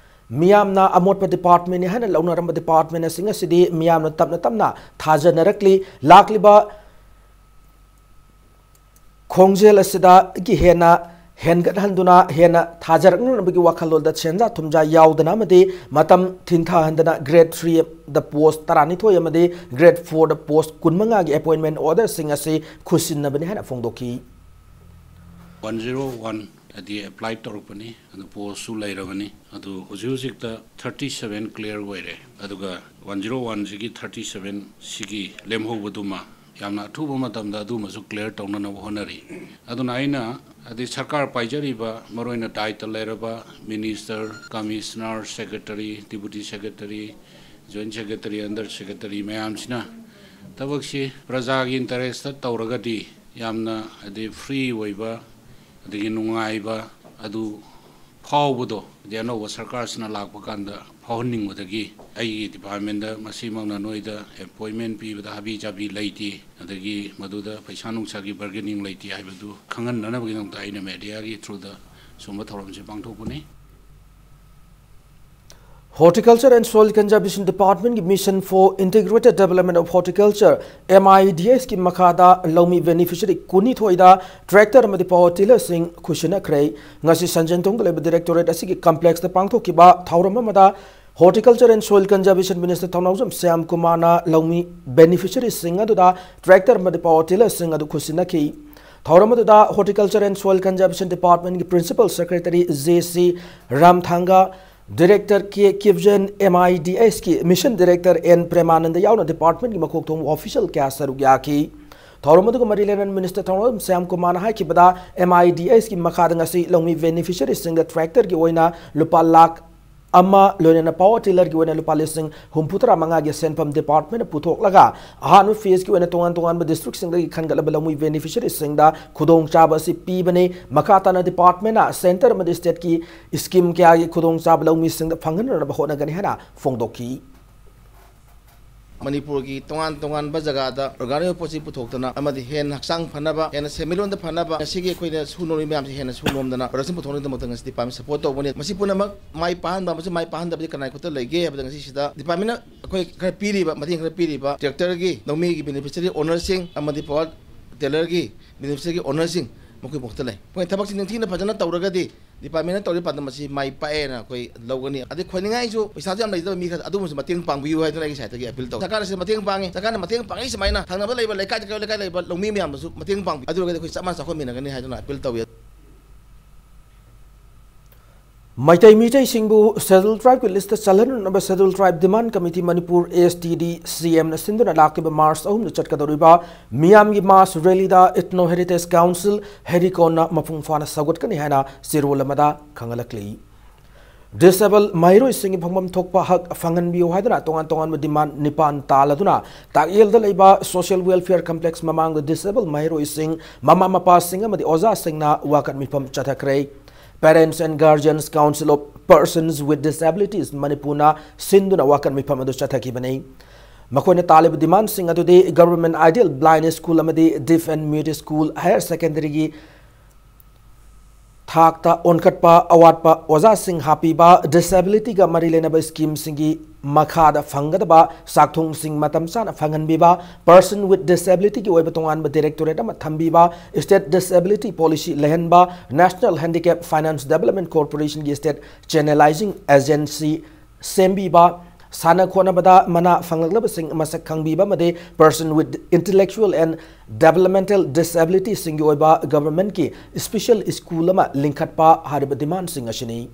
ꯃꯤꯌꯥꯝꯅ ꯑꯃꯣꯠꯄ departmentꯅꯤ ꯍꯥꯏꯅ ꯂꯧꯅꯔꯝꯕ departmentꯁꯤꯡ ꯑꯁꯤꯗꯤ ꯃꯤꯌꯥꯝꯅ ꯇꯞꯅ ꯇꯞꯅ ꯊꯥꯖꯅꯔꯛꯂꯤ꯫ ꯂꯥꯛꯂꯤꯕ ꯈꯣꯡꯖꯦꯜ ꯑꯁꯤꯗꯒꯤ ꯍꯦꯟꯅ ꯍꯦꯟꯒꯠꯍꯟꯗꯨꯅ ꯍꯦꯟꯅ ꯊꯥꯖꯔꯛꯅꯅꯕꯒꯤ ꯋꯥꯈꯜꯂꯣꯟꯗ ꯁꯦꯟꯖꯥ ꯊꯨꯝꯖꯥ ꯌꯥꯎꯗꯅ ꯑꯃꯗꯤ ꯃꯇꯝ ꯊꯤꯟꯊꯍꯟꯗꯅ grade threeꯗ post ꯇꯔꯥꯅꯤꯊꯣꯏ ꯑꯃꯗꯤ grade fourꯗ post ꯀꯨꯟꯃꯉꯥꯒꯤ appointment orderꯁꯤꯡ ꯑꯁꯤ ꯈꯨꯠꯁꯤꯟꯅꯕꯅꯤ ꯍꯥꯏꯅ ꯐꯣꯡꯗꯣꯛꯈꯤ꯫ One zero one ꯍꯥꯏꯗꯤ apply ꯇꯧꯔꯛꯄꯅꯤ, ꯑꯗꯨ postꯁꯨ ꯂꯩꯔꯕꯅꯤ꯫ ꯑꯗꯨ ꯍꯧꯖꯤꯛ ꯍꯧꯖꯤꯛꯇ thirty seven clear ꯑꯣꯏꯔꯦ, ꯑꯗꯨꯒ one zero oneꯁꯤꯒꯤ thirty seven ꯁꯤꯒꯤ ꯂꯦꯝꯍꯧꯕꯗꯨꯃ ꯌꯥꯝꯅ ꯑꯊꯨꯕ ꯃꯇꯝꯗ ꯑꯗꯨꯃꯁꯨ clear ꯇꯧꯅꯅꯕ ꯍꯣꯠꯅꯔꯤ꯫ ꯑꯗꯨꯅ ꯑꯩꯅ ꯍꯥꯏꯗꯤ ꯁꯔꯀꯥꯔ ꯄꯥꯏꯖꯔꯤꯕ, ꯃꯔꯨꯑꯣꯏꯅ ꯗꯥꯏꯇ ꯂꯩꯔꯕ minister, commissioner, secretary, deputy secretary, joint secretary, under secretary ꯃꯌꯥꯝꯁꯤꯅ ꯊꯕꯛꯁꯤ ꯄ꯭ꯔꯖꯥꯒꯤ interestꯇ ꯇꯧꯔꯒꯗꯤ ꯌꯥꯝꯅ ꯍꯥꯏꯗꯤ free ꯑꯣꯏꯕ, ꯑꯗꯒꯤ ꯅꯨꯡꯉꯥꯏꯕ ꯑꯗꯨ ꯐꯥꯎꯕꯗꯣ ꯍꯥꯏꯗꯤ ꯑꯅꯧꯕ ꯁꯔꯀꯥꯔꯁꯤꯅ ꯂꯥꯛꯄ ꯀꯥꯟꯗ ꯐꯥꯎꯍꯟꯅꯤꯡꯕꯗꯒꯤ ꯑꯩꯒꯤ departmentꯇ ꯃꯁꯤꯃꯛꯅ ꯅꯣꯏꯗ appointment ꯄꯤꯕꯗ ꯍꯥꯕꯤ ꯆꯥꯕꯤ ꯂꯩꯇꯦ, ꯑꯗꯒꯤ ꯃꯗꯨꯗ ꯄꯩꯁꯥ ꯅꯨꯡꯁꯥꯒꯤ bargaining ꯂꯩꯇꯦ ꯍꯥꯏꯕꯗꯨ ꯈꯪꯍꯟꯅꯅꯕꯒꯤꯗꯃꯛꯇ ꯑꯩꯅ mediaꯒꯤ throughꯗ ꯁꯨꯝꯕ ꯊꯧꯔꯝꯁꯤ ꯄꯥꯡꯊꯣꯛꯄꯅꯤ꯫ Horticulture and Soil Conservation Departmentꯀꯤ Mission for Integrated Development of Horticulture, MIDSꯀꯤ ꯃꯈꯥꯗ ꯂꯧꯃꯤ beneficiary ꯀꯨꯟꯅꯤꯊꯣꯏꯗ tractor ꯑꯃꯗꯤ power tillerꯁꯤꯡ ꯈꯨꯠꯁꯤꯟꯅꯈ꯭ꯔꯦ꯫ ꯉꯁꯤ ꯁꯟꯖꯦꯟꯊꯣꯡꯗ ꯂꯩꯕ directorate ꯑꯁꯤꯒꯤ complexꯇ ꯄꯥꯡꯊꯣꯛꯈꯤꯕ ꯊꯧꯔꯝ ꯑꯃꯗ Horticulture and Soil Conservation Minister ꯊꯧꯅꯥꯎꯖꯝ ꯁ꯭ꯌꯥꯝ ꯀꯨꯃꯥꯔꯅ ꯂꯧꯃꯤ beneficiaryꯁꯤꯡ ꯑꯗꯨꯗ tractor ꯑꯃꯗꯤ power tillerꯁꯤꯡ ꯑꯗꯨ ꯈꯨꯠꯁꯤꯟꯅꯈꯤ꯫ ꯊꯧꯔꯝ ꯑꯗꯨꯗ Horticulture and Soil Conservation Departmentꯀꯤ Principal Secretary J C ꯔꯥꯝꯊꯥꯡꯒ, Director K ꯀꯤꯞꯖꯟ, MIDSꯀꯤ Mission Director N ꯄ꯭ꯔꯦꯃꯥꯅꯟꯗ ꯌꯥꯎꯅ departmentꯀꯤ ꯃꯀꯣꯛ ꯊꯣꯡꯕ official ꯀꯌꯥ ꯁꯔꯨꯛ ꯌꯥꯈꯤ꯫ ꯊꯧꯔꯝ ꯑꯗꯨꯒ ꯃꯔꯤ ꯂꯩꯅꯅ Minister ꯊꯧꯅꯥꯎꯖꯝ ꯁ꯭ꯌꯥꯝ ꯀꯨꯃꯥꯔꯅ ꯍꯥꯏꯈꯤꯕꯗ, MIDSꯀꯤ ꯃꯈꯥꯗ ꯉꯁꯤ ꯂꯧꯃꯤ beneficiaryꯁꯤꯡꯗ tractorꯒꯤ ꯑꯣꯏꯅ ꯂꯨꯄꯥ ꯂꯥꯈ ꯑꯃ, ꯂꯣꯏꯅꯅ power tillerꯒꯤ ꯑꯣꯏꯅ ꯂꯨꯄꯥ ꯂꯤꯁꯤꯡ ꯍꯨꯝꯐꯨ ꯇꯔꯥ ꯃꯉꯥꯒꯤ ꯁꯦꯟꯐꯝ departmentꯅ ꯄꯨꯊꯣꯛꯂꯒ ꯑꯍꯥꯟꯕ phaseꯀꯤ ꯑꯣꯏꯅ ꯇꯣꯉꯥꯟ ꯇꯣꯉꯥꯟꯕ districtꯁꯤꯡꯗꯒꯤ ꯈꯟꯒꯠꯂꯕ ꯂꯧꯃꯤ beneficiaryꯁꯤꯡꯗ ꯈꯨꯗꯣꯡꯆꯥꯕ ꯑꯁꯤ ꯄꯤꯕꯅꯤ꯫ ꯃꯈꯥ ꯇꯥꯅ departmentꯅ centre ꯑꯃꯗꯤ stateꯀꯤ scheme ꯀꯌꯥꯒꯤ ꯈꯨꯗꯣꯡꯆꯥꯕ ꯂꯧꯃꯤꯁꯤꯡꯗ ꯐꯪꯍꯟꯅꯅꯕ ꯍꯣꯠꯅꯒꯅꯤ ꯍꯥꯏꯅ ꯐꯣꯡꯗꯣꯛꯈꯤ꯫ ꯃꯅꯤꯄꯨꯔꯒꯤ ꯇꯣꯉꯥꯟ ꯇꯣꯉꯥꯟꯕ ꯖꯒꯥꯗ organic ꯄꯣꯠ ꯆꯩ ꯄꯨꯊꯣꯛꯇꯅ ꯑꯃꯗꯤ ꯍꯦꯟꯅ ꯍꯛꯆꯥꯡ ꯐꯅꯕ, ꯍꯦꯟꯅ ꯁꯦꯟꯃꯤꯠꯂꯣꯟꯗ ꯐꯅꯕ, ꯉꯁꯤꯒꯤ ꯑꯩꯈꯣꯏꯅ ꯁꯨ ꯅꯣꯝꯂꯤ ꯃꯌꯥꯝꯁꯦ ꯍꯦꯟꯅ ꯁꯨ ꯅꯣꯝꯗꯅ production ꯄꯨꯊꯣꯛꯅꯕꯒꯤꯗꯃꯛꯇ ꯉꯁꯤ department support ꯇꯧꯕꯅꯤ꯫ ꯃꯁꯤ ꯄꯨꯝꯅꯃꯛ ꯃꯥꯏ ꯄꯥꯛꯍꯟꯕ ꯑꯃꯁꯨꯡ ꯃꯥꯏ ꯄꯥꯛꯍꯟꯗꯕꯗꯤ ꯀꯅꯥꯒꯤ ꯈꯨꯠꯇ ꯂꯩꯒꯦ ꯍꯥꯏꯕꯗ, ꯉꯁꯤꯁꯤꯗ departmentꯅ ꯑꯩꯈꯣꯏ ꯈꯔ ꯄꯤꯔꯤꯕ, ꯃꯇꯦꯡ ꯈꯔ ꯄꯤꯔꯤꯕ tractorꯒꯤ ꯂꯧꯃꯤꯒꯤ beneficiary ownerꯁꯤꯡ ꯑꯃꯗꯤ power tillerꯒꯤ beneficiaryꯒꯤ ownerꯁꯤꯡ ꯃꯈꯣꯏ ꯃꯈꯨꯠꯇ ꯂꯩ꯫ ꯑꯩꯈꯣꯏꯅ ꯊꯕꯛꯁꯤ ꯅꯤꯡꯊꯤꯅ ꯐꯖꯅ ꯇꯧꯔꯒꯗꯤ department ꯇꯧꯔꯤꯕ ꯄꯥꯟꯗꯝ ꯑꯁꯤ ꯃꯥꯏ ꯄꯥꯛꯑꯦꯅ ꯑꯩꯈꯣꯏ ꯂꯧꯒꯅꯤ꯫ ꯑꯗꯩ ꯈꯣꯏꯅꯤꯡꯉꯥꯏꯁꯨ ꯄꯩꯁꯥꯁꯨ ꯌꯥꯝ ꯂꯩꯖꯗꯕ ꯃꯤ ꯈꯔ ꯑꯗꯨꯒꯨꯝꯕꯁꯨ ꯃꯇꯦꯡ ꯄꯥꯡꯕꯤꯌꯨ ꯍꯥꯏꯗꯅ ꯑꯩꯒꯤ side ꯇꯒꯤ appeal ꯇꯧꯏ꯫ ꯁꯔꯀꯥꯔ ꯑꯁꯤ ꯃꯇꯦꯡ ꯄꯥꯡꯉꯤ, ꯁꯔꯀꯥꯔꯅ ꯃꯇꯦꯡ ꯄꯥꯡꯉꯤ ꯁꯨꯃꯥꯏꯅ ꯊꯪꯅꯕ ꯂꯩꯕ ꯂꯩꯀꯥꯏꯗ ꯀꯩꯔꯣꯜ ꯂꯩꯀꯥꯏ ꯂꯩꯕ ꯂꯧꯃꯤ ꯃꯌꯥꯝꯗꯁꯨ ꯃꯇꯦꯡ ꯄꯥꯡꯕꯤ꯫ ꯑꯗꯨ ꯑꯣꯏꯔꯒꯗꯤ ꯑꯩꯈꯣꯏ ꯆꯞ ꯃꯥꯟꯅ ꯆꯥꯎꯈꯠꯃꯤꯟꯅꯒꯅꯤ ꯍꯥꯏꯗꯨꯅ appeal ꯇꯧꯏ꯫ ꯃꯩꯇꯩ ꯃꯤꯇꯩꯁꯤꯡꯕꯨ Scheduled Tribe ꯀꯤ list ꯇ ꯆꯜꯍꯟꯅꯅꯕ Scheduled Tribe Demand Committee Manipur, S T D C M ꯅ ꯁꯤꯟꯗꯨꯅ ꯂꯥꯛꯂꯤꯕ March ꯑꯍꯨꯝꯗ ꯆꯠꯀꯗꯧꯔꯤꯕ ꯃꯤꯌꯥꯝꯒꯤ mass rally ꯗ Ethno Heritage Council, ꯍꯦꯔꯤꯀꯣꯟꯅ ꯃꯄꯨꯡ ꯐꯥꯅ ꯁꯧꯒꯠꯀꯅꯤ ꯍꯥꯏꯅ ꯆꯦꯔꯣꯜ ꯑꯃꯗ ꯈꯪꯍꯜꯂꯛꯂꯤ꯫ Disable ꯃꯍꯩꯔꯣꯏꯁꯤꯡꯒꯤ ꯐꯪꯐꯝ ꯊꯣꯛꯄ ꯍꯛ ꯐꯪꯍꯟꯕꯤꯌꯨ ꯍꯥꯏꯗꯨꯅ ꯇꯣꯉꯥꯟ ꯇꯣꯉꯥꯟꯕ demand ꯅꯤꯄꯥꯟ ꯇꯥꯜꯂꯗꯨꯅ ꯇꯥꯛꯌꯦꯜꯗ ꯂꯩꯕ Social Welfare Complex ꯃꯃꯥꯡꯗ disable ꯃꯍꯩꯔꯣꯏꯁꯤꯡ, ꯃꯃꯥ ꯃꯄꯥꯁꯤꯡ ꯑꯃꯗꯤ ꯑꯣꯖꯥꯁꯤꯡꯅ ꯋꯥꯀꯠ ꯃꯤꯐꯝ ꯆꯠꯊꯈ꯭ꯔꯦ꯫ Parents and Guardians Council of Persons with Disabilities ꯃꯅꯤꯄꯨꯔꯅ ꯁꯤꯟꯗꯨꯅ ꯋꯥꯀꯠ ꯃꯤꯐꯝ ꯑꯗꯨ ꯆꯠꯊꯈꯤꯕꯅꯤ꯫ ꯃꯈꯣꯏꯅ ꯇꯥꯜꯂꯤꯕ demand ꯁꯤꯡ ꯑꯗꯨꯗꯤ Government Ideal Blind School ꯑꯃꯗꯤ Deaf and Mute School Higher Secondary ꯒꯤ ꯊꯥꯛꯇ ꯑꯣꯟꯈꯠꯄ, ꯑꯋꯥꯠꯄ ꯑꯣꯖꯥꯁꯤꯡ ꯍꯥꯞꯄꯤꯕ, disability ꯒ ꯃꯔꯤ ꯂꯩꯅꯕ scheme ꯁꯤꯡꯒꯤ ꯃꯈꯥꯗ ꯐꯪꯒꯗꯕ ꯆꯥꯛꯊꯨꯡꯁꯤꯡ ꯃꯇꯝ ꯆꯥꯅ ꯐꯪꯍꯟꯕꯤꯕ, Person with Disability ꯒꯤ ꯑꯣꯏꯕ ꯇꯣꯉꯥꯟꯕ directorate ꯑꯃ ꯊꯝꯕꯤꯕ, State Disability Policy ꯂꯩꯍꯟꯕ, National Handicap Finance Development Corporation ꯒꯤ state channelizing agency ꯁꯦꯝꯕꯤꯕ, ꯁꯥꯟꯅ ꯈꯣꯠꯅꯕꯗ ꯃꯅꯥ ꯐꯪꯂꯛꯂꯕꯁꯤꯡ ꯃꯁꯛ ꯈꯪꯕꯤꯕ ꯑꯃꯗꯤ Person with Intellectual and Developmental Disability ꯁꯤꯡꯒꯤ ꯑꯣꯏꯕ government ꯀꯤ special school ꯑꯃ ꯂꯤꯡꯈꯠꯄ ꯍꯥꯏꯔꯤꯕ demand ꯁꯤꯡ ꯑꯁꯤꯅꯤ꯫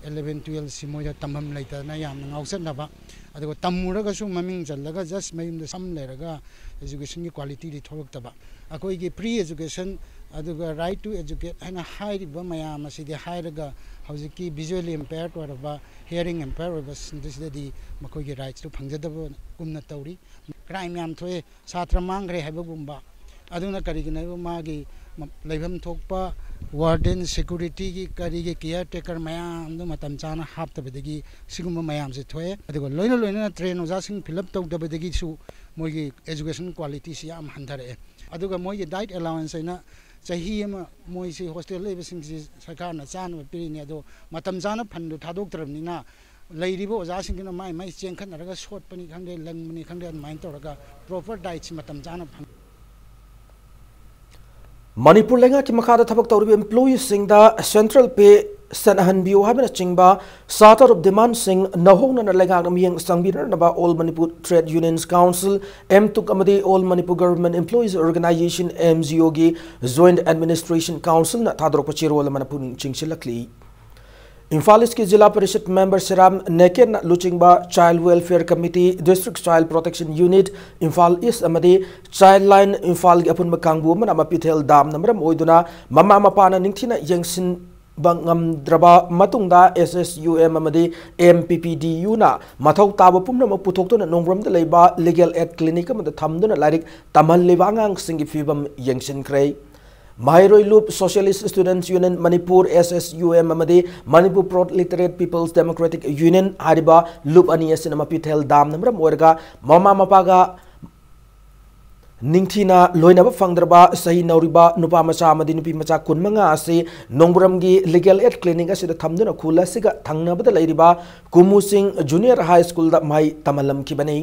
Eleven twelve ꯁꯤ ꯃꯣꯏꯗ ꯇꯝꯐꯝ ꯂꯩꯇꯗꯅ ꯌꯥꯝꯅ ꯉꯥꯎꯆꯠꯅꯕ, ꯑꯗꯨꯒ ꯇꯝꯃꯨꯔꯒꯁꯨ ꯃꯃꯤꯡ ꯆꯜꯂꯒ just ꯃꯌꯨꯝꯗ ꯁꯝ ꯂꯩꯔꯒ education ꯒꯤ quality ꯗꯤ ꯊꯣꯛꯂꯛꯇꯕ꯫ ꯑꯩꯈꯣꯏꯒꯤ free education ꯑꯗꯨꯒ right to educate ꯍꯥꯏꯅ ꯍꯥꯏꯔꯤꯕ ꯃꯌꯥꯝ ꯑꯁꯤꯗꯤ ꯍꯥꯏꯔꯒ ꯍꯧꯖꯤꯛꯀꯤ visually impaired ꯑꯣꯏꯔꯕ, hearing impaired ꯑꯣꯏꯕꯁꯤꯡꯗꯨꯁꯤꯗꯗꯤ ꯃꯈꯣꯏꯒꯤ rights ꯇꯨ ꯐꯪꯖꯗꯕꯒꯨꯝꯅ ꯇꯧꯔꯤ꯫ Crime ꯌꯥꯝ ꯊꯣꯛꯑꯦ, ꯁꯥꯇ꯭ꯔ ꯃꯥꯡꯈ꯭ꯔꯦ ꯍꯥꯏꯕꯒꯨꯝꯕ꯫ ꯑꯗꯨꯅ ꯀꯔꯤꯒꯤꯅꯣ ꯍꯥꯏꯕ ꯃꯥꯒꯤ ꯃ-, ꯂꯩꯐꯝ ꯊꯣꯛꯄ warden, security ꯒꯤ, ꯀꯔꯤꯒꯤ caretaker ꯃꯌꯥꯝꯗꯨ ꯃꯇꯝ ꯆꯥꯅ ꯍꯥꯞꯇꯕꯗꯒꯤ ꯁꯤꯒꯨꯝꯕ ꯃꯌꯥꯝꯁꯦ ꯊꯣꯛꯑꯦ꯫ ꯑꯗꯨꯒ ꯂꯣꯏꯅ ꯂꯣꯏꯅꯅ train ꯑꯣꯖꯥꯁꯤꯡ fill up ꯇꯧꯗꯕꯗꯒꯤꯁꯨ ꯃꯣꯏꯒꯤ education quality ꯁꯤ ꯌꯥꯝ ꯍꯟꯊꯔꯛꯑꯦ꯫ ꯑꯗꯨꯒ ꯃꯣꯏꯒꯤ diet allowance ꯍꯥꯏꯅ ꯆꯍꯤ ꯑꯃ ꯃꯣꯏꯁꯤ hostel ꯂꯩꯕꯁꯤꯡꯁꯤ ꯁꯔꯀꯥꯔꯅ ꯆꯥꯅꯕ ꯄꯤꯔꯤꯅꯤ, ꯑꯗꯣ ꯃꯇꯝ ꯆꯥꯅ fund ꯗꯨ ꯊꯥꯗꯣꯛꯇ꯭ꯔꯕꯅꯤꯅ ꯂꯩꯔꯤꯕ ꯑꯣꯖꯥꯁꯤꯡꯗꯨꯅ ꯃꯥꯏ ꯃꯥꯏ ꯆꯦꯟꯈꯠꯅꯔꯒ ꯁꯣꯠꯄꯅꯤ ꯈꯪꯗꯦ, ꯂꯪꯕꯅꯤ ꯈꯪꯗꯦ, ꯑꯗꯨꯃꯥꯏꯅ ꯇꯧꯔꯒ proper diet ꯁꯤ ꯃꯇꯝ ꯆꯥꯅ ꯐꯪ- ꯃꯅꯤꯄꯨꯔ ꯂꯩꯉꯥꯛꯀꯤ ꯃꯈꯥꯗ ꯊꯕꯛ ꯇꯧꯔꯤꯕ employeeꯁꯤꯡꯗ central pay ꯁꯦꯟꯍꯟꯕꯤꯌꯨ ꯍꯥꯏꯕꯅꯆꯤꯡꯕ ꯁꯥꯇꯔꯨꯞ demandꯁꯤꯡ ꯅꯧꯍꯧꯅꯅ ꯂꯩꯉꯥꯛꯅ ꯃꯤꯠꯌꯦꯡ ꯆꯪꯕꯤꯅꯅꯕ All Manipur Trade Unions Council, M TUC, ꯑꯃꯗꯤ All Manipur Government Employees Organisation, M G Oꯒꯤ Joint Administration Councilꯅ ꯊꯥꯗꯣꯔꯛꯄ ꯆꯦꯔꯣꯜ ꯑꯃꯅ ꯄꯨꯛꯅꯤꯡ ꯆꯤꯡꯁꯤꯜꯂꯛꯂꯤ꯫ ꯏꯝꯐꯥꯜ ꯏꯁꯀꯤ ꯖꯤꯂꯥ ꯄꯔꯤꯁꯠ ꯃꯦꯝꯕꯔ ꯁꯦꯔꯥꯝ ꯅꯦꯀꯦꯟꯅ ꯂꯨꯆꯤꯡꯕ Child Welfare Committee, District Child Protection Unit, Imphal ꯏꯁ ꯑꯃꯗꯤ Childline ꯏꯝꯐꯥꯜꯒꯤ ꯑꯄꯨꯟꯕ ꯀꯥꯡꯕꯨ ꯑꯃꯅ ꯃꯄꯤꯊꯦꯜ ꯗꯥꯝꯅ ꯃꯔꯝ ꯑꯣꯏꯗꯨꯅ ꯃꯃꯥ ꯃꯄꯥꯅ ꯅꯤꯡꯊꯤꯅ ꯌꯦꯡꯁꯤꯟꯕ ꯉꯝꯗ꯭ꯔꯕ ꯃꯇꯨꯡꯗ S S U M ꯑꯃꯗꯤ M P P D Uꯅ ꯃꯊꯧ ꯇꯥꯕ ꯄꯨꯝꯅꯃꯛ ꯄꯨꯊꯣꯛꯇꯨꯅ ꯅꯣꯡꯕ꯭ꯔꯝꯗ ꯂꯩꯕ Legal Aid Clinic ꯑꯃꯗ ꯊꯝꯗꯨꯅ ꯂꯥꯏꯔꯤꯛ ꯇꯝꯍꯜꯂꯤꯕ ꯑꯉꯥꯡꯁꯤꯡꯒꯤ ꯐꯤꯕꯝ ꯌꯦꯡꯁꯤꯟꯈ꯭ꯔꯦ꯫ ꯃꯍꯩꯔꯣꯏ ꯂꯨꯞ, Socialist Students Union Manipur, S S U M, ꯑꯃꯗꯤ Manipur Proletaryate People's Democratic Union ꯍꯥꯏꯔꯤꯕ ꯂꯨꯞ ꯑꯅꯤ ꯑꯁꯤꯅ ꯃꯄꯤꯊꯦꯜ ꯗꯥꯝꯅ ꯃꯔꯝ ꯑꯣꯏꯔꯒ ꯃꯃꯥ ꯃꯄꯥꯒ ꯅꯤꯡꯊꯤꯅ ꯂꯣꯏꯅꯕ ꯐꯪꯗ꯭ꯔꯕ ꯆꯍꯤ ꯅꯧꯔꯤꯕ ꯅꯨꯄꯥ ꯃꯆꯥ ꯑꯃꯗꯤ ꯅꯨꯄꯤ ꯃꯆꯥ ꯀꯨꯟꯃꯉꯥ ꯑꯁꯤ ꯅꯣꯡꯕ꯭ꯔꯝꯒꯤ Legal Aid Clinic ꯑꯁꯤꯗ ꯊꯝꯗꯨꯅ ꯈꯨꯜ ꯑꯁꯤꯒ ꯊꯪꯅꯕꯗ ꯂꯩꯔꯤꯕ ꯀꯨꯃꯨꯁꯤꯡ Junior High Schoolꯗ ꯃꯍꯩ ꯇꯝꯍꯜꯂꯝꯈꯤꯕꯅꯤ꯫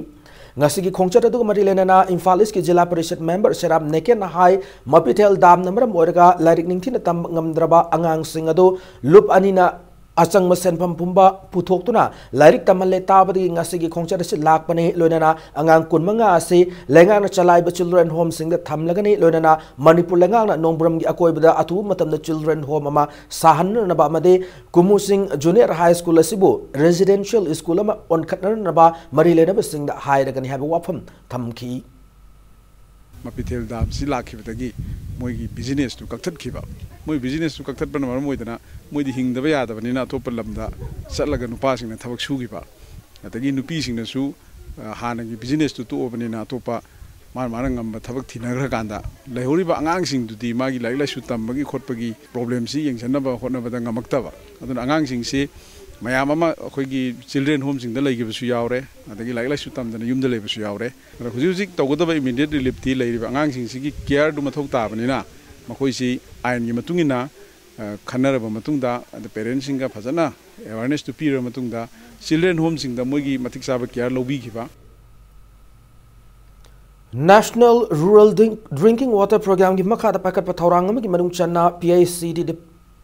ꯉꯁꯤꯒꯤ ꯈꯣꯡꯆꯠ ꯑꯗꯨꯒ ꯃꯔꯤ ꯂꯩꯅꯅ ꯏꯝꯐꯥꯜ ꯏꯁꯀꯤ ꯖꯤꯂꯥ ꯄꯔꯤꯁꯠ ꯃꯦꯝꯕꯔ ꯁꯦꯔꯥꯝ ꯅꯦꯀꯦꯟꯅ ꯍꯥꯏ, ꯃꯄꯤꯊꯦꯜ ꯗꯥꯝꯅ ꯃꯔꯝ ꯑꯣꯏꯔꯒ ꯂꯥꯏꯔꯤꯛ ꯅꯤꯡꯊꯤꯅ ꯇꯝꯕ ꯉꯝꯗ꯭ꯔꯕ ꯑꯉꯥꯡꯁꯤꯡ ꯑꯗꯨ ꯂꯨꯞ ꯑꯅꯤꯅ ꯑꯆꯪꯕ ꯁꯦꯟꯐꯝ ꯄꯨꯝꯕ ꯄꯨꯊꯣꯛꯇꯨꯅ ꯂꯥꯏꯔꯤꯛ ꯇꯝꯍꯜꯂꯦ ꯇꯥꯕꯗꯒꯤ ꯉꯁꯤꯒꯤ ꯈꯣꯡꯆꯠ ꯑꯁꯤ ꯂꯥꯛꯄꯅꯤ꯫ ꯂꯣꯏꯅꯅ ꯑꯉꯥꯡ ꯀꯨꯟꯃꯉꯥ ꯑꯁꯤ ꯂꯩꯉꯥꯛꯅ ꯆꯂꯥꯏꯕ Children Homeꯁꯤꯡꯗ ꯊꯝꯂꯒꯅꯤ꯫ ꯂꯣꯏꯅꯅ ꯃꯅꯤꯄꯨꯔ ꯂꯩꯉꯥꯛꯅ ꯅꯣꯡꯕ꯭ꯔꯝꯒꯤ ꯑꯀꯣꯏꯕꯗ ꯑꯊꯨꯕ ꯃꯇꯝꯗ Children Home ꯑꯃ ꯁꯥꯍꯟꯅꯅꯕ ꯑꯃꯗꯤ ꯀꯨꯃꯨꯁꯤꯡ Junior High School ꯑꯁꯤꯕꯨ residential school ꯑꯃ ꯑꯣꯟꯈꯠꯅꯅꯕ ꯃꯔꯤ ꯂꯩꯅꯕꯁꯤꯡꯗ ꯍꯥꯏꯔꯒꯅꯤ ꯍꯥꯏꯕ ꯋꯥꯐꯝ ꯊꯝꯈꯤ꯫ ꯃꯄꯤꯊꯦꯜ ꯗꯥꯝꯁꯤ ꯂꯥꯛꯈꯤꯕꯗꯒꯤ ꯃꯣꯏꯒꯤ businessꯇꯨ ꯀꯛꯊꯠꯈꯤꯕ꯫ ꯃꯣꯏ businessꯇꯨ ꯀꯛꯊꯠꯄꯅ ꯃꯔꯝ ꯑꯣꯏꯗꯅ ꯃꯣꯏꯗꯤ ꯍꯤꯡꯗꯕ ꯌꯥꯗꯕꯅꯤꯅ ꯑꯇꯣꯞꯄ ꯂꯝꯗ ꯆꯠꯂꯒ ꯅꯨꯄꯥꯁꯤꯡꯅ ꯊꯕꯛ ꯁꯨꯈꯤꯕ꯫ ꯑꯗꯒꯤ ꯅꯨꯄꯤꯁꯤꯡꯅꯁꯨ, ꯑ, ꯍꯥꯟꯅꯒꯤ businessꯇꯨ ꯇꯣꯛꯑꯕꯅꯤꯅ ꯑꯇꯣꯞꯄ ꯃꯥꯅ ꯃꯥꯅ ꯉꯝꯕ ꯊꯕꯛ ꯊꯤꯅꯈ꯭ꯔꯀꯥꯟꯗ ꯂꯩꯍꯧꯔꯤꯕ ꯑꯉꯥꯡꯁꯤꯡꯗꯨꯗꯤ ꯃꯥꯒꯤ ꯂꯥꯏꯔꯤꯛ ꯂꯥꯏꯁꯨ ꯇꯝꯕꯒꯤ ꯈꯣꯠꯄꯒꯤ problemꯁꯤ ꯌꯦꯡꯁꯤꯟꯅꯕ ꯍꯣꯠꯅꯕꯗ ꯉꯝꯃꯛꯇꯕ꯫ ꯑꯗꯨꯅ ꯑꯉꯥꯡꯁꯤꯡꯁꯤ ꯃꯌꯥꯝ ꯑꯃ ꯑꯩꯈꯣꯏꯒꯤ Children Homeꯁꯤꯡꯗ ꯂꯩꯈꯤꯕꯁꯨ ꯌꯥꯎꯔꯦ, ꯑꯗꯒꯤ ꯂꯥꯏꯔꯤꯛ ꯂꯥꯏꯁꯨ ꯇꯝꯗꯅ ꯌꯨꯝꯗ ꯂꯩꯕꯁꯨ ꯌꯥꯎꯔꯦ꯫ ꯑꯗꯣ ꯍꯧꯖꯤꯛ ꯍꯧꯖꯤꯛ ꯇꯧꯒꯗꯕ immediate reliefꯇꯤ ꯂꯩꯔꯤꯕ ꯑꯉꯥꯡꯁꯤꯡꯁꯤꯒꯤ careꯗꯨ ꯃꯊꯧ ꯇꯥꯕꯅꯤꯅ ꯃꯈꯣꯏꯁꯤ ꯑꯥꯏꯟꯒꯤ ꯃꯇꯨꯡ ꯏꯟꯅ, ꯑ, ꯈꯟꯅꯔꯕ ꯃꯇꯨꯡꯗ, ꯑꯗ parentꯁꯤꯡꯒ ꯐꯖꯅ awarenessꯇꯨ ꯄꯤꯔꯕ ꯃꯇꯨꯡꯗ Children Homeꯁꯤꯡꯗ ꯃꯣꯏꯒꯤ ꯃꯇꯤꯛ ꯆꯥꯕ care ꯂꯧꯕꯤꯈꯤꯕ꯫ National Rural Drink- Drinking Water Programme ꯒꯤ ꯃꯈꯥꯗ ꯄꯥꯏꯈꯠꯄ ꯊꯧꯔꯥꯡ ꯑꯃꯒꯤ ꯃꯅꯨꯡ ꯆꯟꯅ P I C D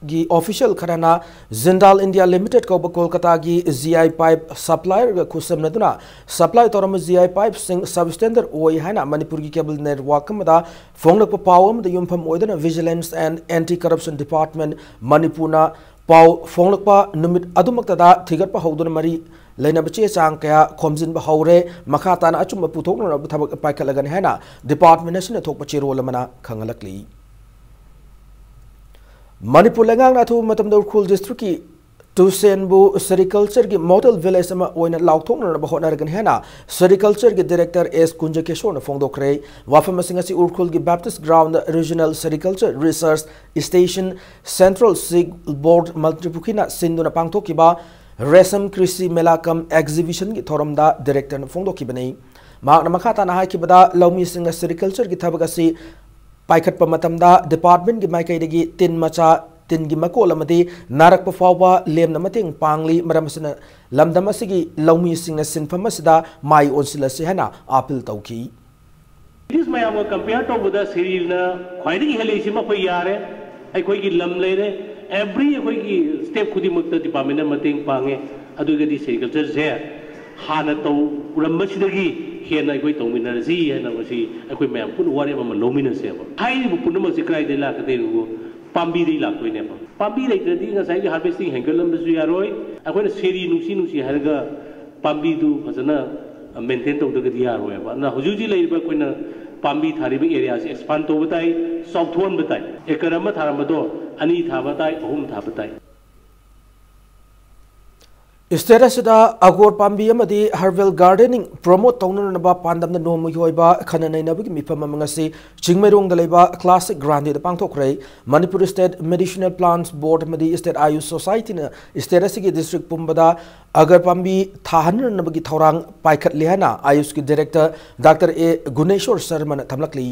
ꯒꯤ official ꯈꯔꯅ Jindal India Limited ꯀꯧꯕ ꯀꯣꯜꯀꯇꯥꯒꯤ G I pipe supplier ꯒ ꯈꯨꯠꯁꯝꯅꯗꯨꯅ supply ꯇꯧꯔꯝꯕ G I pipe ꯁꯤꯡ substandard ꯑꯣꯏ ꯍꯥꯏꯅ ꯃꯅꯤꯄꯨꯔꯒꯤ cable network ꯑꯃꯗ ꯐꯣꯡꯂꯛꯄ ꯄꯥꯎ ꯑꯃꯗ ꯌꯨꯝꯐꯝ ꯑꯣꯏꯗꯨꯅ Vigilance and Anti Corruption Department ꯃꯅꯤꯄꯨꯔꯅ ꯄꯥꯎ ꯐꯣꯡꯂꯛꯄ ꯅꯨꯃꯤꯠ ꯑꯗꯨꯃꯛꯇꯗ ꯊꯤꯒꯠꯄ ꯍꯧꯗꯨꯅ ꯃꯔꯤ ꯂꯩꯅꯕ ꯆꯦ ꯆꯥꯡ ꯀꯌꯥ ꯈꯣꯝꯖꯤꯟꯕ ꯍꯧꯔꯦ꯫ ꯃꯈꯥ ꯇꯥꯅ ꯑꯆꯨꯝꯕ ꯄꯨꯊꯣꯛꯅꯅꯕ ꯊꯕꯛ ꯄꯥꯏꯈꯠꯂꯒꯅꯤ ꯍꯥꯏꯅ department ꯑꯁꯤꯅ ꯊꯣꯛꯄ ꯆꯦꯔꯣꯜ ꯑꯃꯅ ꯈꯪꯍꯜꯂꯛꯂꯤ꯫ ꯃꯅꯤꯄꯨꯔ ꯂꯩꯉꯥꯛꯅ ꯑꯊꯨꯕ ꯃꯇꯝꯗ ꯎꯈ꯭ꯔꯨꯜ district ꯀꯤ ꯇꯨꯁꯦꯟꯕꯨ sericulture ꯒꯤ model village ꯑꯃ ꯑꯣꯏꯅ ꯂꯥꯎꯊꯣꯛꯅꯅꯕ ꯍꯣꯠꯅꯔꯒꯅꯤ ꯍꯥꯏꯅ sericulture ꯒꯤ director S ꯀꯨꯟꯖꯀꯦꯁꯣꯔꯅ ꯐꯣꯡꯗꯣꯛꯈ꯭ꯔꯦ꯫ ꯋꯥꯐꯝ ꯑꯁꯤꯡ ꯑꯁꯤ ꯎꯈ꯭ꯔꯨꯜꯒꯤ Baptist ground Regional Sericulture Research Station Central Seed Board ꯃꯟꯇ꯭ꯔꯤ ꯄꯨꯈ꯭ꯔꯤꯅ ꯁꯤꯟꯗꯨꯅ ꯄꯥꯡꯊꯣꯛꯈꯤꯕ ꯔꯦꯁꯝ ꯀ꯭ꯔꯤꯁꯤ ꯃꯦꯂꯥ ꯀꯝ exhibition ꯒꯤ ꯊꯧꯔꯝꯗ director ꯅ ꯐꯣꯡꯗꯣꯛꯈꯤꯕꯅꯤ꯫ ꯃꯍꯥꯛꯅ ꯃꯈꯥ ꯇꯥꯅ ꯍꯥꯏꯈꯤꯕꯗ, ꯂꯧꯃꯤꯁꯤꯡꯅ sericulture ꯒꯤ ꯊꯕꯛ ꯑꯁꯤ ꯄꯥꯏꯈꯠꯄ ꯃꯇꯝꯗ department ꯀꯤ ꯃꯥꯏꯀꯩꯗꯒꯤ ꯇꯤꯟ ꯃꯆꯥ, ꯇꯤꯟꯒꯤ ꯃꯀꯣꯜ ꯑꯃꯗꯤ ꯅꯥꯔꯛꯄ ꯐꯥꯎꯕ ꯂꯦꯝꯅ ꯃꯇꯦꯡ ꯄꯥꯡꯂꯤ꯫ ꯃꯔꯝ ꯑꯁꯤꯅ ꯂꯝꯗꯝ ꯑꯁꯤꯒꯤ ꯂꯧꯃꯤꯁꯤꯡꯅ ꯁꯤꯟꯐꯝ ꯑꯁꯤꯗ ꯃꯥꯏ ꯑꯣꯟꯁꯤꯜꯂꯁꯤ ꯍꯥꯏꯅ appeal ꯇꯧꯈꯤ꯫ British ꯃꯌꯥꯝꯒ compare ꯇꯧꯕꯗ ꯁꯤꯔꯤꯅ ꯈ꯭ꯋꯥꯏꯗꯒꯤ ꯍꯦꯜꯂꯛꯏꯁꯤꯃ ꯑꯩꯈꯣꯏ ꯌꯥꯔꯦ꯫ ꯑꯩꯈꯣꯏꯒꯤ ꯂꯝ ꯂꯩꯔꯦ꯫ Every ꯑꯩꯈꯣꯏꯒꯤ step ꯈꯨꯗꯤꯡꯃꯛꯇ department ꯅ ꯃꯇꯦꯡ ꯄꯥꯡꯉꯦ꯫ ꯑꯗꯨꯒꯗꯤ sericulture ꯁꯦ ꯍꯥꯟꯅ ꯇꯧꯔꯝꯕꯁꯤꯗꯒꯤ ꯍꯦꯟꯅ ꯑꯩꯈꯣꯏ ꯇꯧꯃꯤꯟꯅꯔꯁꯤ ꯍꯥꯏꯅ ꯉꯁꯤ ꯑꯩꯈꯣꯏ ꯃꯌꯥꯝ ꯄꯨꯟꯅ ꯋꯥꯔꯦꯞ ꯑꯃ ꯂꯧꯃꯤꯟꯅꯁꯦꯕ꯫ ꯍꯥꯏꯔꯤꯕ ꯄꯨꯝꯅꯃꯛꯁꯤ ꯀꯗꯥꯏꯗꯒꯤ ꯂꯥꯛꯀꯗꯣꯏꯅꯣ? ꯄꯥꯝꯕꯤꯗꯒꯤ ꯂꯥꯛꯇꯣꯏꯅꯦꯕ꯫ ꯄꯥꯝꯕꯤ ꯂꯩꯇ꯭ꯔꯗꯤ ꯉꯁꯥꯏꯒꯤ harvesting ꯍꯦꯟꯒꯠꯂꯝꯕꯁꯨ ꯌꯥꯔꯣꯏ꯫ ꯑꯩꯈꯣꯏꯅ ꯁꯦꯔꯤ ꯅꯨꯡꯁꯤ ꯅꯨꯡꯁꯤ ꯍꯥꯏꯔꯒ ꯄꯥꯝꯕꯤꯗꯨ ꯐꯖꯅ maintain ꯇꯧꯗ꯭ꯔꯒꯗꯤ ꯌꯥꯔꯣꯏꯕ꯫ ꯑꯗꯨꯅ ꯍꯧꯖꯤꯛ ꯍꯧꯖꯤꯛ ꯂꯩꯔꯤꯕ ꯑꯩꯈꯣꯏꯅ ꯄꯥꯝꯕꯤ ꯊꯥꯔꯤꯕ area ꯁꯤ expand ꯇꯧꯕ ꯇꯥꯏ, ꯆꯥꯎꯊꯣꯛꯍꯟꯕ ꯇꯥꯏ꯫ Acre ꯑꯃ ꯊꯥꯔꯝꯕꯗꯣ ꯑꯅꯤ ꯊꯥꯕ ꯇꯥꯏ, ꯑꯍꯨꯝ ꯊꯥꯕ ꯇꯥꯏ꯫ State ꯑꯁꯤꯗ ꯑꯒꯣꯔ ꯄꯥꯝꯕꯤ ꯑꯃꯗꯤ herbal gardening promote ꯇꯧꯅꯅꯕ ꯄꯥꯟꯗꯝꯗ ꯅꯣꯡꯃꯒꯤ ꯑꯣꯏꯕ ꯈꯟꯅ ꯅꯩꯅꯕꯒꯤ ꯃꯤꯐꯝ ꯑꯃ ꯉꯁꯤ ꯆꯤꯡꯃꯩꯔꯣꯡꯗ ꯂꯩꯕ Classic Grandyꯗ ꯄꯥꯡꯊꯣꯛꯈ꯭ꯔꯦ꯫ Manipur State Medicinal Plants Board ꯑꯃꯗꯤ State Ayush Societyꯅ state ꯑꯁꯤꯒꯤ district ꯄꯨꯝꯕꯗ ꯑꯒꯔ ꯄꯥꯝꯕꯤ ꯊꯥꯍꯟꯅꯅꯕꯒꯤ ꯊꯧꯔꯥꯡ ꯄꯥꯏꯈꯠꯂꯤ ꯍꯥꯏꯅ Ayushꯀꯤ director Doctor A ꯒꯨꯅꯦꯁꯣꯔ ꯁꯔꯃꯅ ꯊꯝꯂꯛꯂꯤ꯫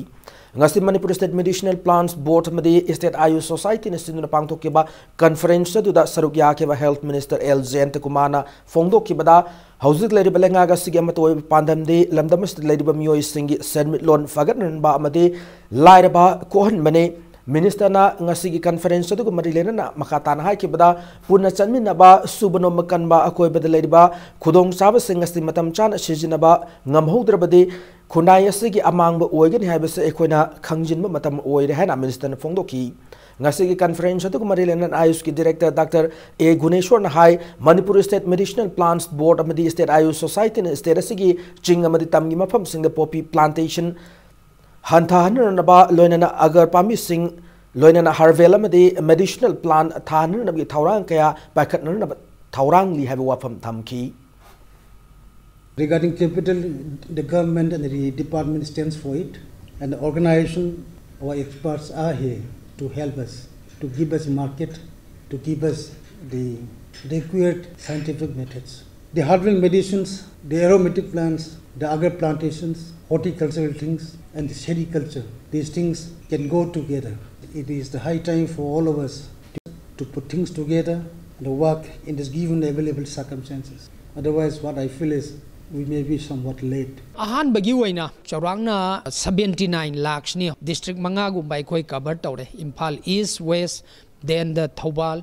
ꯉꯁꯤ ꯃꯅꯤꯄꯨꯔ ꯁ꯭ꯇꯦꯠ ꯃꯦꯗꯤꯁꯤꯅꯦꯜ ꯄ꯭ꯂꯥꯟꯠꯁ ꯕꯣꯔꯗ ꯑꯃꯗꯤ ꯁ꯭ꯇꯦꯠ ꯑꯥꯌꯨꯁ ꯁꯣꯁꯥꯏꯇꯤꯅ ꯁꯤꯟꯗꯨꯅ ꯄꯥꯡꯊꯣꯛꯈꯤꯕ ꯀꯟꯐꯔꯦꯟꯁ ꯑꯗꯨꯗ ꯁꯔꯨꯛ ꯌꯥꯈꯤꯕ ꯍꯦꯜꯊ ꯃꯤꯅꯤꯁꯇꯔ ꯑꯦꯜ ꯖꯌꯟꯇ ꯀꯨꯃꯥꯔꯅ ꯐꯣꯡꯗꯣꯛꯈꯤꯕꯗ, ꯍꯧꯖꯤꯛ ꯂꯩꯔꯤꯕ ꯂꯩꯉꯥꯛ ꯑꯁꯤꯒꯤ ꯑꯃꯠꯇ ꯑꯣꯏꯕ ꯄꯥꯟꯗꯝꯗꯤ ꯂꯝꯗꯝ ꯑꯁꯤꯗ ꯂꯩꯔꯤꯕ ꯃꯤꯑꯣꯏꯁꯤꯡꯒꯤ ꯁꯦꯟꯃꯤꯠꯂꯣꯟ ꯐꯒꯠꯍꯟꯕ ꯑꯃꯗꯤ ꯂꯥꯏꯔꯕ ꯀꯣꯛꯍꯟꯕꯅꯤ꯫ ꯃꯤꯅꯤꯁꯇꯔꯅ ꯉꯁꯤꯒꯤ ꯀꯟꯐꯔꯦꯟꯁ ꯑꯗꯨꯒ ꯃꯔꯤ ꯂꯩꯅꯅ ꯃꯈꯥ ꯇꯥꯅ ꯍꯥꯏꯈꯤꯕꯗ, ꯄꯨꯟꯅ ꯆꯠꯃꯤꯟꯅꯕ, ꯁꯨꯕ ꯅꯣꯝꯕ ꯀꯟꯕ, ꯑꯀꯣꯏꯕꯗ ꯂꯩꯔꯤꯕ ꯈꯨꯗꯣꯡꯆꯥꯕꯁꯤꯡ ꯑꯁꯤ ꯃꯇꯝ ꯆꯥꯅ ꯁꯤꯖꯤꯟꯅꯕ ꯉꯝꯍꯧꯗ꯭ꯔꯕꯗꯤ ꯈꯨꯟꯅꯥꯏ ꯑꯁꯤꯒꯤ ꯑꯃꯥꯡꯕ ꯑꯣꯏꯒꯅꯤ ꯍꯥꯏꯕꯁꯤ ꯑꯩꯈꯣꯏꯅ ꯈꯪꯖꯤꯟꯕ ꯃꯇꯝ ꯑꯣꯏꯔꯦ ꯍꯥꯏꯅ ꯃꯤꯅꯤꯁꯇꯔꯅ ꯐꯣꯡꯗꯣꯛꯈꯤ꯫ ꯉꯁꯤꯒꯤ ꯀꯟꯐꯔꯦꯟꯁ ꯑꯗꯨꯒ ꯃꯔꯤ ꯂꯩꯅꯅ ꯑꯥꯌꯨꯁꯀꯤ ꯗꯤꯔꯦꯛꯇꯔ ꯗꯥꯛꯇꯔ ꯑꯦ ꯒꯨꯅꯦꯁꯣꯔꯅ ꯍꯥꯏ, ꯃꯅꯤꯄꯨꯔ ꯁ꯭ꯇꯦꯠ ꯃꯦꯗꯤꯁꯤꯅꯦꯜ ꯄ꯭ꯂꯥꯟꯠꯁ ꯕꯣꯔꯗ ꯑꯃꯗꯤ ꯁ꯭ꯇꯦꯠ ꯑꯥꯌꯨꯁ ꯁꯣꯁꯥꯏꯇꯤꯅ ꯁ꯭ꯇꯦꯠ ꯑꯁꯤꯒꯤ ꯆꯤꯡ ꯑꯃꯗꯤ ꯇꯝꯒꯤ ꯃꯐꯝꯁꯤꯡꯗ ꯄꯣꯄꯤ ꯄ꯭ꯂꯥꯟꯇꯦꯁꯟ ꯍꯟꯊꯍꯟꯅꯅꯕ, ꯂꯣꯏꯅꯅ ꯑꯒꯔ ꯄꯥꯝꯕꯤꯁꯤꯡ, ꯂꯣꯏꯅꯅ ꯍꯔꯕꯦꯜ ꯑꯃꯗꯤ ꯃꯦꯗꯤꯁꯤꯅꯦꯜ ꯄ꯭ꯂꯥꯟꯠ ꯊꯥꯍꯟꯅꯅꯕꯒꯤ ꯊꯧꯔꯥꯡ ꯀꯌꯥ ꯄꯥꯏꯈꯠꯅꯅꯕ ꯊꯧꯔꯥꯡꯂꯤ ꯍꯥꯏꯕ ꯋꯥꯐꯝ ꯊꯝꯈꯤ꯫ Regarding capital, the government and the department stands for it, and the organization, our experts are here to help us, to give us market, to give us the required scientific methods. The herbal medicines, the aromatic plants, the agar plantations, horticultural things, and the sericulture, these things can go together. It is the high time for all of us to, to put things together and work in this given available circumstances. Otherwise, what I feel is we may be somewhat late. ꯑꯍꯥꯟꯕꯒꯤ ꯑꯣꯏꯅ ꯆꯥꯎꯔꯥꯛꯅ seventy nine lakhsꯅꯤ district ꯃꯉꯥꯒꯨꯝꯕ ꯑꯩꯈꯣꯏ cover ꯇꯧꯔꯦ꯫ Imphal east, west, then the Thoubal,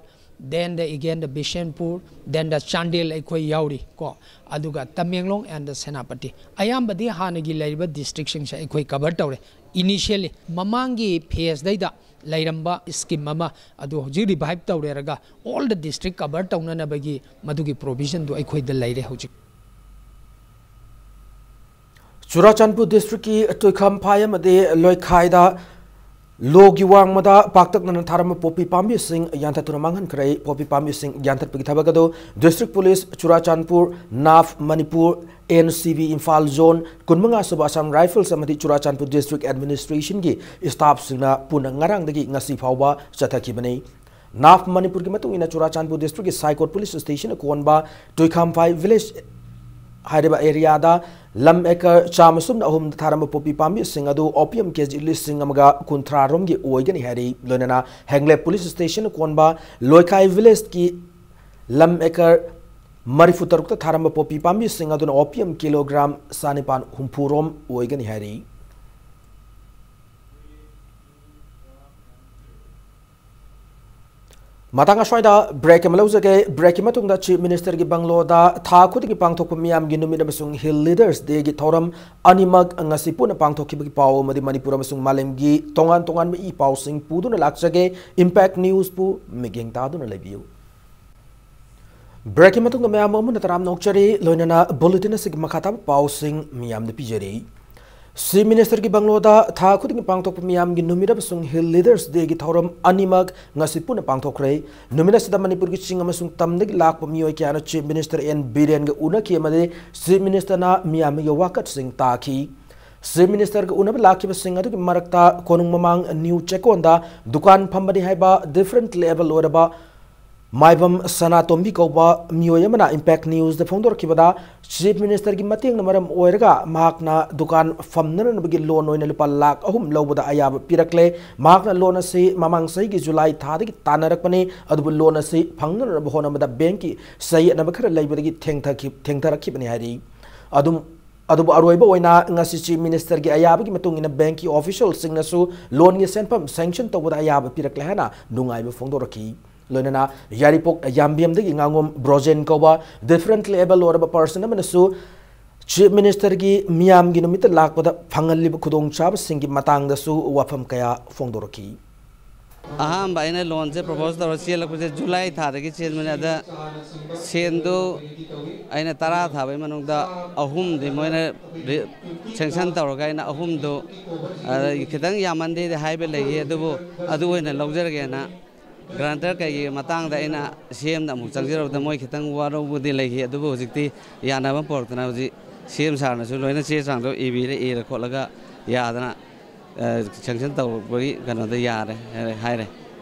then the again the Bishnupur, then the Chandel ꯑꯩꯈꯣꯏ ꯌꯥꯎꯔꯤ ꯀꯣ꯫ ꯑꯗꯨꯒ ꯇꯃꯦꯡꯂꯣꯡ and the ꯁꯦꯅꯥꯄꯇꯤ, ꯑꯌꯥꯝꯕꯗꯤ ꯍꯥꯟꯅꯒꯤ ꯂꯩꯔꯤꯕ ꯗꯤꯁꯇ꯭ꯔꯤꯛꯁꯤꯡꯁꯦ ꯑꯩꯈꯣꯏ ꯀꯚꯔ ꯇꯧꯔꯦ꯫ Initially ꯃꯃꯥꯡꯒꯤ ꯐꯦꯁꯇꯩꯗ ꯂꯩꯔꯝꯕ ꯁ꯭ꯀꯤꯝ ꯑꯃ ꯑꯗꯨ ꯍꯧꯖꯤꯛ ꯔꯤꯚꯥꯏꯚ ꯇꯧꯔꯦꯔꯒ all the district cover ꯇꯧꯅꯅꯕꯒꯤ ꯃꯗꯨꯒꯤ ꯄ꯭ꯔꯣꯚꯤꯖꯟꯗꯨ ꯑꯩꯈꯣꯏꯗ ꯂꯩꯔꯦ ꯍꯧꯖꯤꯛ꯫ ꯆꯨꯔꯥꯆꯥꯟꯄꯨꯔ ꯗꯤꯁꯇ꯭ꯔꯤꯛꯀꯤ ꯇꯨꯏꯈꯥꯝꯐꯥꯏ ꯑꯃꯗꯤ ꯂꯣꯏꯈꯥꯏꯗ ꯂꯣꯒꯤ ꯋꯥꯡꯃꯗ ꯄꯥꯛꯇꯛꯅꯅ ꯊꯥꯔꯝꯕ ꯄꯣꯄꯤ ꯄꯥꯝꯕꯤꯁꯤꯡ ꯌꯥꯟꯊꯠꯇꯨꯅ ꯃꯥꯡꯍꯟꯈ꯭ꯔꯦ꯫ ꯄꯣꯄꯤ ꯄꯥꯝꯕꯤꯁꯤꯡ ꯌꯥꯟꯊꯠꯄꯒꯤ ꯊꯕꯛ ꯑꯗꯨ ꯗꯤꯁꯇ꯭ꯔꯤꯛ ꯄꯨꯂꯤꯁ, ꯆꯨꯔꯥꯆꯥꯟꯄꯨꯔ, ꯅꯥꯐ Manipur, N C B Imphal zone, ꯀꯨꯟꯃꯉꯥ ꯁꯨꯕ ꯑꯁꯥꯝ ꯔꯥꯏꯐꯜꯁ ꯑꯃꯗꯤ ꯆꯨꯔꯥꯆꯥꯟꯄꯨꯔ ꯗꯤꯁꯇ꯭ꯔꯤꯛ ꯑꯦꯗꯃꯤꯅꯤꯁꯇ꯭ꯔꯦꯁꯟꯒꯤ ꯁ꯭ꯇꯥꯐꯁꯤꯡꯅ ꯄꯨꯟꯅ ꯉꯔꯥꯡꯗꯒꯤ ꯉꯁꯤ ꯐꯥꯎꯕ ꯆꯠꯊꯈꯤꯕꯅꯤ꯫ ꯅꯥꯐ ꯃꯅꯤꯄꯨꯔꯒꯤ ꯃꯇꯨꯡ ꯏꯟꯅ ꯆꯨꯔꯥꯆꯥꯟꯄꯨꯔ ꯗꯤꯁꯇ꯭ꯔꯤꯛꯀꯤ ꯁꯥꯏꯀꯣꯠ ꯄꯨꯂꯤꯁ ꯁ꯭ꯇꯦꯁꯟꯅ ꯀꯣꯟꯕ ꯇꯨꯏꯈꯥꯝꯐꯥꯏ ꯚꯤꯂꯦꯖ ꯍꯥꯏꯔꯤꯕ ꯑꯦꯔꯤꯌꯥꯗ ꯂꯝ ꯑꯦꯀꯔ ꯆꯥꯝꯃ ꯁꯨꯞꯅ ꯑꯍꯨꯝꯗ ꯊꯥꯔꯝꯕ ꯄꯣꯄꯤ ꯄꯥꯝꯕꯤꯁꯤꯡ ꯑꯗꯨ ꯑꯣꯄꯤꯌꯝ ꯀꯦꯖꯤ ꯂꯤꯁꯤꯡ ꯑꯃꯒ ꯀꯨꯟꯊ꯭ꯔꯥ ꯔꯣꯝꯒꯤ ꯑꯣꯏꯒꯅꯤ ꯍꯥꯏꯔꯤ꯫ ꯂꯣꯏꯅꯅ ꯍꯦꯡꯂꯦꯞ ꯄꯨꯂꯤꯁ ꯁ꯭ꯇꯦꯁꯟ ꯀꯣꯟꯕ ꯂꯣꯏꯈꯥꯏ ꯚꯤꯂꯦꯖꯀꯤ ꯂꯝ ꯑꯦꯀꯔ ꯃꯔꯤꯐꯨ ꯇꯔꯨꯛꯇ ꯊꯥꯔꯝꯕ ꯄꯣꯄꯤ ꯄꯥꯝꯕꯤꯁꯤꯡ ꯑꯗꯨꯅ ꯑꯣꯄꯤꯌꯝ ꯀꯤꯂꯣꯒ꯭ꯔꯥꯝ ꯆꯥꯅꯤꯄꯥꯟ ꯍꯨꯝꯐꯨ ꯔꯣꯝ ꯑꯣꯏꯒꯅꯤ ꯍꯥꯏꯔꯤ꯫ ꯃꯇꯥꯡ ꯑꯁ꯭ꯋꯥꯏꯗ ꯕ꯭ꯔꯦꯛ ꯑꯃ ꯂꯧꯖꯒꯦ꯫ ꯕ꯭ꯔꯦꯛꯀꯤ ꯃꯇꯨꯡꯗ ꯆꯤꯐ ꯃꯤꯅꯤꯁꯇꯔꯒꯤ ꯕꯪꯂꯣꯗ ꯊꯥ ꯈꯨꯗꯤꯡꯒꯤ ꯄꯥꯡꯊꯣꯛꯄ ꯃꯤꯌꯥꯝꯒꯤ ꯅꯨꯃꯤꯠ ꯑꯃꯁꯨꯡ ꯍꯤꯜ ꯂꯤꯗꯔꯁ ꯗꯦꯒꯤ ꯊꯧꯔꯝ ꯑꯅꯤꯃꯛ ꯉꯁꯤ ꯄꯨꯟꯅ ꯄꯥꯡꯊꯣꯛꯈꯤꯕꯒꯤ ꯄꯥꯎ ꯑꯃꯗꯤ ꯃꯅꯤꯄꯨꯔ ꯑꯃꯁꯨꯡ ꯃꯥꯂꯦꯝꯒꯤ ꯇꯣꯉꯥꯟ ꯇꯣꯉꯥꯟꯕ ꯏ ꯄꯥꯎꯁꯤꯡ ꯄꯨꯗꯨꯅ ꯂꯥꯛꯆꯒꯦ꯫ ꯏꯝꯄꯦꯛ ꯅ꯭ꯌꯨꯁꯄꯨ ꯃꯤꯠꯌꯦꯡ ꯇꯥꯗꯨꯅ ꯂꯩꯕꯤꯌꯨ꯫ ꯕ꯭ꯔꯦꯛꯀꯤ ꯃꯇꯨꯡꯗ ꯃꯌꯥꯝ ꯑꯃꯨꯛ ꯍꯟꯅ ꯇꯔꯥꯝꯅ ꯑꯣꯛꯆꯔꯤ꯫ ꯂꯣꯏꯅꯅ ꯕꯨꯂꯦꯇꯤꯟ ꯑꯁꯤꯒꯤ ꯃꯈꯥ ꯇꯥꯕ ꯄꯥꯎꯁꯤꯡ ꯃꯤꯌꯥꯝꯗ ꯄꯤꯖꯔꯤ꯫ ꯆꯤꯐ ꯃꯤꯅꯤꯁꯇꯔꯒꯤ ꯕꯪꯂꯣꯗ ꯊꯥ ꯈꯨꯗꯤꯡꯒꯤ ꯄꯥꯡꯊꯣꯛꯄ ꯃꯤꯌꯥꯝꯒꯤ ꯅꯨꯃꯤꯠ ꯑꯃꯁꯨꯡ ꯍꯤꯜ ꯂꯤꯗꯔꯁ ꯗꯦꯒꯤ ꯊꯧꯔꯝ ꯑꯅꯤꯃꯛ ꯉꯁꯤ ꯄꯨꯟꯅ ꯄꯥꯡꯊꯣꯛꯈ꯭ꯔꯦ꯫ ꯅꯨꯃꯤꯠ ꯑꯁꯤꯗ ꯃꯅꯤꯄꯨꯔꯒꯤ ꯆꯤꯡ ꯑꯃꯁꯨꯡ ꯇꯝꯗꯒꯤ ꯂꯥꯛꯄ ꯃꯤꯑꯣꯏ ꯀꯌꯥꯅ ꯆꯤꯐ ꯃꯤꯅꯤꯁꯇꯔ ꯑꯦꯟ ꯕꯤꯔꯦꯟꯒ ꯎꯅꯈꯤ ꯑꯃꯗꯤ ꯆꯤꯐ ꯃꯤꯅꯤꯁꯇꯔꯅ ꯃꯤꯌꯥꯝꯒꯤ ꯋꯥꯀꯠꯁꯤꯡ ꯇꯥꯈꯤ꯫ ꯆꯤꯐ ꯃꯤꯅꯤꯁꯇꯔꯒ ꯎꯅꯕ ꯂꯥꯛꯈꯤꯕꯁꯤꯡ ꯑꯗꯨꯒꯤ ꯃꯔꯛꯇ ꯀꯣꯅꯨꯡ ꯃꯃꯥꯡ ꯅ꯭ꯌꯨ ꯆꯦꯛꯀꯣꯟꯗ ꯗꯨꯀꯥꯟ ꯐꯝꯕꯅꯤ ꯍꯥꯏꯕ ꯗꯤꯐꯔꯦꯟꯠ ꯂꯦꯕꯦꯜ ꯑꯣꯏꯔꯕ ꯃꯥꯏꯕꯝ ꯁꯅꯥꯇꯣꯝꯕꯤ ꯀꯧꯕ ꯃꯤꯑꯣꯏ ꯑꯃꯅ ꯏꯝꯄꯦꯛ ꯅ꯭ꯌꯨꯁꯇ ꯐꯣꯡꯗꯣꯔꯛꯈꯤꯕꯗ, ꯆꯤꯐ ꯃꯤꯅꯤꯁꯇꯔꯒꯤ ꯃꯇꯦꯡꯅ ꯃꯔꯝ ꯑꯣꯏꯔꯒ ꯃꯍꯥꯛꯅ ꯗꯨꯀꯥꯟ ꯐꯝꯅꯅꯕꯒꯤ ꯂꯣꯟ ꯑꯣꯏꯅ ꯂꯨꯄꯥ ꯂꯥꯈ ꯑꯍꯨꯝ ꯂꯧꯕꯗ ꯑꯌꯥꯕ ꯄꯤꯔꯛꯂꯦ꯫ ꯃꯍꯥꯛꯅ ꯂꯣꯟ ꯑꯁꯤ ꯃꯃꯥꯡ ꯆꯍꯤꯒꯤ ꯖꯨꯂꯥꯏ ꯊꯥꯗꯒꯤ ꯇꯥꯟꯅꯔꯛꯄꯅꯤ, ꯑꯗꯨꯕꯨ ꯂꯣꯟ ꯑꯁꯤ ꯐꯪꯅꯅꯕ ꯍꯣꯠꯅꯕꯗ ꯕꯦꯡꯀꯤ ꯆꯌꯦꯠꯅꯕ ꯈꯔ ꯂꯩꯕꯗꯒꯤ ꯊꯦꯡꯊꯈꯤ-, ꯊꯦꯡꯊꯔꯛꯈꯤꯕꯅꯤ ꯍꯥꯏꯔꯤ꯫ ꯑꯗꯨꯝ, ꯑꯗꯨꯕꯨ ꯑꯔꯣꯏꯕ ꯑꯣꯏꯅ ꯉꯁꯤ ꯆꯤꯐ ꯃꯤꯅꯤꯁꯇꯔꯒꯤ ꯑꯌꯥꯕꯒꯤ ꯃꯇꯨꯡ ꯏꯟꯅ ꯕꯦꯡꯀꯤ ꯑꯣꯐꯤꯁꯤꯌꯦꯜꯁꯤꯡꯅꯁꯨ ꯂꯣꯟꯒꯤ ꯁꯦꯟꯐꯝ ꯁꯦꯡꯁꯟ ꯇꯧꯕꯗ ꯑꯌꯥꯕ ꯄꯤꯔꯛꯂꯦ ꯍꯥꯏꯅ ꯅꯨꯡꯉꯥꯏꯕ ꯐꯣꯡꯗꯣꯔꯛꯈꯤ꯫ ꯂꯣꯏꯅꯅ ꯌꯥꯏꯔꯤꯄꯣꯛ ꯌꯥꯝꯕꯦꯝꯗꯒꯤ ꯉꯥꯉꯣꯝ ꯕ꯭ꯔꯣꯖꯦꯟ ꯀꯧꯕ ꯗꯤꯐꯔꯦꯟꯠ ꯂꯦꯕꯦꯜ ꯑꯣꯏꯔꯕ ꯄꯔꯁꯟ ꯑꯃꯅꯁꯨ ꯆꯤꯐ ꯃꯤꯅꯤꯁꯇꯔꯒꯤ ꯃꯤꯌꯥꯝꯒꯤ ꯅꯨꯃꯤꯠꯇ ꯂꯥꯛꯄꯗ ꯐꯪꯍꯜꯂꯤꯕ ꯈꯨꯗꯣꯡꯆꯥꯕꯁꯤꯡꯒꯤ ꯃꯇꯥꯡꯗꯁꯨ ꯋꯥꯐꯝ ꯀꯌꯥ ꯐꯣꯡꯗꯣꯔꯛꯈꯤ꯫ ꯑꯍꯥꯟꯕ ꯑꯩꯅ ꯂꯣꯟꯁꯦ ꯄ꯭ꯔꯣꯄꯣꯁ ꯇꯧꯔ ꯆꯦꯜꯂꯛꯄꯁꯦ ꯖꯨꯂꯥꯏ ꯊꯥꯗꯒꯤ ꯆꯦꯟꯕꯅꯦ꯫ ꯑꯗ ꯁꯦꯟꯗꯨ ꯑꯩꯅ ꯇꯔꯥ ꯊꯥꯕꯒꯤ ꯃꯅꯨꯡꯗ ꯑꯍꯨꯝꯗꯤ ꯃꯣꯏꯅ ꯔꯤ-, ꯁꯦꯡꯁꯟ ꯇꯧꯔꯒ ꯑꯩꯅ ꯑꯍꯨꯝꯗꯨ, ꯑ, ꯈꯤꯇꯪ ꯌꯥꯝꯃꯟꯗꯦꯗꯤ ꯍꯥꯏꯕ ꯂꯩꯌꯦ, ꯑꯗꯨꯕꯨ ꯑꯗꯨ ꯑꯣꯏꯅ ꯂꯧꯖꯔꯒꯦꯅ꯫ ꯒ꯭ꯔꯥꯟꯇꯔ ꯀꯩꯒꯤ ꯃꯇꯥꯡꯗ ꯑꯩꯅ ꯁꯤ ꯑꯦꯝꯗ ꯑꯃꯨꯛ ꯆꯪꯖꯔꯕꯗ ꯃꯣꯏ ꯈꯤꯇꯪ ꯋꯥꯔꯧꯕꯗꯤ ꯂꯩꯈꯤ, ꯑꯗꯨꯕꯨ ꯍꯧꯖꯤꯛꯇꯤ ꯌꯥꯅꯕ ꯑꯃ ꯄꯨꯔꯛꯇꯅ ꯍꯧꯖꯤꯛ ꯁꯤ ꯑꯦꯝ ꯁꯥꯔꯅꯁꯨ ꯂꯣꯏꯅ ꯆꯦ ꯆꯥꯡꯗꯣ ꯏꯕꯤꯔꯦ, ꯏꯔ ꯈꯣꯠꯂꯒ ꯌꯥꯗꯅ, ꯑ, ꯁꯦꯡꯁꯟ ꯇꯧꯔꯛꯄꯒꯤ ꯀꯩꯅꯣꯗ ꯌꯥꯔꯦ ꯍꯥꯏꯔꯦ꯫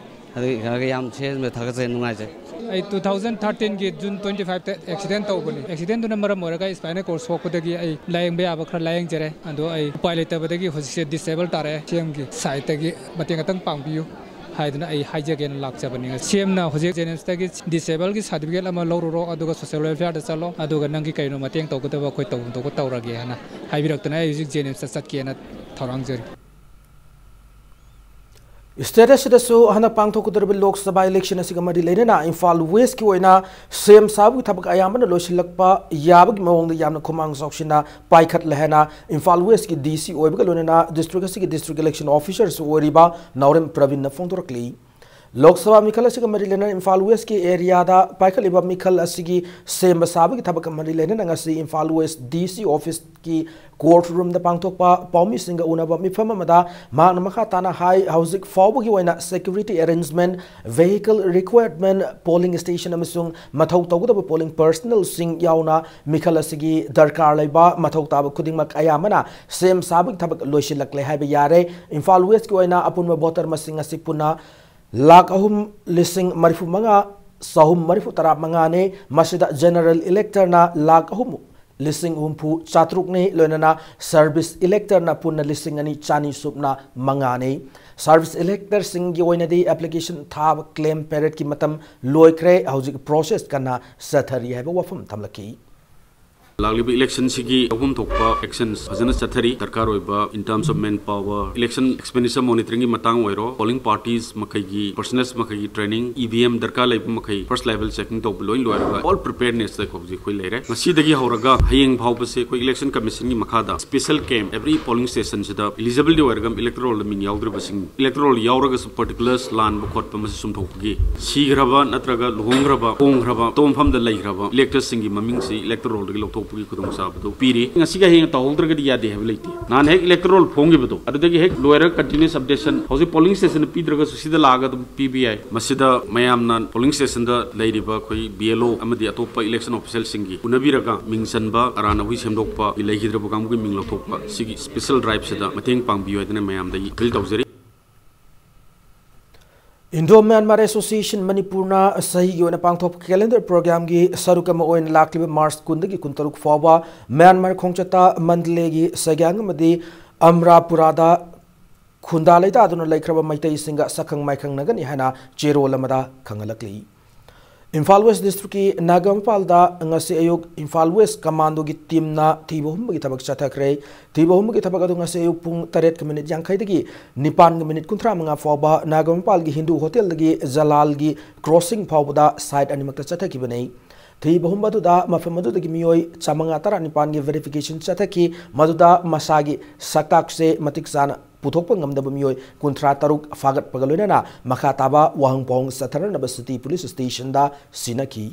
ꯑꯗꯨꯒꯤ ꯀꯩꯅꯣꯒꯤ ꯌꯥꯝ ꯁꯤ ꯑꯦꯝꯗ ꯊꯥꯒꯠꯆꯔꯤ, ꯅꯨꯡꯉꯥꯏꯖꯩ꯫ ꯑꯩ two thousand thirteen ꯒꯤ June twenty five ꯇ accident ꯇꯧꯕꯅꯤ꯫ Accident ꯇꯨꯅ ꯃꯔꯝ ꯑꯣꯏꯔꯒ spinal cord ꯁꯣꯛꯄꯗꯒꯤ ꯑꯩ ꯂꯥꯌꯦꯡꯕ ꯌꯥꯕ ꯈꯔ ꯂꯥꯌꯦꯡꯖꯔꯦ꯫ ꯑꯗꯣ ꯑꯩ ꯎꯄꯥꯏ ꯂꯩꯇꯕꯗꯒꯤ ꯍꯧꯖꯤꯛꯁꯦ disable ꯇꯥꯔꯦ꯫ CM ꯒꯤ side ꯇꯒꯤ ꯃꯇꯦꯡ ꯈꯛꯇꯪ ꯄꯥꯡꯕꯤꯌꯨ ꯍꯥꯏꯗꯨꯅ ꯑꯩ ꯍꯥꯏꯖꯒꯦꯅ ꯂꯥꯛꯆꯕꯅꯤ꯫ CM ꯅ ꯍꯧꯖꯤꯛ JNIMS ꯇꯒꯤ disable ꯒꯤ certificate ꯑꯃ ꯂꯧꯔꯨꯔꯣ, ꯑꯗꯨꯒ social welfare ꯗ ꯆꯠꯂꯣ, ꯑꯗꯨꯒ ꯅꯪꯒꯤ ꯀꯩꯅꯣ ꯃꯇꯦꯡ ꯇꯧꯒꯗꯕ ꯑꯩꯈꯣꯏ ꯇꯧꯐꯝ ꯊꯣꯛꯄ ꯇꯧꯔꯒꯦ ꯍꯥꯏꯅ ꯍꯥꯏꯕꯤꯔꯛꯇꯅ ꯑꯩ ꯍꯧꯖꯤꯛ JNIMS ꯇ ꯆꯠꯀꯦꯅ ꯊꯧꯔꯥꯡꯖꯔꯤ꯫ State ꯑꯁꯤꯗꯁꯨ ꯍꯟꯗꯛ ꯄꯥꯡꯊꯣꯛꯀꯗꯧꯔꯤꯕ Lok Sabha election ꯑꯁꯤꯒ ꯃꯔꯤ ꯂꯩꯅꯅ ꯏꯝꯐꯥꯜ West ꯀꯤ ꯑꯣꯏꯅ ꯁꯦꯝ ꯁꯥꯕꯒꯤ ꯊꯕꯛ ꯑꯌꯥꯝꯕꯅ ꯂꯣꯏꯁꯤꯜꯂꯛꯄ ꯌꯥꯕꯒꯤ ꯃꯑꯣꯡꯗ ꯌꯥꯝꯅ ꯈꯨꯃꯥꯡ ꯆꯥꯎꯁꯤꯟꯅ ꯄꯥꯏꯈꯠꯂꯦ ꯍꯥꯏꯅ ꯏꯝꯐꯥꯜ West ꯀꯤ DC ꯑꯣꯏꯕꯒ ꯂꯣꯏꯅꯅ district ꯑꯁꯤꯒꯤ district election officer ꯁꯨ ꯑꯣꯏꯔꯤꯕ ꯅꯥꯎꯔꯦꯝ ꯄ꯭ꯔꯕꯤꯟꯅ ꯐꯣꯡꯗꯣꯔꯛꯂꯤ꯫ ꯂꯣꯛ ꯁꯚꯥ ꯃꯤꯈꯜ ꯑꯁꯤꯒ ꯃꯔꯤ ꯂꯩꯅꯅ ꯏꯝꯐꯥꯜ West ꯀꯤ area ꯗ ꯄꯥꯏꯈꯠꯂꯤꯕ ꯃꯤꯈꯜ ꯑꯁꯤꯒꯤ ꯁꯦꯝꯕ ꯁꯥꯕꯒꯤ ꯊꯕꯛꯀ ꯃꯔꯤ ꯂꯩꯅꯅ ꯉꯁꯤ ꯏꯝꯐꯥꯜ West DC office ꯀꯤ court room ꯗ ꯄꯥꯡꯊꯣꯛꯄ ꯄꯥꯎꯃꯤꯁꯤꯡꯒ ꯎꯅꯕ ꯃꯤꯐꯝ ꯑꯃꯗ ꯃꯍꯥꯛꯅ ꯃꯈꯥ ꯇꯥꯅ ꯍꯥꯏ, ꯍꯧꯖꯤꯛ ꯐꯥꯎꯕꯒꯤ ꯑꯣꯏꯅ security arrangement, vehicle requirement, polling station ꯑꯃꯁꯨꯡ ꯃꯊꯧ ꯇꯧꯒꯗꯕ polling personnel ꯁꯤꯡ ꯌꯥꯎꯅ ꯃꯤꯈꯜ ꯑꯁꯤꯒꯤ ꯗꯔꯀꯥꯔ ꯂꯩꯕ ꯃꯊꯧ ꯇꯥꯕ ꯈꯨꯗꯤꯡꯃꯛ ꯑꯌꯥꯝꯕꯅ ꯁꯦꯝ ꯁꯥꯕꯒꯤ ꯊꯕꯛ ꯂꯣꯏꯁꯤꯜꯂꯛꯂꯦ ꯍꯥꯏꯕ ꯌꯥꯔꯦ꯫ ꯏꯝꯐꯥꯜ West ꯀꯤ ꯑꯣꯏꯅ ꯑꯄꯨꯟꯕ voter ꯃꯁꯤꯡ ꯑꯁꯤ ꯄꯨꯟꯅ ꯂꯥꯈ ꯑꯍꯨꯝ ꯂꯤꯁꯤꯡ ꯃꯔꯤꯐꯨ ꯃꯉꯥ ꯆꯍꯨꯝ ꯃꯔꯤꯐꯨ ꯇꯔꯥ ꯃꯉꯥꯅꯤ꯫ ꯃꯁꯤꯗ general elector ꯅ ꯂꯥꯈ ꯑꯍꯨꯝ ꯂꯤꯁꯤꯡ ꯍꯨꯝꯐꯨ ꯆꯥꯇꯔꯨꯛꯅꯤ, ꯂꯣꯏꯅꯅ service elector ꯅ ꯄꯨꯟꯅ ꯂꯤꯁꯤꯡ ꯑꯅꯤ ꯆꯅꯤ ꯁꯨꯞꯅ ꯃꯉꯥꯅꯤ꯫ Service elector ꯁꯤꯡꯒꯤ ꯑꯣꯏꯅꯗꯤ application ꯊꯥꯕ claim period ꯀꯤ ꯃꯇꯝ ꯂꯣꯏꯈ꯭ꯔꯦ, ꯍꯧꯖꯤꯛ process ꯀꯟꯅ ꯆꯠꯊꯔꯤ ꯍꯥꯏꯕ ꯋꯥꯐꯝ ꯊꯝꯂꯛꯈꯤ꯫ ꯂꯥꯛꯂꯤꯕ election ꯁꯤꯒꯤ ꯂꯧꯐꯝ ꯊꯣꯛꯄ actions ꯐꯖꯅ ꯆꯠꯊꯔꯤ꯫ ꯗꯔꯀꯥꯔ ꯑꯣꯏꯕ in terms of man power, election expenditure monitoring ꯒꯤ ꯃꯇꯥꯡ ꯑꯣꯏꯔꯣ, polling parties ꯃꯈꯩꯒꯤ personnel ꯃꯈꯩꯒꯤ training, EVM ꯗꯔꯀꯥꯔ ꯂꯩꯕ ꯃꯈꯩ first level checking ꯇꯧꯕ ꯂꯣꯏ ꯂꯣꯏꯔꯒ all preparedness ꯇ ꯍꯧꯖꯤꯛ ꯑꯩꯈꯣꯏ ꯂꯩꯔꯦ꯫ ꯉꯁꯤꯗꯒꯤ ꯍꯧꯔꯒ ꯍꯌꯦꯡ ꯐꯥꯎꯕꯁꯦ ꯑꯩꯈꯣꯏ election commission ꯒꯤ ꯃꯈꯥꯗ special camp every polling station ꯁꯤꯗ eligible ꯑꯣꯏꯔꯒ electoral ꯗ ꯃꯤꯡ ꯌꯥꯎꯗ꯭ꯔꯤꯕꯁꯤꯡ, electoral ꯌꯥꯎꯔꯒꯁꯨ particulars ꯂꯥꯟꯕ ꯈꯣꯠꯄ ꯃꯁꯤ ꯆꯨꯝꯊꯣꯛꯄꯒꯤ, ꯁꯤꯈ꯭ꯔꯕ ꯅꯠꯇ꯭ꯔꯒ ꯂꯨꯍꯣꯡꯈ꯭ꯔꯕ, ꯍꯣꯡꯈ꯭ꯔꯕ, ꯑꯇꯣꯞꯄ ꯃꯐꯝꯗ ꯂꯩꯈ꯭ꯔꯕ elector ꯁꯤꯡꯒꯤ ꯃꯃꯤꯡꯁꯤ electoral ꯗꯒꯤ ꯂꯧꯊꯣꯛꯄꯒꯤ ꯈꯨꯗꯣꯡꯆꯥꯕꯗꯨ ꯄꯤꯔꯤ꯫ ꯉꯁꯤꯒ ꯍꯌꯦꯡ ꯇꯧꯍꯧꯗ꯭ꯔꯒꯗꯤ ꯌꯥꯗꯦ ꯍꯥꯏꯕ ꯂꯩꯇꯦ꯫ ꯅꯍꯥꯟ ꯍꯦꯛ electoral ꯐꯣꯡꯈꯤꯕꯗꯣ, ꯑꯗꯨꯗꯒꯤ ꯍꯦꯛ ꯂꯣꯏꯔꯒ continuous updation, ꯍꯧꯖꯤꯛ polling station ꯗ ꯄꯤꯗ꯭ꯔꯒꯁꯨ ꯁꯤꯗ ꯂꯥꯛꯑꯒ ꯑꯗꯨꯝ ꯄꯤꯕ ꯌꯥꯏ꯫ ꯃꯁꯤꯗ ꯃꯌꯥꯝꯅ polling station ꯗ ꯂꯩꯔꯤꯕ ꯑꯩꯈꯣꯏ BLO ꯑꯃꯗꯤ ꯑꯇꯣꯞꯄ election official ꯁꯤꯡꯒꯤ ꯎꯅꯕꯤꯔꯒ ꯃꯤꯡ ꯆꯟꯕ, ꯑꯔꯥꯟ ꯑꯍꯨꯏ ꯁꯦꯝꯗꯣꯛꯄ, ꯂꯩꯈꯤꯗ꯭ꯔꯕ ꯀꯥꯡꯕꯨꯒꯤ ꯃꯤꯡ ꯂꯧꯊꯣꯛꯄ, ꯁꯤꯒꯤ special drive ꯁꯤꯗ ꯃꯇꯦꯡ ꯄꯥꯡꯕꯤꯌꯨ ꯍꯥꯏꯗꯅ ꯃꯌꯥꯝꯗꯒꯤ appeal ꯇꯧꯖꯔꯤ꯫ Indo Myanmar Association ꯃꯅꯤꯄꯨꯔꯅ ꯆꯍꯤꯒꯤ ꯑꯣꯏꯅ ꯄꯥꯡꯊꯣꯛꯄ calendar programꯒꯤ ꯁꯔꯨꯛ ꯑꯃ ꯑꯣꯏꯅ ꯂꯥꯛꯂꯤꯕ ꯃꯥꯔꯆ ꯀꯨꯟꯗꯒꯤ ꯀꯨꯟꯇꯔꯨꯛ ꯐꯥꯎꯕ ꯃ꯭ꯌꯥꯟꯃꯥꯔ ꯈꯣꯡꯆꯠꯇ ꯃꯟꯗꯂꯦꯒꯤ ꯁꯒ꯭ꯌꯥꯡ ꯑꯃꯗꯤ ꯑꯝꯔꯥꯄꯨꯔꯥꯗ ꯈꯨꯟꯗꯥ ꯂꯩꯇꯥꯗꯨꯅ ꯂꯩꯈ꯭ꯔꯕ ꯃꯩꯇꯩꯁꯤꯡꯒ ꯁꯛꯈꯪ ꯃꯥꯏꯈꯪꯅꯒꯅꯤ ꯍꯥꯏꯅ ꯆꯦꯔꯣꯜ ꯑꯃꯗ ꯈꯪꯍꯜꯂꯛꯂꯤ꯫ ꯏꯝꯐꯥꯜ ꯋꯦꯁ ꯗꯤꯁꯇ꯭ꯔꯤꯛꯀꯤ ꯅꯥꯒꯥꯃꯄꯥꯜꯗ ꯉꯁꯤ ꯑꯌꯨꯛ ꯏꯝꯐꯥꯜ ꯋꯦꯁ ꯀꯃꯥꯟꯗꯣꯒꯤ ꯇꯤꯝꯅ ꯊꯤꯕ ꯍꯨꯝꯕꯒꯤ ꯊꯕꯛ ꯆꯠꯊꯈ꯭ꯔꯦ꯫ ꯊꯤꯕ ꯍꯨꯝꯕꯒꯤ ꯊꯕꯛ ꯑꯗꯨ ꯉꯁꯤ ꯑꯌꯨꯛ ꯄꯨꯡ ꯇꯔꯦꯠꯀ ꯃꯤꯅꯤꯠ ꯌꯥꯡꯈꯩꯗꯒꯤ ꯅꯤꯄꯥꯟꯒ ꯃꯤꯅꯤꯠ ꯀꯨꯟꯊ꯭ꯔꯥ ꯃꯉꯥ ꯐꯥꯎꯕ ꯅꯥꯒꯥꯃꯄꯥꯜꯒꯤ ꯍꯤꯟꯗꯨ ꯍꯣꯇꯦꯜꯗꯒꯤ ꯖꯂꯥꯜꯒꯤ ꯀ꯭ꯔꯣꯁꯤꯡ ꯐꯥꯎꯕꯗ ꯁꯥꯏꯠ ꯑꯅꯤꯃꯛꯇ ꯆꯠꯊꯈꯤꯕꯅꯤ꯫ ꯊꯤꯕ ꯍꯨꯝꯕ ꯑꯗꯨꯗ ꯃꯐꯝ ꯑꯗꯨꯗꯒꯤ ꯃꯤꯑꯣꯏ ꯆꯥꯃꯉꯥ ꯇꯔꯥꯅꯤꯄꯥꯟꯒꯤ verification ꯆꯠꯊꯈꯤ, ꯃꯗꯨꯗ ꯃꯁꯥꯒꯤ ꯁꯛꯇꯥꯛꯁꯦ ꯃꯇꯤꯛ ꯆꯥꯅ ꯄꯨꯊꯣꯛꯄ ꯉꯝꯗꯕ ꯃꯤꯑꯣꯏ ꯀꯨꯟꯊ꯭ꯔꯥ ꯇꯔꯨꯛ ꯐꯥꯒꯠꯄꯒ ꯂꯣꯏꯅꯅ ꯃꯈꯥ ꯇꯥꯕ ꯋꯥꯍꯪ ꯄꯥꯎꯍꯪ ꯆꯠꯊꯅꯅꯕ city police stationꯗ ꯁꯤꯟꯅꯈꯤ꯫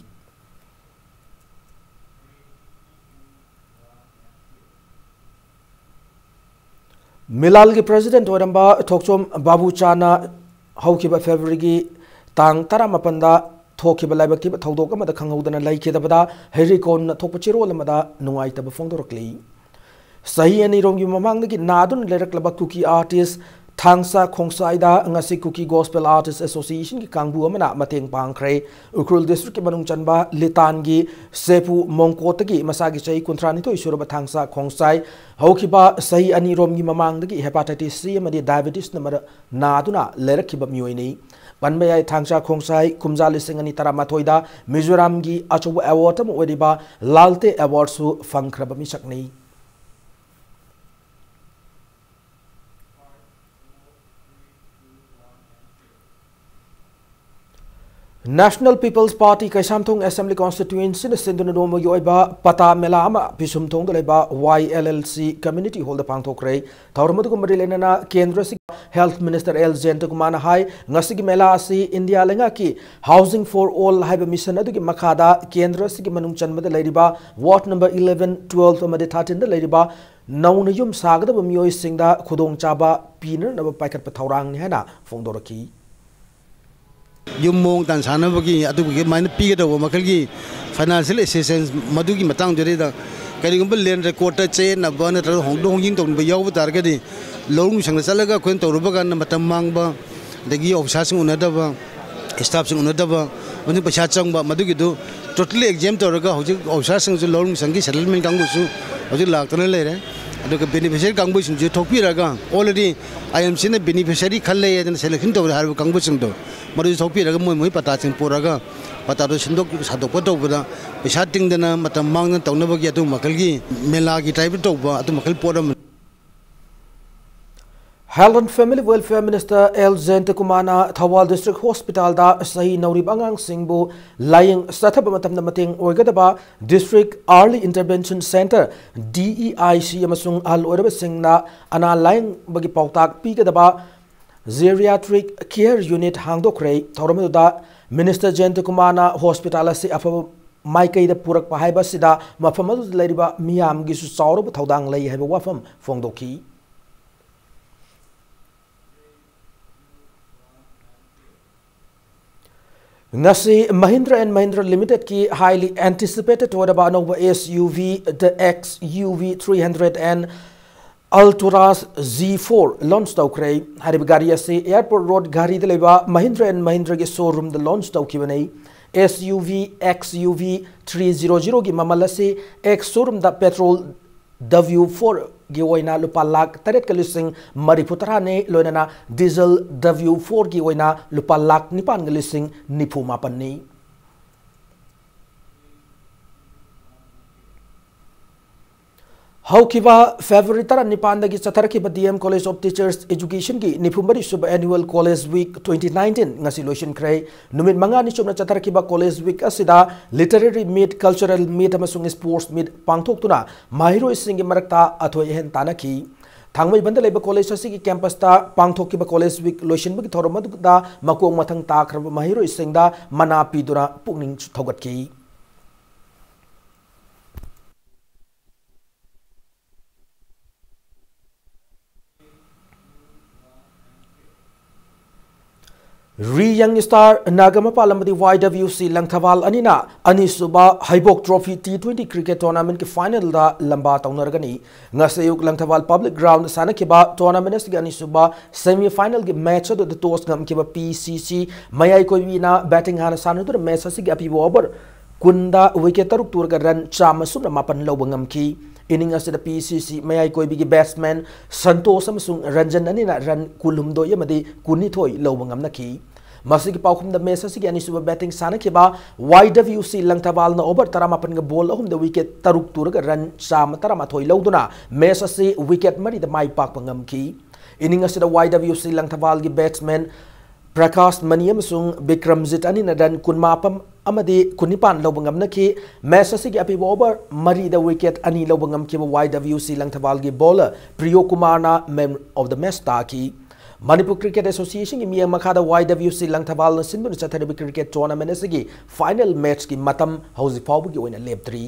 ꯃꯤꯂꯥꯜꯒꯤ president ꯑꯣꯏꯔꯝꯕ ꯊꯣꯛꯆꯣꯝ ꯕꯥꯕꯨꯆꯥꯅ ꯍꯧꯈꯤꯕ Februaryꯒꯤ ꯇꯥꯡ ꯇꯔꯥꯃꯥꯄꯟꯗ ꯊꯣꯛꯈꯤꯕ ꯂꯥꯏꯕꯛ ꯊꯤꯕ ꯊꯧꯗꯣꯛ ꯑꯃꯗ ꯈꯪꯍꯧꯗꯅ ꯂꯩꯈꯤꯗꯕꯗ ꯍꯩꯔꯤꯀꯣꯟꯅ ꯊꯣꯛꯄ ꯆꯦꯔꯣꯜ ꯑꯃꯗ ꯅꯨꯡꯉꯥꯏꯇꯕ ꯐꯣꯡꯗꯣꯔꯛꯂꯤ꯫ ꯆꯍꯤ ꯑꯅꯤꯔꯣꯝꯒꯤ ꯃꯃꯥꯡꯗꯒꯤ ꯅꯥꯗꯨꯅ ꯂꯩꯔꯛꯂꯕ ꯀꯨꯀꯤ artist ꯊꯥꯡꯁꯥ ꯈꯣꯡꯁꯥꯏꯗ ꯉꯁꯤ Kuki Gospel Artist Associationꯒꯤ ꯀꯥꯡꯕꯨ ꯑꯃꯅ ꯃꯇꯦꯡ ꯄꯥꯡꯈ꯭ꯔꯦ꯫ ꯎꯈ꯭ꯔꯨꯜ districtꯀꯤ ꯃꯅꯨꯡ ꯆꯟꯕ ꯂꯤꯇꯥꯟꯒꯤ ꯁꯦꯄꯨ ꯃꯣꯡꯀꯣꯠꯇꯒꯤ ꯃꯁꯥꯒꯤ ꯆꯍꯤ ꯀꯨꯟꯊ꯭ꯔꯥꯅꯤꯊꯣꯏ ꯁꯨꯔꯕ ꯊꯥꯡꯁꯥ ꯈꯣꯡꯁꯥꯏ ꯍꯧꯈꯤꯕ ꯆꯍꯤ ꯑꯅꯤꯔꯣꯝꯒꯤ ꯃꯃꯥꯡꯗꯒꯤ hepatitis C ꯑꯃꯗꯤ diabetesꯅ ꯃꯔ-, ꯅꯥꯗꯨꯅ ꯂꯩꯔꯛꯈꯤꯕ ꯃꯤꯑꯣꯏꯅꯤ꯫ ꯄꯟꯕ ꯌꯥꯏ, ꯊꯥꯡꯁꯥ ꯈꯣꯡꯁꯥꯏ ꯀꯨꯝꯖꯥ ꯂꯤꯁꯤꯡ ꯑꯅꯤ ꯇꯔꯥꯃꯥꯊꯣꯏꯗ ꯃꯤꯖꯣꯔꯥꯝꯒꯤ ꯑꯆꯧꯕ award ꯑꯃ ꯑꯣꯏꯔꯤꯕ ꯂꯥꯜꯇꯦ awardꯁꯨ ꯐꯪꯈ꯭ꯔꯕ ꯃꯤꯁꯛꯅꯤ꯫ National People's Party Keishamthong Assembly Constituencyꯅ ꯁꯤꯟꯗꯨꯅ ꯅꯣꯡꯃꯒꯤ ꯑꯣꯏꯕ ꯄꯇꯥ ꯃꯦꯂꯥ ꯑꯃ ꯄꯤꯁꯨꯝꯊꯣꯡꯗ ꯂꯩꯕ Y L L C Community Hallꯗ ꯄꯥꯡꯊꯣꯛꯈ꯭ꯔꯦ꯫ ꯊꯧꯔꯝ ꯑꯗꯨꯒ ꯃꯔꯤ ꯂꯩꯅꯅ ꯀꯦꯟꯗ꯭ꯔ ꯑꯁꯤꯒꯤ Health Minister ꯑꯦꯜ ꯖꯌꯟꯇꯀꯨꯃꯥꯔꯅ ꯍꯥꯏ, ꯉꯁꯤꯒꯤ ꯃꯦꯂꯥ ꯑꯁꯤ ꯏꯟꯗꯤꯌꯥ ꯂꯩꯉꯥꯛꯀꯤ Housing for All ꯍꯥꯏꯕ mission ꯑꯗꯨꯒꯤ ꯃꯈꯥꯗ ꯀꯦꯟꯗ꯭ꯔ ꯑꯁꯤꯒꯤ ꯃꯅꯨꯡ ꯆꯟꯕꯗ ꯂꯩꯔꯤꯕ ward number eleven, twelve ꯑꯃꯗꯤ thirteenꯗ ꯂꯩꯔꯤꯕ ꯅꯧꯅ ꯌꯨꯝ ꯁꯥꯒꯗꯕ ꯃꯤꯑꯣꯏꯁꯤꯡꯗ ꯈꯨꯗꯣꯡꯆꯥꯕ ꯄꯤꯅꯅꯕ ꯄꯥꯏꯈꯠꯄ ꯊꯧꯔꯥꯡꯅꯤ ꯍꯥꯏꯅ ꯐꯣꯡꯗꯣꯔꯛꯈꯤ꯫ ꯌꯨꯝ ꯃꯑꯣꯡ ꯇꯥꯟ ꯁꯥꯅꯕꯒꯤ ꯑꯗꯨꯒꯤ ꯑꯗꯨꯃꯥꯏꯅ ꯄꯤꯒꯗꯧꯕ ꯃꯈꯜꯒꯤ financial assistance ꯃꯗꯨꯒꯤ ꯃꯇꯥꯡꯗꯨꯗꯩꯗ ꯀꯔꯤꯒꯨꯝꯕ land recordꯇ ꯆꯌꯦꯠꯅꯕ ꯅꯠꯇ꯭ꯔꯒ ꯍꯣꯡꯗꯣꯛ ꯍꯣꯡꯖꯤꯟ ꯇꯧꯅꯤꯡꯕ ꯌꯥꯎꯕ ꯇꯥꯔꯒꯗꯤ ꯂꯧꯎ ꯁꯤꯡꯎꯗ ꯆꯠꯂꯒ ꯑꯩꯈꯣꯏꯅ ꯇꯧꯔꯨꯕ ꯀꯥꯟꯗ ꯃꯇꯝ ꯃꯥꯡꯕ, ꯑꯗꯒꯤ ꯑꯣꯐꯤꯁꯥꯔꯁꯤꯡ ꯎꯅꯗꯕ, ꯁ꯭ꯇꯥꯐꯁꯤꯡ ꯎꯅꯗꯕ, ꯃꯗꯨ ꯄꯩꯁꯥ ꯆꯪꯕ, ꯃꯗꯨꯒꯤꯗꯨ ꯇꯣꯇꯦꯜꯂꯤ ꯑꯦꯛꯖꯥꯝ ꯇꯧꯔꯒ ꯍꯧꯖꯤꯛ ꯑꯣꯐꯤꯁꯥꯔꯁꯤꯡꯁꯨ ꯂꯧꯔꯤꯁꯪꯒꯤ ꯁꯦꯇꯜꯃꯦꯟ ꯀꯥꯡꯕꯨꯁꯨ ꯍꯧꯖꯤꯛ ꯂꯥꯛꯇꯅ ꯂꯩꯔꯦ꯫ ꯑꯗꯨꯒ ꯕꯦꯅꯤꯐꯤꯁꯔꯤ ꯀꯥꯡꯕꯨꯁꯤꯡꯁꯨ ꯊꯣꯛꯄꯤꯔꯒ already IMCꯅ ꯕꯦꯅꯤꯐꯤꯁꯔꯤ ꯈꯜꯂꯦ ꯍꯥꯏꯗꯅ ꯁꯦꯂꯦꯛꯁꯟ ꯇꯧꯔꯦ ꯍꯥꯏꯔꯤꯕ ꯀꯥꯡꯕꯨꯁꯤꯡꯗꯣ, ꯃꯗꯨꯁꯨ ꯊꯣꯛꯄꯤꯔꯒ ꯃꯣꯏ ꯃꯣꯏ ꯄꯇꯥꯁꯤꯡ ꯄꯨꯔꯒ ꯄꯇꯥꯗꯣ ꯁꯤꯟꯗꯣꯛ ꯁꯥꯗꯣꯛꯄ ꯇꯧꯕꯗ ꯄꯩꯁꯥ ꯇꯤꯡꯗꯅ ꯃꯇꯝ ꯃꯥꯡꯗꯅ ꯇꯧꯅꯕꯒꯤ ꯑꯗꯨ ꯃꯈꯜꯒꯤ ꯃꯦꯂꯥꯒꯤ ꯇꯥꯏꯞꯇ ꯇꯧꯕ ꯑꯗꯨ ꯃꯈꯜ ꯄꯣꯠ ꯑꯃꯅꯤ꯫ Health and Family Welfare Minister L ꯖꯌꯟꯇꯀꯨꯃꯥꯔꯅ ꯊꯧꯕꯥꯜ ꯗꯤꯁꯇ꯭ꯔꯤꯛ ꯍꯣꯁꯄꯤꯇꯥꯜꯗ ꯆꯍꯤ ꯅꯧꯔꯤꯕ ꯑꯉꯥꯡꯁꯤꯡꯕꯨ ꯂꯥꯌꯦꯡ ꯆꯠꯊꯕ ꯃꯇꯝꯗ ꯃꯇꯦꯡ ꯑꯣꯏꯒꯗꯕ district early intervention centre, DEIC, ꯑꯃꯁꯨꯡ ꯑꯍꯜ ꯑꯣꯏꯔꯕꯁꯤꯡꯅ ꯑꯅꯥ ꯂꯥꯌꯦꯡꯕꯒꯤ ꯄꯥꯎꯇꯥꯛ ꯄꯤꯒꯗꯕ ꯖꯦꯔꯤꯌꯥꯇ꯭ꯔꯤꯛ ꯀꯦꯌꯔ ꯌꯨꯅꯤꯠ ꯍꯥꯡꯗꯣꯛꯈ꯭ꯔꯦ꯫ ꯊꯧꯔꯝ ꯑꯗꯨꯗ ꯃꯤꯅꯤꯁꯇꯔ ꯖꯌꯟꯇꯀꯨꯃꯥꯔꯅ ꯍꯣꯁꯄꯤꯇꯥꯜ ꯑꯁꯤ ꯑꯐꯕ ꯃꯥꯏꯀꯩꯗ ꯄꯨꯔꯛꯄ ꯍꯥꯏꯕ ꯑꯁꯤꯗ ꯃꯐꯝ ꯑꯗꯨꯗ ꯂꯩꯔꯤꯕ ꯃꯤꯌꯥꯝꯒꯤꯁꯨ ꯆꯥꯎꯔꯕ ꯊꯧꯗꯥꯡ ꯂꯩ ꯍꯥꯏꯕ ꯋꯥꯐꯝ ꯐꯣꯡꯗꯣꯛꯈꯤ꯫ ꯉꯁꯤ Mahindra and Mahindra Limitedꯀꯤ highly anticipated ꯑꯣꯏꯔꯕ ꯑꯅꯧꯕ SUV, the XUV three hundred and Alturas G four launch ꯇꯧꯈ꯭ꯔꯦ꯫ ꯍꯥꯏꯔꯤꯕ ꯒꯥꯔꯤ ꯑꯁꯤ Airport Road ꯘꯔꯤꯗ ꯂꯩꯕ Mahindra and Mahindraꯒꯤ showroomꯗ launch ꯇꯧꯈꯤꯕꯅꯤ꯫ SUV, XUV three zero zeroꯒꯤ ꯃꯃꯜ ꯑꯁꯤ ex showroomꯗ petrol W fourꯒꯤ ꯑꯣꯏꯅ ꯂꯨꯄꯥ ꯂꯥꯈ ꯇꯔꯦꯠꯀ ꯂꯤꯁꯤꯡ ꯃꯔꯤꯐꯨ ꯇꯔꯥꯅꯤ, ꯂꯣꯏꯅꯅ diesel W fourꯒꯤ ꯑꯣꯏꯅ ꯂꯨꯄꯥ ꯂꯥꯈ ꯅꯤꯄꯥꯟꯒ ꯂꯤꯁꯤꯡ ꯅꯤꯐꯨ ꯃꯥꯄꯟꯅꯤ꯫ ꯍꯧꯈꯤꯕ February ꯇꯔꯥꯅꯤꯄꯥꯟꯗꯒꯤ ꯆꯠꯊꯔꯛꯈꯤꯕ D M College of Teachers Educationꯒꯤ ꯅꯤꯐꯨ ꯃꯔꯤ ꯁꯨꯕ Annual College Week twenty nineteen ꯉꯁꯤ ꯂꯣꯏꯁꯤꯟꯈ꯭ꯔꯦ꯫ ꯅꯨꯃꯤꯠ ꯃꯉꯥꯅꯤ ꯆꯨꯞꯅ ꯆꯠꯊꯔꯛꯈꯤꯕ College Week ꯑꯁꯤꯗ literary meet, cultural meet ꯑꯃꯁꯨꯡ sports meet ꯄꯥꯡꯊꯣꯛꯇꯨꯅ ꯃꯍꯩꯔꯣꯏꯁꯤꯡꯒꯤ ꯃꯔꯛꯇ ꯑꯊꯣꯏ ꯑꯍꯦꯟ ꯇꯥꯟꯅꯈꯤ꯫ ꯊꯥꯡꯃꯩꯕꯟꯗ ꯂꯩꯕ college ꯑꯁꯤꯒꯤ campusꯇ ꯄꯥꯡꯊꯣꯛꯈꯤꯕ College Week ꯂꯣꯏꯁꯤꯟꯕꯒꯤ ꯊꯧꯔꯝ ꯑꯗꯨꯗ ꯃꯀꯣꯛ ꯃꯊꯪ ꯇꯥꯈ꯭ꯔꯕ ꯃꯍꯩꯔꯣꯏꯁꯤꯡꯗ ꯃꯅꯥ ꯄꯤꯗꯨꯅ ꯄꯨꯛꯅꯤꯡ ꯊꯧꯒꯠꯈꯤ꯫ ꯔꯤ ꯌꯪ ꯁ꯭ꯇꯥꯔ ꯅꯥꯒꯥꯃꯄꯥꯜ ꯑꯃꯗꯤ ꯋꯥꯏ ꯗꯕ꯭ꯂꯤꯎ ꯁꯤ ꯂꯪꯊꯕꯥꯜ ꯑꯅꯤꯅ ꯑꯅꯤꯁꯨꯕ ꯍꯩꯕꯣꯛ ꯇ꯭ꯔꯣꯐꯤ ꯇꯤ ꯇ꯭ꯋꯦꯟꯇꯤ ꯀ꯭ꯔꯤꯀꯦꯠ ꯇꯣꯔꯅꯥꯃꯦꯟꯠꯀꯤ ꯐꯥꯏꯅꯦꯜꯗ ꯂꯝꯕꯥ ꯇꯧꯅꯔꯒꯅꯤ꯫ ꯉꯁꯤ ꯑꯌꯨꯛ ꯂꯪꯊꯕꯥꯜ ꯄꯕ꯭ꯂꯤꯛ ꯒ꯭ꯔꯥꯎꯟꯗ ꯁꯥꯟꯅꯈꯤꯕ ꯇꯣꯔꯅꯥꯃꯦꯟꯠ ꯑꯁꯤꯒꯤ ꯑꯅꯤꯁꯨꯕ ꯁꯦꯃꯤ ꯐꯥꯏꯅꯦꯜꯒꯤ ꯃꯦꯆ ꯑꯗꯨꯗ ꯇꯣꯁ ꯉꯝꯈꯤꯕ ꯄꯤ ꯁꯤ ꯁꯤ ꯃꯌꯥꯏ ꯀꯣꯏꯕꯤꯅ ꯕꯦꯇꯤꯡ ꯍꯥꯟꯅ ꯁꯥꯟꯅꯗꯨꯅ ꯃꯦꯆ ꯑꯁꯤꯒꯤ ꯑꯄꯤꯕ ꯑꯣꯚꯔ ꯀꯨꯟꯗ ꯋꯤꯀꯦꯠ ꯇꯔꯨꯛ ꯇꯨꯔꯒ ꯔꯟ ꯆꯥꯝꯃ ꯁꯨꯞꯅ ꯃꯥꯄꯟ ꯂꯧꯕ ꯉꯝꯈꯤ꯫ ꯏꯅꯤꯡ ꯑꯁꯤꯗ ꯄꯤ ꯁꯤ ꯁꯤ ꯃꯌꯥꯏ ꯀꯣꯏꯕꯤꯒꯤ ꯕꯦꯠꯁꯃꯦꯟ ꯁꯟꯇꯣꯁ ꯑꯃꯁꯨꯡ ꯔꯟꯖꯟ ꯑꯅꯤꯅ ꯔꯟ ꯀꯨꯟꯍꯨꯝꯗꯣꯏ ꯑꯃꯗꯤ ꯀꯨꯟꯅꯤꯊꯣꯏ ꯂꯧꯕ ꯉꯝꯅꯈꯤ꯫ ꯃꯁꯤꯒꯤ ꯄꯥꯎꯈꯨꯝꯗ ꯃꯦꯆ ꯑꯁꯤꯒꯤ ꯑꯅꯤꯁꯨꯕ ꯕꯦꯇꯤꯡ ꯁꯥꯟꯅꯈꯤꯕ ꯋꯥꯏ ꯗꯕ꯭ꯂꯤꯎ ꯁꯤ ꯂꯪꯊꯕꯥꯜꯅ ꯑꯣꯚꯔ ꯇꯔꯥꯃꯥꯄꯟꯒ ꯕꯣꯜ ꯑꯍꯨꯝꯗ ꯋꯤꯀꯦꯠ ꯇꯔꯨꯛ ꯇꯨꯔꯒ ꯔꯟ ꯆꯥꯝꯃ ꯇꯔꯥꯃꯥꯊꯣꯏ ꯂꯧꯗꯨꯅ ꯃꯦꯆ ꯑꯁꯤ ꯋꯤꯀꯦꯠ ꯃꯔꯤꯗ ꯃꯥꯏ ꯄꯥꯛꯄ ꯉꯝꯈꯤ꯫ ꯏꯅꯤꯡ ꯑꯁꯤꯗ ꯋꯥꯏ ꯗꯕ꯭ꯂꯤꯎ ꯁꯤ ꯂꯪꯊꯕꯥꯜꯒꯤ ꯕꯦꯠꯁꯃꯦꯟ ꯄ꯭ꯔꯀꯥꯁ ꯃꯅꯤ ꯑꯃꯁꯨꯡ ꯕꯤꯀ꯭ꯔꯝꯖꯤꯠ ꯑꯅꯤꯅ ꯔꯟ ꯀꯨꯟꯃꯥꯄꯟ ꯑꯃꯗꯤ ꯀꯨꯟꯅꯤꯄꯥꯟ ꯂꯧꯕ ꯉꯝꯅꯈꯤ꯫ ꯃꯦꯆ ꯑꯁꯤꯒꯤ ꯑꯄꯤꯕ ꯑꯣꯚꯔ ꯃꯔꯤꯗ ꯋꯤꯀꯦꯠ ꯑꯅꯤ ꯂꯧꯕ ꯉꯝꯈꯤꯕ ꯋꯥꯏ ꯗꯕ꯭ꯂꯤꯎ ꯁꯤ ꯂꯪꯊꯕꯥꯜꯒꯤ ꯕꯣꯂꯔ ꯄ꯭ꯔꯤꯌꯣ ꯀꯨꯃꯥꯔꯅ ꯃꯦꯟ ꯑꯣꯐ ꯗ ꯃꯦꯆ ꯇꯥꯈꯤ꯫ ꯃꯅꯤꯄꯨꯔ ꯀ꯭ꯔꯤꯀꯦꯠ ꯑꯦꯁꯣꯁꯤꯌꯦꯁꯟꯒꯤ ꯃꯤꯠꯌꯦꯡ ꯃꯈꯥꯗ ꯋꯥꯏ ꯗꯕ꯭ꯂꯤꯎ ꯁꯤ ꯂꯪꯊꯕꯥꯜꯅ ꯁꯤꯟꯗꯨꯅ ꯆꯠꯊꯔꯤꯕ ꯀ꯭ꯔꯤꯀꯦꯠ ꯇꯣꯔꯅꯥꯃꯦꯟꯠ ꯑꯁꯤꯒꯤ ꯐꯥꯏꯅꯦꯜ ꯃꯦꯆꯀꯤ ꯃꯇꯝ ꯍꯧꯖꯤꯛ ꯐꯥꯎꯕꯒꯤ ꯑꯣꯏꯅ ꯂꯦꯞꯇ꯭ꯔꯤ꯫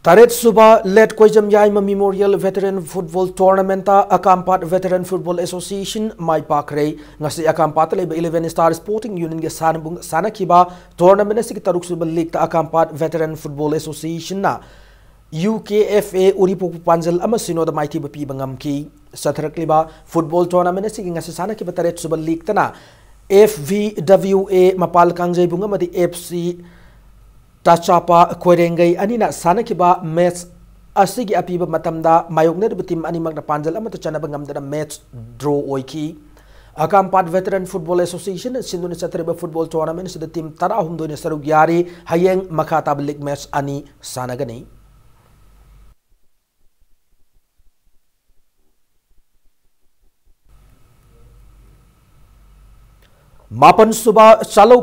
ꯇꯔꯦꯠ ꯁꯨꯕ late Koijam Yaima memorial veteran football ꯇꯣꯔꯅꯥꯃꯦꯟꯠꯇ ꯑꯀꯥꯝꯄꯥꯠ ꯚꯦꯇꯔꯟ ꯐꯨꯠꯕꯣꯜ ꯑꯦꯁꯣꯁꯤꯌꯦꯁꯟ ꯃꯥꯏ ꯄꯥꯛꯈ꯭ꯔꯦ꯫ ꯉꯁꯤ ꯑꯀꯥꯝꯄꯥꯠꯇ ꯂꯩꯕ ꯏꯂꯦꯚꯦꯟ ꯁ꯭ꯇꯥꯔ ꯁ꯭ꯄꯣꯔꯇꯤꯡ ꯌꯨꯅꯤꯌꯟꯒꯤ ꯁꯥꯟꯅꯕꯨꯡ ꯁꯥꯟꯅꯈꯤꯕ ꯇꯣꯔꯅꯥꯃꯦꯟꯠ ꯑꯁꯤꯒꯤ ꯇꯔꯨꯛ ꯁꯨꯕ ꯂꯤꯒꯇ ꯑꯀꯥꯝꯄꯥꯠ veteran football ꯑꯦꯁꯣꯁꯤꯌꯦꯁꯟꯅ U K F A ꯎꯔꯤꯄꯣꯛꯄꯨ ꯄꯥꯟꯖꯜ ꯑꯃ ꯁꯤꯅꯣꯗ ꯃꯥꯏꯊꯤꯕ ꯄꯤꯕ ꯉꯝꯈꯤ꯫ ꯆꯠꯊꯔꯛꯂꯤꯕ ꯐꯨꯠꯕꯣꯜ ꯇꯣꯔꯅꯥꯃꯦꯟꯠ ꯑꯁꯤꯒꯤ ꯉꯁꯤ ꯁꯥꯟꯅꯈꯤꯕ ꯇꯔꯦꯠ ꯁꯨꯕ ꯂꯤꯒꯇꯅ ꯑꯦꯐ ꯚꯤ ꯗꯕ꯭ꯂꯤꯎ ꯑꯦ ꯃꯄꯥꯜ ꯀꯥꯡꯖꯩꯕꯨꯡ ꯑꯃꯗꯤ ꯑꯦꯐ ꯁꯤ ꯇꯥꯆꯥꯄꯥ ꯈꯣꯏꯔꯦꯡꯒꯩ ꯑꯅꯤꯅ ꯁꯥꯟꯅꯈꯤꯕ ꯃꯦꯆ ꯑꯁꯤꯒꯤ ꯑꯄꯤꯕ ꯃꯇꯝꯗ ꯃꯥꯌꯣꯛꯅꯔꯤꯕ ꯇꯤꯝ ꯑꯅꯤꯃꯛꯅ ꯄꯥꯟꯖꯜ ꯑꯃꯠꯇ ꯆꯟꯅꯕ ꯉꯝꯗꯅ ꯃꯦꯆ ꯗ꯭ꯔꯣ ꯑꯣꯏꯈꯤ꯫ ꯑꯀꯥꯝꯄꯥꯠ ꯚꯦꯇꯔꯟ ꯐꯨꯠꯕꯣꯜ ꯑꯦꯁꯣꯁꯤꯌꯦꯁꯟꯅ ꯁꯤꯟꯗꯨꯅ ꯆꯠꯊꯔꯤꯕ ꯐꯨꯠꯕꯣꯜ ꯇꯣꯔꯅꯥꯃꯦꯟꯠ ꯑꯁꯤꯗ ꯇꯤꯝ ꯇꯔꯥꯍꯨꯝꯗꯣꯏꯅ ꯁꯔꯨꯛ ꯌꯥꯔꯤ꯫ ꯍꯌꯦꯡ ꯃꯈꯥ ꯇꯥꯕ ꯂꯤꯒ ꯃꯦꯆ ꯑꯅꯤ ꯁꯥꯟꯅꯒꯅꯤ꯫ ꯃꯥꯄꯟ ꯁꯨꯕ ꯆꯥꯂꯧ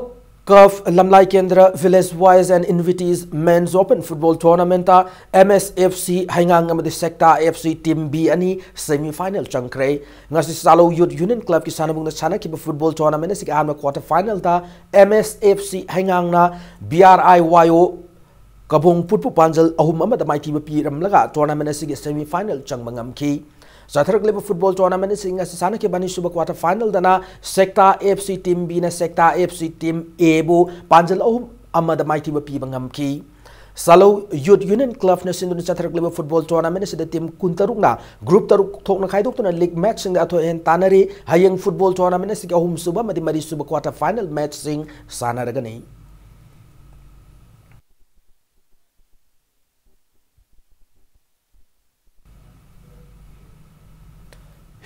cup Lamlai Kendra village boys and invitees men's open football ꯇꯣꯔꯅꯥꯃꯦꯟꯠꯇ ꯑꯦꯝ ꯑꯦꯁ ꯑꯦꯐ ꯁꯤ ꯍꯩꯉꯥꯡ ꯑꯃꯗꯤ Sekta F C team B ꯑꯅꯤ ꯁꯦꯃꯤ ꯐꯥꯏꯅꯦꯜ ꯆꯪꯈ꯭ꯔꯦ꯫ ꯉꯁꯤ ꯆꯥꯂꯧ ꯌꯨꯠ ꯌꯨꯅꯤꯌꯟ ꯀ꯭ꯂꯕꯀꯤ ꯁꯥꯟꯅꯕꯨꯡꯗ ꯁꯥꯟꯅꯈꯤꯕ ꯐꯨꯠꯕꯣꯜ ꯇꯣꯔꯅꯥꯃꯦꯟꯠ ꯑꯁꯤꯒꯤ ꯑꯍꯥꯟꯕ ꯀ꯭ꯋꯥꯇꯔ ꯐꯥꯏꯅꯦꯜꯗ ꯑꯦꯝ ꯑꯦꯁ ꯑꯦꯐ ꯁꯤ ꯍꯩꯉꯥꯡꯅ ꯕꯤ ꯑꯥꯔ ꯑꯥꯏ ꯋꯥꯏ ꯑꯣ ꯀꯕꯣꯡ ꯄꯨꯠꯄꯨ ꯄꯥꯟꯖꯜ ꯑꯍꯨꯝ ꯑꯃꯗ ꯃꯥꯏꯊꯤꯕ ꯄꯤꯔꯝꯂꯒ tournament ꯑꯁꯤꯒꯤ semi final ꯆꯪꯕ ꯉꯝꯈꯤ꯫ ꯆꯠꯊꯔꯛꯂꯤꯕ football tournament ꯑꯁꯤ ꯉꯁꯤ ꯁꯥꯟꯅꯈꯤꯕ ꯑꯅꯤꯁꯨꯕ quarter finalꯗꯅ ꯁꯦꯛꯇꯥ F C team Bꯅ ꯁꯦꯛꯇꯥ F C team Aꯕꯨ ꯄꯥꯟꯖꯜ ꯑꯍꯨꯝ ꯑꯃꯗ ꯃꯥꯏꯊꯤꯕ ꯄꯤꯕ ꯉꯝꯈꯤ꯫ ꯁꯥꯂꯧ Youth Union Clubꯅ ꯁꯤꯟꯗꯨꯅ ꯆꯠꯊꯔꯛꯂꯤꯕ football tournament ꯑꯁꯤꯗ team ꯀꯨꯟꯇꯔꯨꯛꯅ group ꯇꯔꯨꯛ ꯊꯣꯛꯅ ꯈꯥꯏꯗꯣꯛꯇꯨꯅ league matchꯁꯤꯡꯗ ꯑꯊꯣꯏ ꯑꯍꯦꯟ ꯇꯥꯟꯅꯔꯤ꯫ ꯍꯌꯦꯡ football tournamentꯁꯤꯒꯤ ꯑꯍꯨꯝꯁꯨꯕ ꯑꯃꯗꯤ ꯃꯔꯤꯁꯨꯕ quarter final matchꯁꯤꯡ ꯁꯥꯟꯅꯔꯒꯅꯤ꯫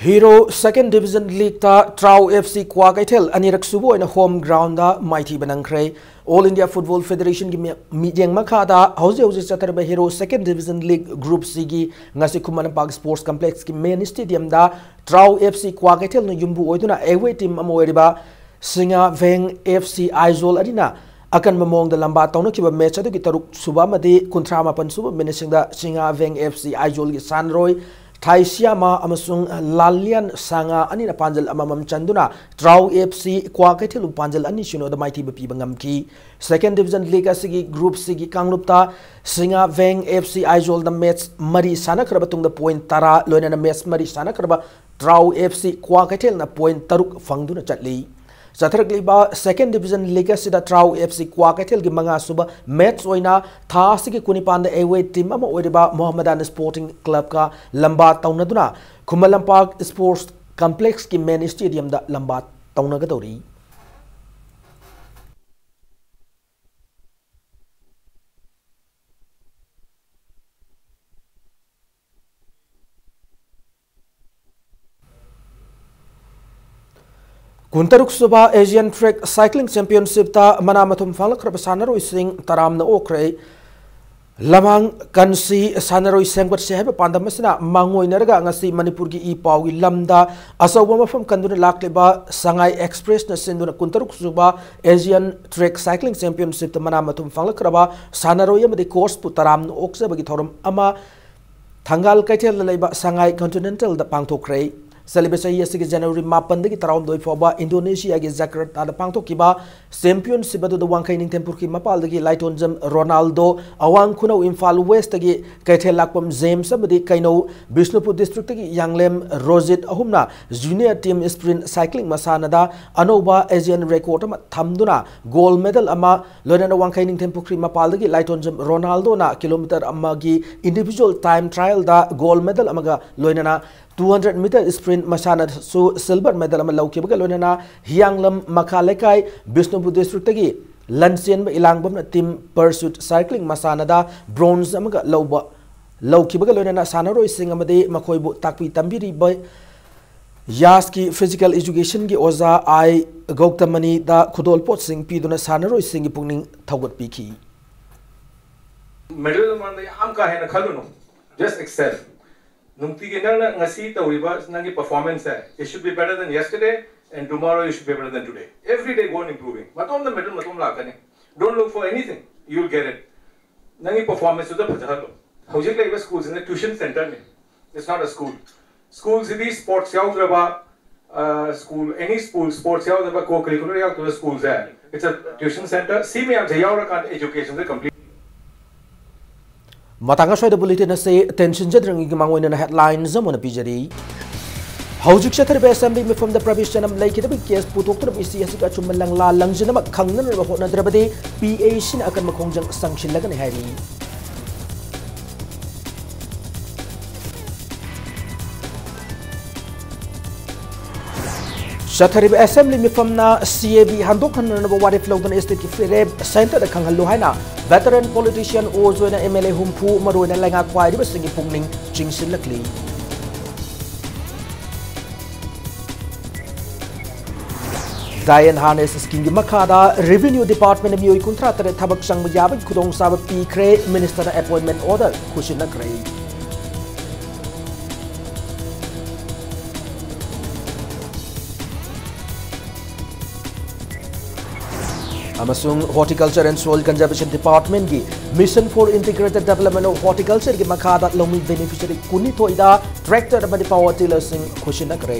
Hero Second Division Leagueꯇ Trao F C Kwakeithel ꯑꯅꯤꯔꯛ ꯁꯨꯕ ꯑꯣꯏꯅ home groundꯗ ꯃꯥꯏꯊꯤꯕ ꯅꯪꯈ꯭ꯔꯦ꯫ All India Football Federationꯒꯤ ꯃꯤ-, ꯃꯤꯠꯌꯦꯡ ꯃꯈꯥꯗ ꯍꯧꯖꯤꯛ ꯍꯧꯖꯤꯛ ꯆꯠꯊꯔꯤꯕ Hero Second Division League Group Cꯒꯤ ꯉꯁꯤ Khuman Lampak Sports Complexꯀꯤ main stadiumꯗ Trao F C ꯀ꯭ꯋꯥꯀꯩꯊꯦꯜꯅ ꯌꯨꯝꯕꯨ ꯑꯣꯏꯗꯨꯅ away team ꯑꯃ ꯑꯣꯏꯔꯤꯕ ꯁꯤꯡꯉꯥ ꯚꯦꯡ F C ꯑꯥꯏꯖꯣꯜ ꯑꯅꯤꯅ ꯑꯀꯟꯕ ꯃꯑꯣꯡꯗ ꯂꯝꯕꯥ ꯇꯧꯅꯈꯤꯕ match ꯑꯗꯨꯒꯤ ꯇꯔꯨꯛ ꯁꯨꯕ ꯑꯃꯗꯤ ꯀꯨꯟꯊ꯭ꯔꯥ ꯃꯥꯄꯟ ꯁꯨꯕ minute ꯁꯤꯡꯗ ꯁꯤꯡꯉꯥ ꯚꯦꯡ F C ꯑꯥꯏꯖꯣꯜꯒꯤ ꯁꯥꯟꯅꯔꯣꯏ ꯊꯥꯏꯁꯤꯌꯥꯃꯥ ꯑꯃꯁꯨꯡ ꯂꯥꯟꯂꯤꯌꯥꯟ ꯁꯥꯉꯥ ꯑꯅꯤꯅ ꯄꯥꯟꯖꯜ ꯑꯃꯃꯝ ꯆꯟꯗꯨꯅ Trao F C ꯀ꯭ꯋꯥꯀꯩꯊꯦꯜꯕꯨ ꯄꯥꯟꯖꯜ ꯑꯅꯤ ꯁꯤꯅꯣꯗ ꯃꯥꯏꯊꯤꯕ ꯄꯤꯕ ꯉꯝꯈꯤ꯫ Second Division League ꯑꯁꯤꯒꯤ Group Cꯒꯤ ꯀꯥꯡꯂꯨꯞꯇ ꯁꯤꯡꯉꯥ ꯚꯦꯡ F C ꯑꯥꯏꯖꯣꯜꯗ match ꯃꯔꯤ ꯁꯥꯟꯅꯈ꯭ꯔꯕ ꯃꯇꯨꯡꯗ point ꯇꯔꯥ, ꯂꯣꯏꯅꯅ match ꯃꯔꯤ ꯁꯥꯟꯅꯈ꯭ꯔꯕ Trao F C ꯀ꯭ꯋꯥꯀꯩꯊꯦꯜꯅ point ꯇꯔꯨꯛ ꯐꯪꯗꯨꯅ ꯆꯠꯂꯤ꯫ ꯆꯠꯊꯔꯛꯂꯤꯕ Second Division League ꯑꯁꯤꯗ Trao F C ꯀ꯭ꯋꯥꯀꯩꯊꯦꯜꯒꯤ ꯃꯉꯥꯁꯨꯕ match ꯑꯣꯏꯅ ꯊꯥ ꯑꯁꯤꯒꯤ ꯀꯨꯟꯅꯤꯄꯥꯟꯗ away team ꯑꯃ ꯑꯣꯏꯔꯤꯕ ꯃꯣꯍꯝꯃꯗꯥꯟ Sporting Clubꯀ ꯂꯝꯕꯥ ꯇꯧꯅꯗꯨꯅ ꯈꯨꯃꯟ ꯂꯝꯄꯥꯛ Sports Complexꯀꯤ main stadiumꯗ ꯂꯝꯕꯥ ꯇꯧꯅꯒꯗꯧꯔꯤ꯫ ꯀꯨꯟꯇꯔꯨꯛ ꯁꯨꯕ Asian Track Cycling Championshipꯇ ꯃꯅꯥ ꯃꯊꯨꯝ ꯐꯪꯂꯛꯈ꯭ꯔꯕ ꯁꯥꯟꯅꯔꯣꯏꯁꯤꯡ ꯇꯔꯥꯝꯅ ꯑꯣꯛꯈ꯭ꯔꯦ꯫ ꯂꯃꯥꯡ ꯀꯟꯁꯤ ꯁꯥꯟꯅꯔꯣꯏ ꯁꯦꯝꯒꯠꯁꯦ ꯍꯥꯏꯕ ꯄꯥꯟꯗꯝ ꯑꯁꯤꯅ ꯃꯥꯡꯑꯣꯏꯅꯔꯒ ꯉꯁꯤ ꯃꯅꯤꯄꯨꯔꯒꯤ ꯏ ꯄꯥꯎꯒꯤ ꯂꯝꯗ ꯑꯆꯧꯕ ꯃꯐꯝ ꯀꯟꯗꯨꯅ ꯂꯥꯛꯂꯤꯕ ꯁꯉꯥꯏ Expressꯅ ꯁꯤꯟꯗꯨꯅ ꯀꯨꯟꯇꯔꯨꯛ ꯁꯨꯕ Asian Track Cycling Championshipꯇ ꯃꯅꯥ ꯃꯊꯨꯝ ꯐꯪꯂꯛꯈ꯭ꯔꯕ ꯁꯥꯟꯅꯔꯣꯏ ꯑꯃꯗꯤ coachꯄꯨ ꯇꯔꯥꯝꯅ ꯑꯣꯛꯆꯕꯒꯤ ꯊꯧꯔꯝ ꯑꯃ ꯊꯪꯒꯥꯜ ꯀꯩꯊꯦꯜꯗ ꯂꯩꯕ ꯁꯉꯥꯏ Continentalꯗ ꯄꯥꯡꯊꯣꯛꯈ꯭ꯔꯦ꯫ ꯆꯠꯂꯤꯕ ꯆꯍꯤ ꯑꯁꯤꯒꯤ January ꯃꯥꯄꯟꯗꯒꯤ ꯇꯔꯥꯍꯨꯝꯗꯣꯏ ꯐꯥꯎꯕ ꯏꯟꯗꯣꯅꯦꯁꯤꯌꯥꯒꯤ ꯖꯀꯔꯇꯥꯗ ꯄꯥꯡꯊꯣꯛꯈꯤꯕ ꯆꯦꯝꯄꯤꯌꯟꯁꯤꯞ ꯑꯗꯨꯗ ꯋꯥꯡꯈꯩ ꯅꯤꯡꯊꯦꯝ ꯄꯨꯈ꯭ꯔꯤ ꯃꯄꯥꯜꯗꯒꯤ ꯂꯥꯏꯇꯣꯟꯖꯝ ꯔꯣꯅꯥꯜꯗꯣ, ꯑꯋꯥꯡ ꯈꯨꯅꯧ ꯏꯝꯐꯥꯜ ꯋꯦꯁꯇꯒꯤ ꯀꯩꯊꯦꯜ ꯂꯥꯛꯄꯝ ꯖꯦꯝꯁ ꯑꯃꯗꯤ ꯀꯩꯅꯧ ꯕꯤꯁꯅꯨꯄꯨꯔ ꯗꯤꯁꯇ꯭ꯔꯤꯛꯇꯒꯤ ꯌꯥꯡꯂꯦꯝ ꯔꯣꯖꯤꯠ ꯑꯍꯨꯝꯅ ꯖꯨꯅꯤꯌꯔ ꯇꯤꯝ ꯁ꯭ꯄ꯭ꯔꯤꯟ ꯁꯥꯏꯀ꯭ꯂꯤꯡ ꯃꯁꯥꯟꯅꯗ ꯑꯅꯧꯕ ꯑꯦꯁꯤꯌꯥꯟ ꯔꯦꯀꯣꯔꯗ ꯑꯃ ꯊꯝꯗꯨꯅ ꯒꯣꯜ ꯃꯦꯗꯜ ꯑꯃ, ꯂꯣꯏꯅꯅ ꯋꯥꯡꯈꯩ ꯅꯤꯡꯊꯦꯝ ꯄꯨꯈ꯭ꯔꯤ ꯃꯄꯥꯜꯗꯒꯤ ꯂꯥꯏꯇꯣꯟꯖꯝ ꯔꯣꯅꯥꯜꯗꯣꯅ ꯀꯤꯂꯣꯃꯤꯇꯔ ꯑꯃꯒꯤ ꯏꯟꯗꯤꯚꯤꯖꯨꯋꯦꯜ ꯇꯥꯏꯝ ꯇ꯭ꯔꯥꯏꯜꯗ ꯒꯣꯜ ꯃꯦꯗꯜ ꯑꯃꯒ ꯂꯣꯏꯅꯅ two hundred meter sprint ꯃꯁꯥꯟꯅꯗꯁꯨ ꯁꯤꯜꯚꯔ ꯃꯦꯗꯜ ꯑꯃ ꯂꯧꯈꯤꯕꯒ ꯂꯣꯏꯅꯅ ꯍꯤꯌꯥꯡꯂꯝ ꯃꯈꯥ ꯂꯩꯀꯥꯏ ꯕꯤꯁꯅꯨꯄꯨꯔ ꯗꯤꯁꯇ꯭ꯔꯤꯛꯇꯒꯤ ꯂꯟꯆꯦꯟꯕ ꯏꯂꯥꯡꯕꯝꯅ ꯇꯤꯝ ꯄꯔꯁꯨꯠ ꯁꯥꯏꯀ꯭ꯂꯤꯡ ꯃꯁꯥꯟꯅꯗ ꯕ꯭ꯔꯣꯟꯖ ꯑꯃꯒ ꯂꯧꯕ, ꯂꯧꯈꯤꯕꯒ ꯂꯣꯏꯅꯅ ꯁꯥꯟꯅꯔꯣꯏꯁꯤꯡ ꯑꯃꯗꯤ ꯃꯈꯣꯏꯕꯨ ꯇꯥꯛꯄꯤ ꯇꯝꯕꯤꯔꯤꯕ ꯌꯥꯁꯀꯤ ꯐꯤꯖꯤꯀꯦꯜ ꯏꯖꯨꯀꯦꯁꯟꯒꯤ ꯑꯣꯖꯥ ꯑꯥꯏ ꯒꯧꯇꯃꯅꯤꯗ ꯈꯨꯗꯣꯜꯄꯣꯠꯁꯤꯡ ꯄꯤꯗꯨꯅ ꯁꯥꯟꯅꯔꯣꯏꯁꯤꯡꯒꯤ ꯄꯨꯛꯅꯤꯡ ꯊꯧꯒꯠꯄꯤꯈꯤ꯫ ꯃꯦꯗꯜ ꯃꯔꯝꯗ ꯌꯥꯝ ꯀꯥ ꯍꯦꯟꯅ ꯈꯜꯂꯨꯅꯨ꯫ Just excel. ꯅꯨꯡꯇꯤꯒꯤ ꯅꯪꯅ ꯉꯁꯤ ꯇꯧꯔꯤꯕ ꯅꯪꯒꯤ performance say, it should be better than yesterday and tomorrow you should be better than today. Every day go on improving. ꯃꯇꯣꯝꯗ ꯃꯦꯗꯜ ꯃꯇꯣꯝ ꯂꯥꯛꯀꯅꯤ. Don't look for anything. You'll get it. ꯅꯪꯒꯤ performance ꯇꯨꯗ ꯐꯖꯍꯜꯂꯣ꯫ ꯍꯧꯖꯤꯛ ꯂꯩꯔꯤꯕ ꯁ꯭ꯀꯨꯜꯁꯤꯅ tuition centre ꯅꯤ. It's not a school. ꯁ꯭ꯀꯨꯜꯁꯤꯗꯤ sports ꯌꯥꯎꯗ꯭ꯔꯕ, ꯑ, school, any school, sports ꯌꯥꯎꯗꯕ, co-curricular ꯌꯥꯎꯗꯕ ꯁ꯭ꯀꯨꯜꯁꯦ, it's a tuition centre. ꯁꯤ ꯃꯌꯥꯝꯁꯦ ꯌꯥꯎꯔꯀꯥꯟꯗ education ꯁꯦ complete. ꯃꯇꯥꯡ ꯑꯁ꯭ꯋꯥꯏꯗ ꯕꯨꯂꯦꯇꯤꯟ ꯑꯁꯤ ꯇꯦꯟꯁꯤꯟꯖꯗ꯭ꯔꯤꯉꯩꯒꯤ ꯃꯥꯡꯑꯣꯏꯅꯅ ꯍꯦꯗꯂꯥꯏꯟꯁ ꯑꯃ ꯑꯣꯏꯅ ꯄꯤꯖꯔꯤ꯫ ꯍꯧꯖꯤꯛ ꯆꯠꯊꯔꯤꯕ ꯑꯦꯁꯦꯝꯕ꯭ꯂꯤ ꯃꯤꯐꯝꯗ ꯄ꯭ꯔꯕꯤꯁ ꯆꯅꯝ ꯂꯩꯈꯤꯗꯕꯒꯤ ꯀꯦꯁ ꯄꯨꯊꯣꯛꯇꯨꯅ ꯏꯁꯤ ꯑꯁꯤꯒ ꯑꯆꯨꯝꯕ ꯂꯪꯂꯥ ꯂꯪꯖꯅꯕ ꯈꯪꯅꯅꯕ ꯍꯣꯠꯅꯗ꯭ꯔꯕꯗꯤ ꯄꯤ ꯑꯦ ꯁꯤꯅ ꯑꯀꯟꯕ ꯈꯣꯡꯖꯪ ꯆꯪꯁꯤꯜꯂꯒꯅꯤ ꯍꯥꯏꯔꯤ꯫ ꯆꯠꯊꯔꯤꯕ ꯑꯦꯁꯦꯝꯕ꯭ꯂꯤ ꯃꯤꯐꯝꯅ ꯁꯤ ꯑꯦ ꯕꯤ ꯍꯟꯗꯣꯛꯍꯟꯅꯅꯕ ꯋꯥꯔꯦꯞ ꯂꯧꯗꯨꯅ ꯏꯁꯇꯦꯠꯀꯤ ꯐꯤꯔꯦꯞ ꯁꯦꯟꯇꯔꯗ ꯈꯪꯍꯜꯂꯨ ꯍꯥꯏꯅ ꯚꯦꯇꯔꯟ ꯄꯣꯂꯤꯇꯤꯁꯤꯌꯥꯟ ꯑꯣꯖ ꯑꯣꯏꯅ ꯑꯦꯝ ꯑꯦꯜ ꯑꯦ ꯍꯨꯝꯐꯨ ꯃꯔꯨꯑꯣꯏꯅ ꯂꯩꯉꯥꯛ ꯄꯥꯏꯔꯤꯕꯁꯤꯡꯒꯤ ꯄꯨꯛꯅꯤꯡ ꯆꯤꯡꯁꯤꯜꯂꯛꯂꯤ꯫ ꯗꯥꯏ ꯑꯦꯟ ꯍꯥꯔꯅꯦꯁ ꯁ꯭ꯀꯤꯝꯒꯤ ꯃꯈꯥꯗ ꯔꯦꯚꯤꯅ꯭ꯌꯨ ꯗꯤꯄꯥꯔꯠꯃꯦꯟꯗ ꯃꯤꯑꯣꯏ ꯀꯨꯟꯊ꯭ꯔꯥ ꯇꯔꯦꯠ ꯊꯕꯛ ꯆꯪꯕ ꯌꯥꯕꯒꯤ ꯈꯨꯗꯣꯡꯆꯥꯕ ꯄꯤꯈ꯭ꯔꯦ, ꯃꯤꯅꯤꯁꯇꯔꯅ ꯑꯦꯄꯣꯏꯟꯃꯦꯟ ꯑꯣꯔꯗꯔ ꯈꯨꯠꯁꯤꯟꯅꯈ꯭ꯔꯦ꯫ ꯑꯃꯁꯨꯡ Horticulture and Soil Conservation Department ꯀꯤ Mission for Integrated Development of Horticulture ꯒꯤ ꯃꯈꯥꯗ ꯂꯧꯃꯤ ꯕꯦꯅꯤꯐꯤꯁꯔꯤ ꯀꯨꯟꯅꯤꯊꯣꯏꯗ ꯇ꯭ꯔꯦꯛꯇꯔ ꯑꯃꯗꯤ ꯄꯥꯋꯔ ꯇꯤꯂꯔꯁꯤꯡ ꯈꯨꯠꯁꯤꯟꯅꯈ꯭ꯔꯦ꯫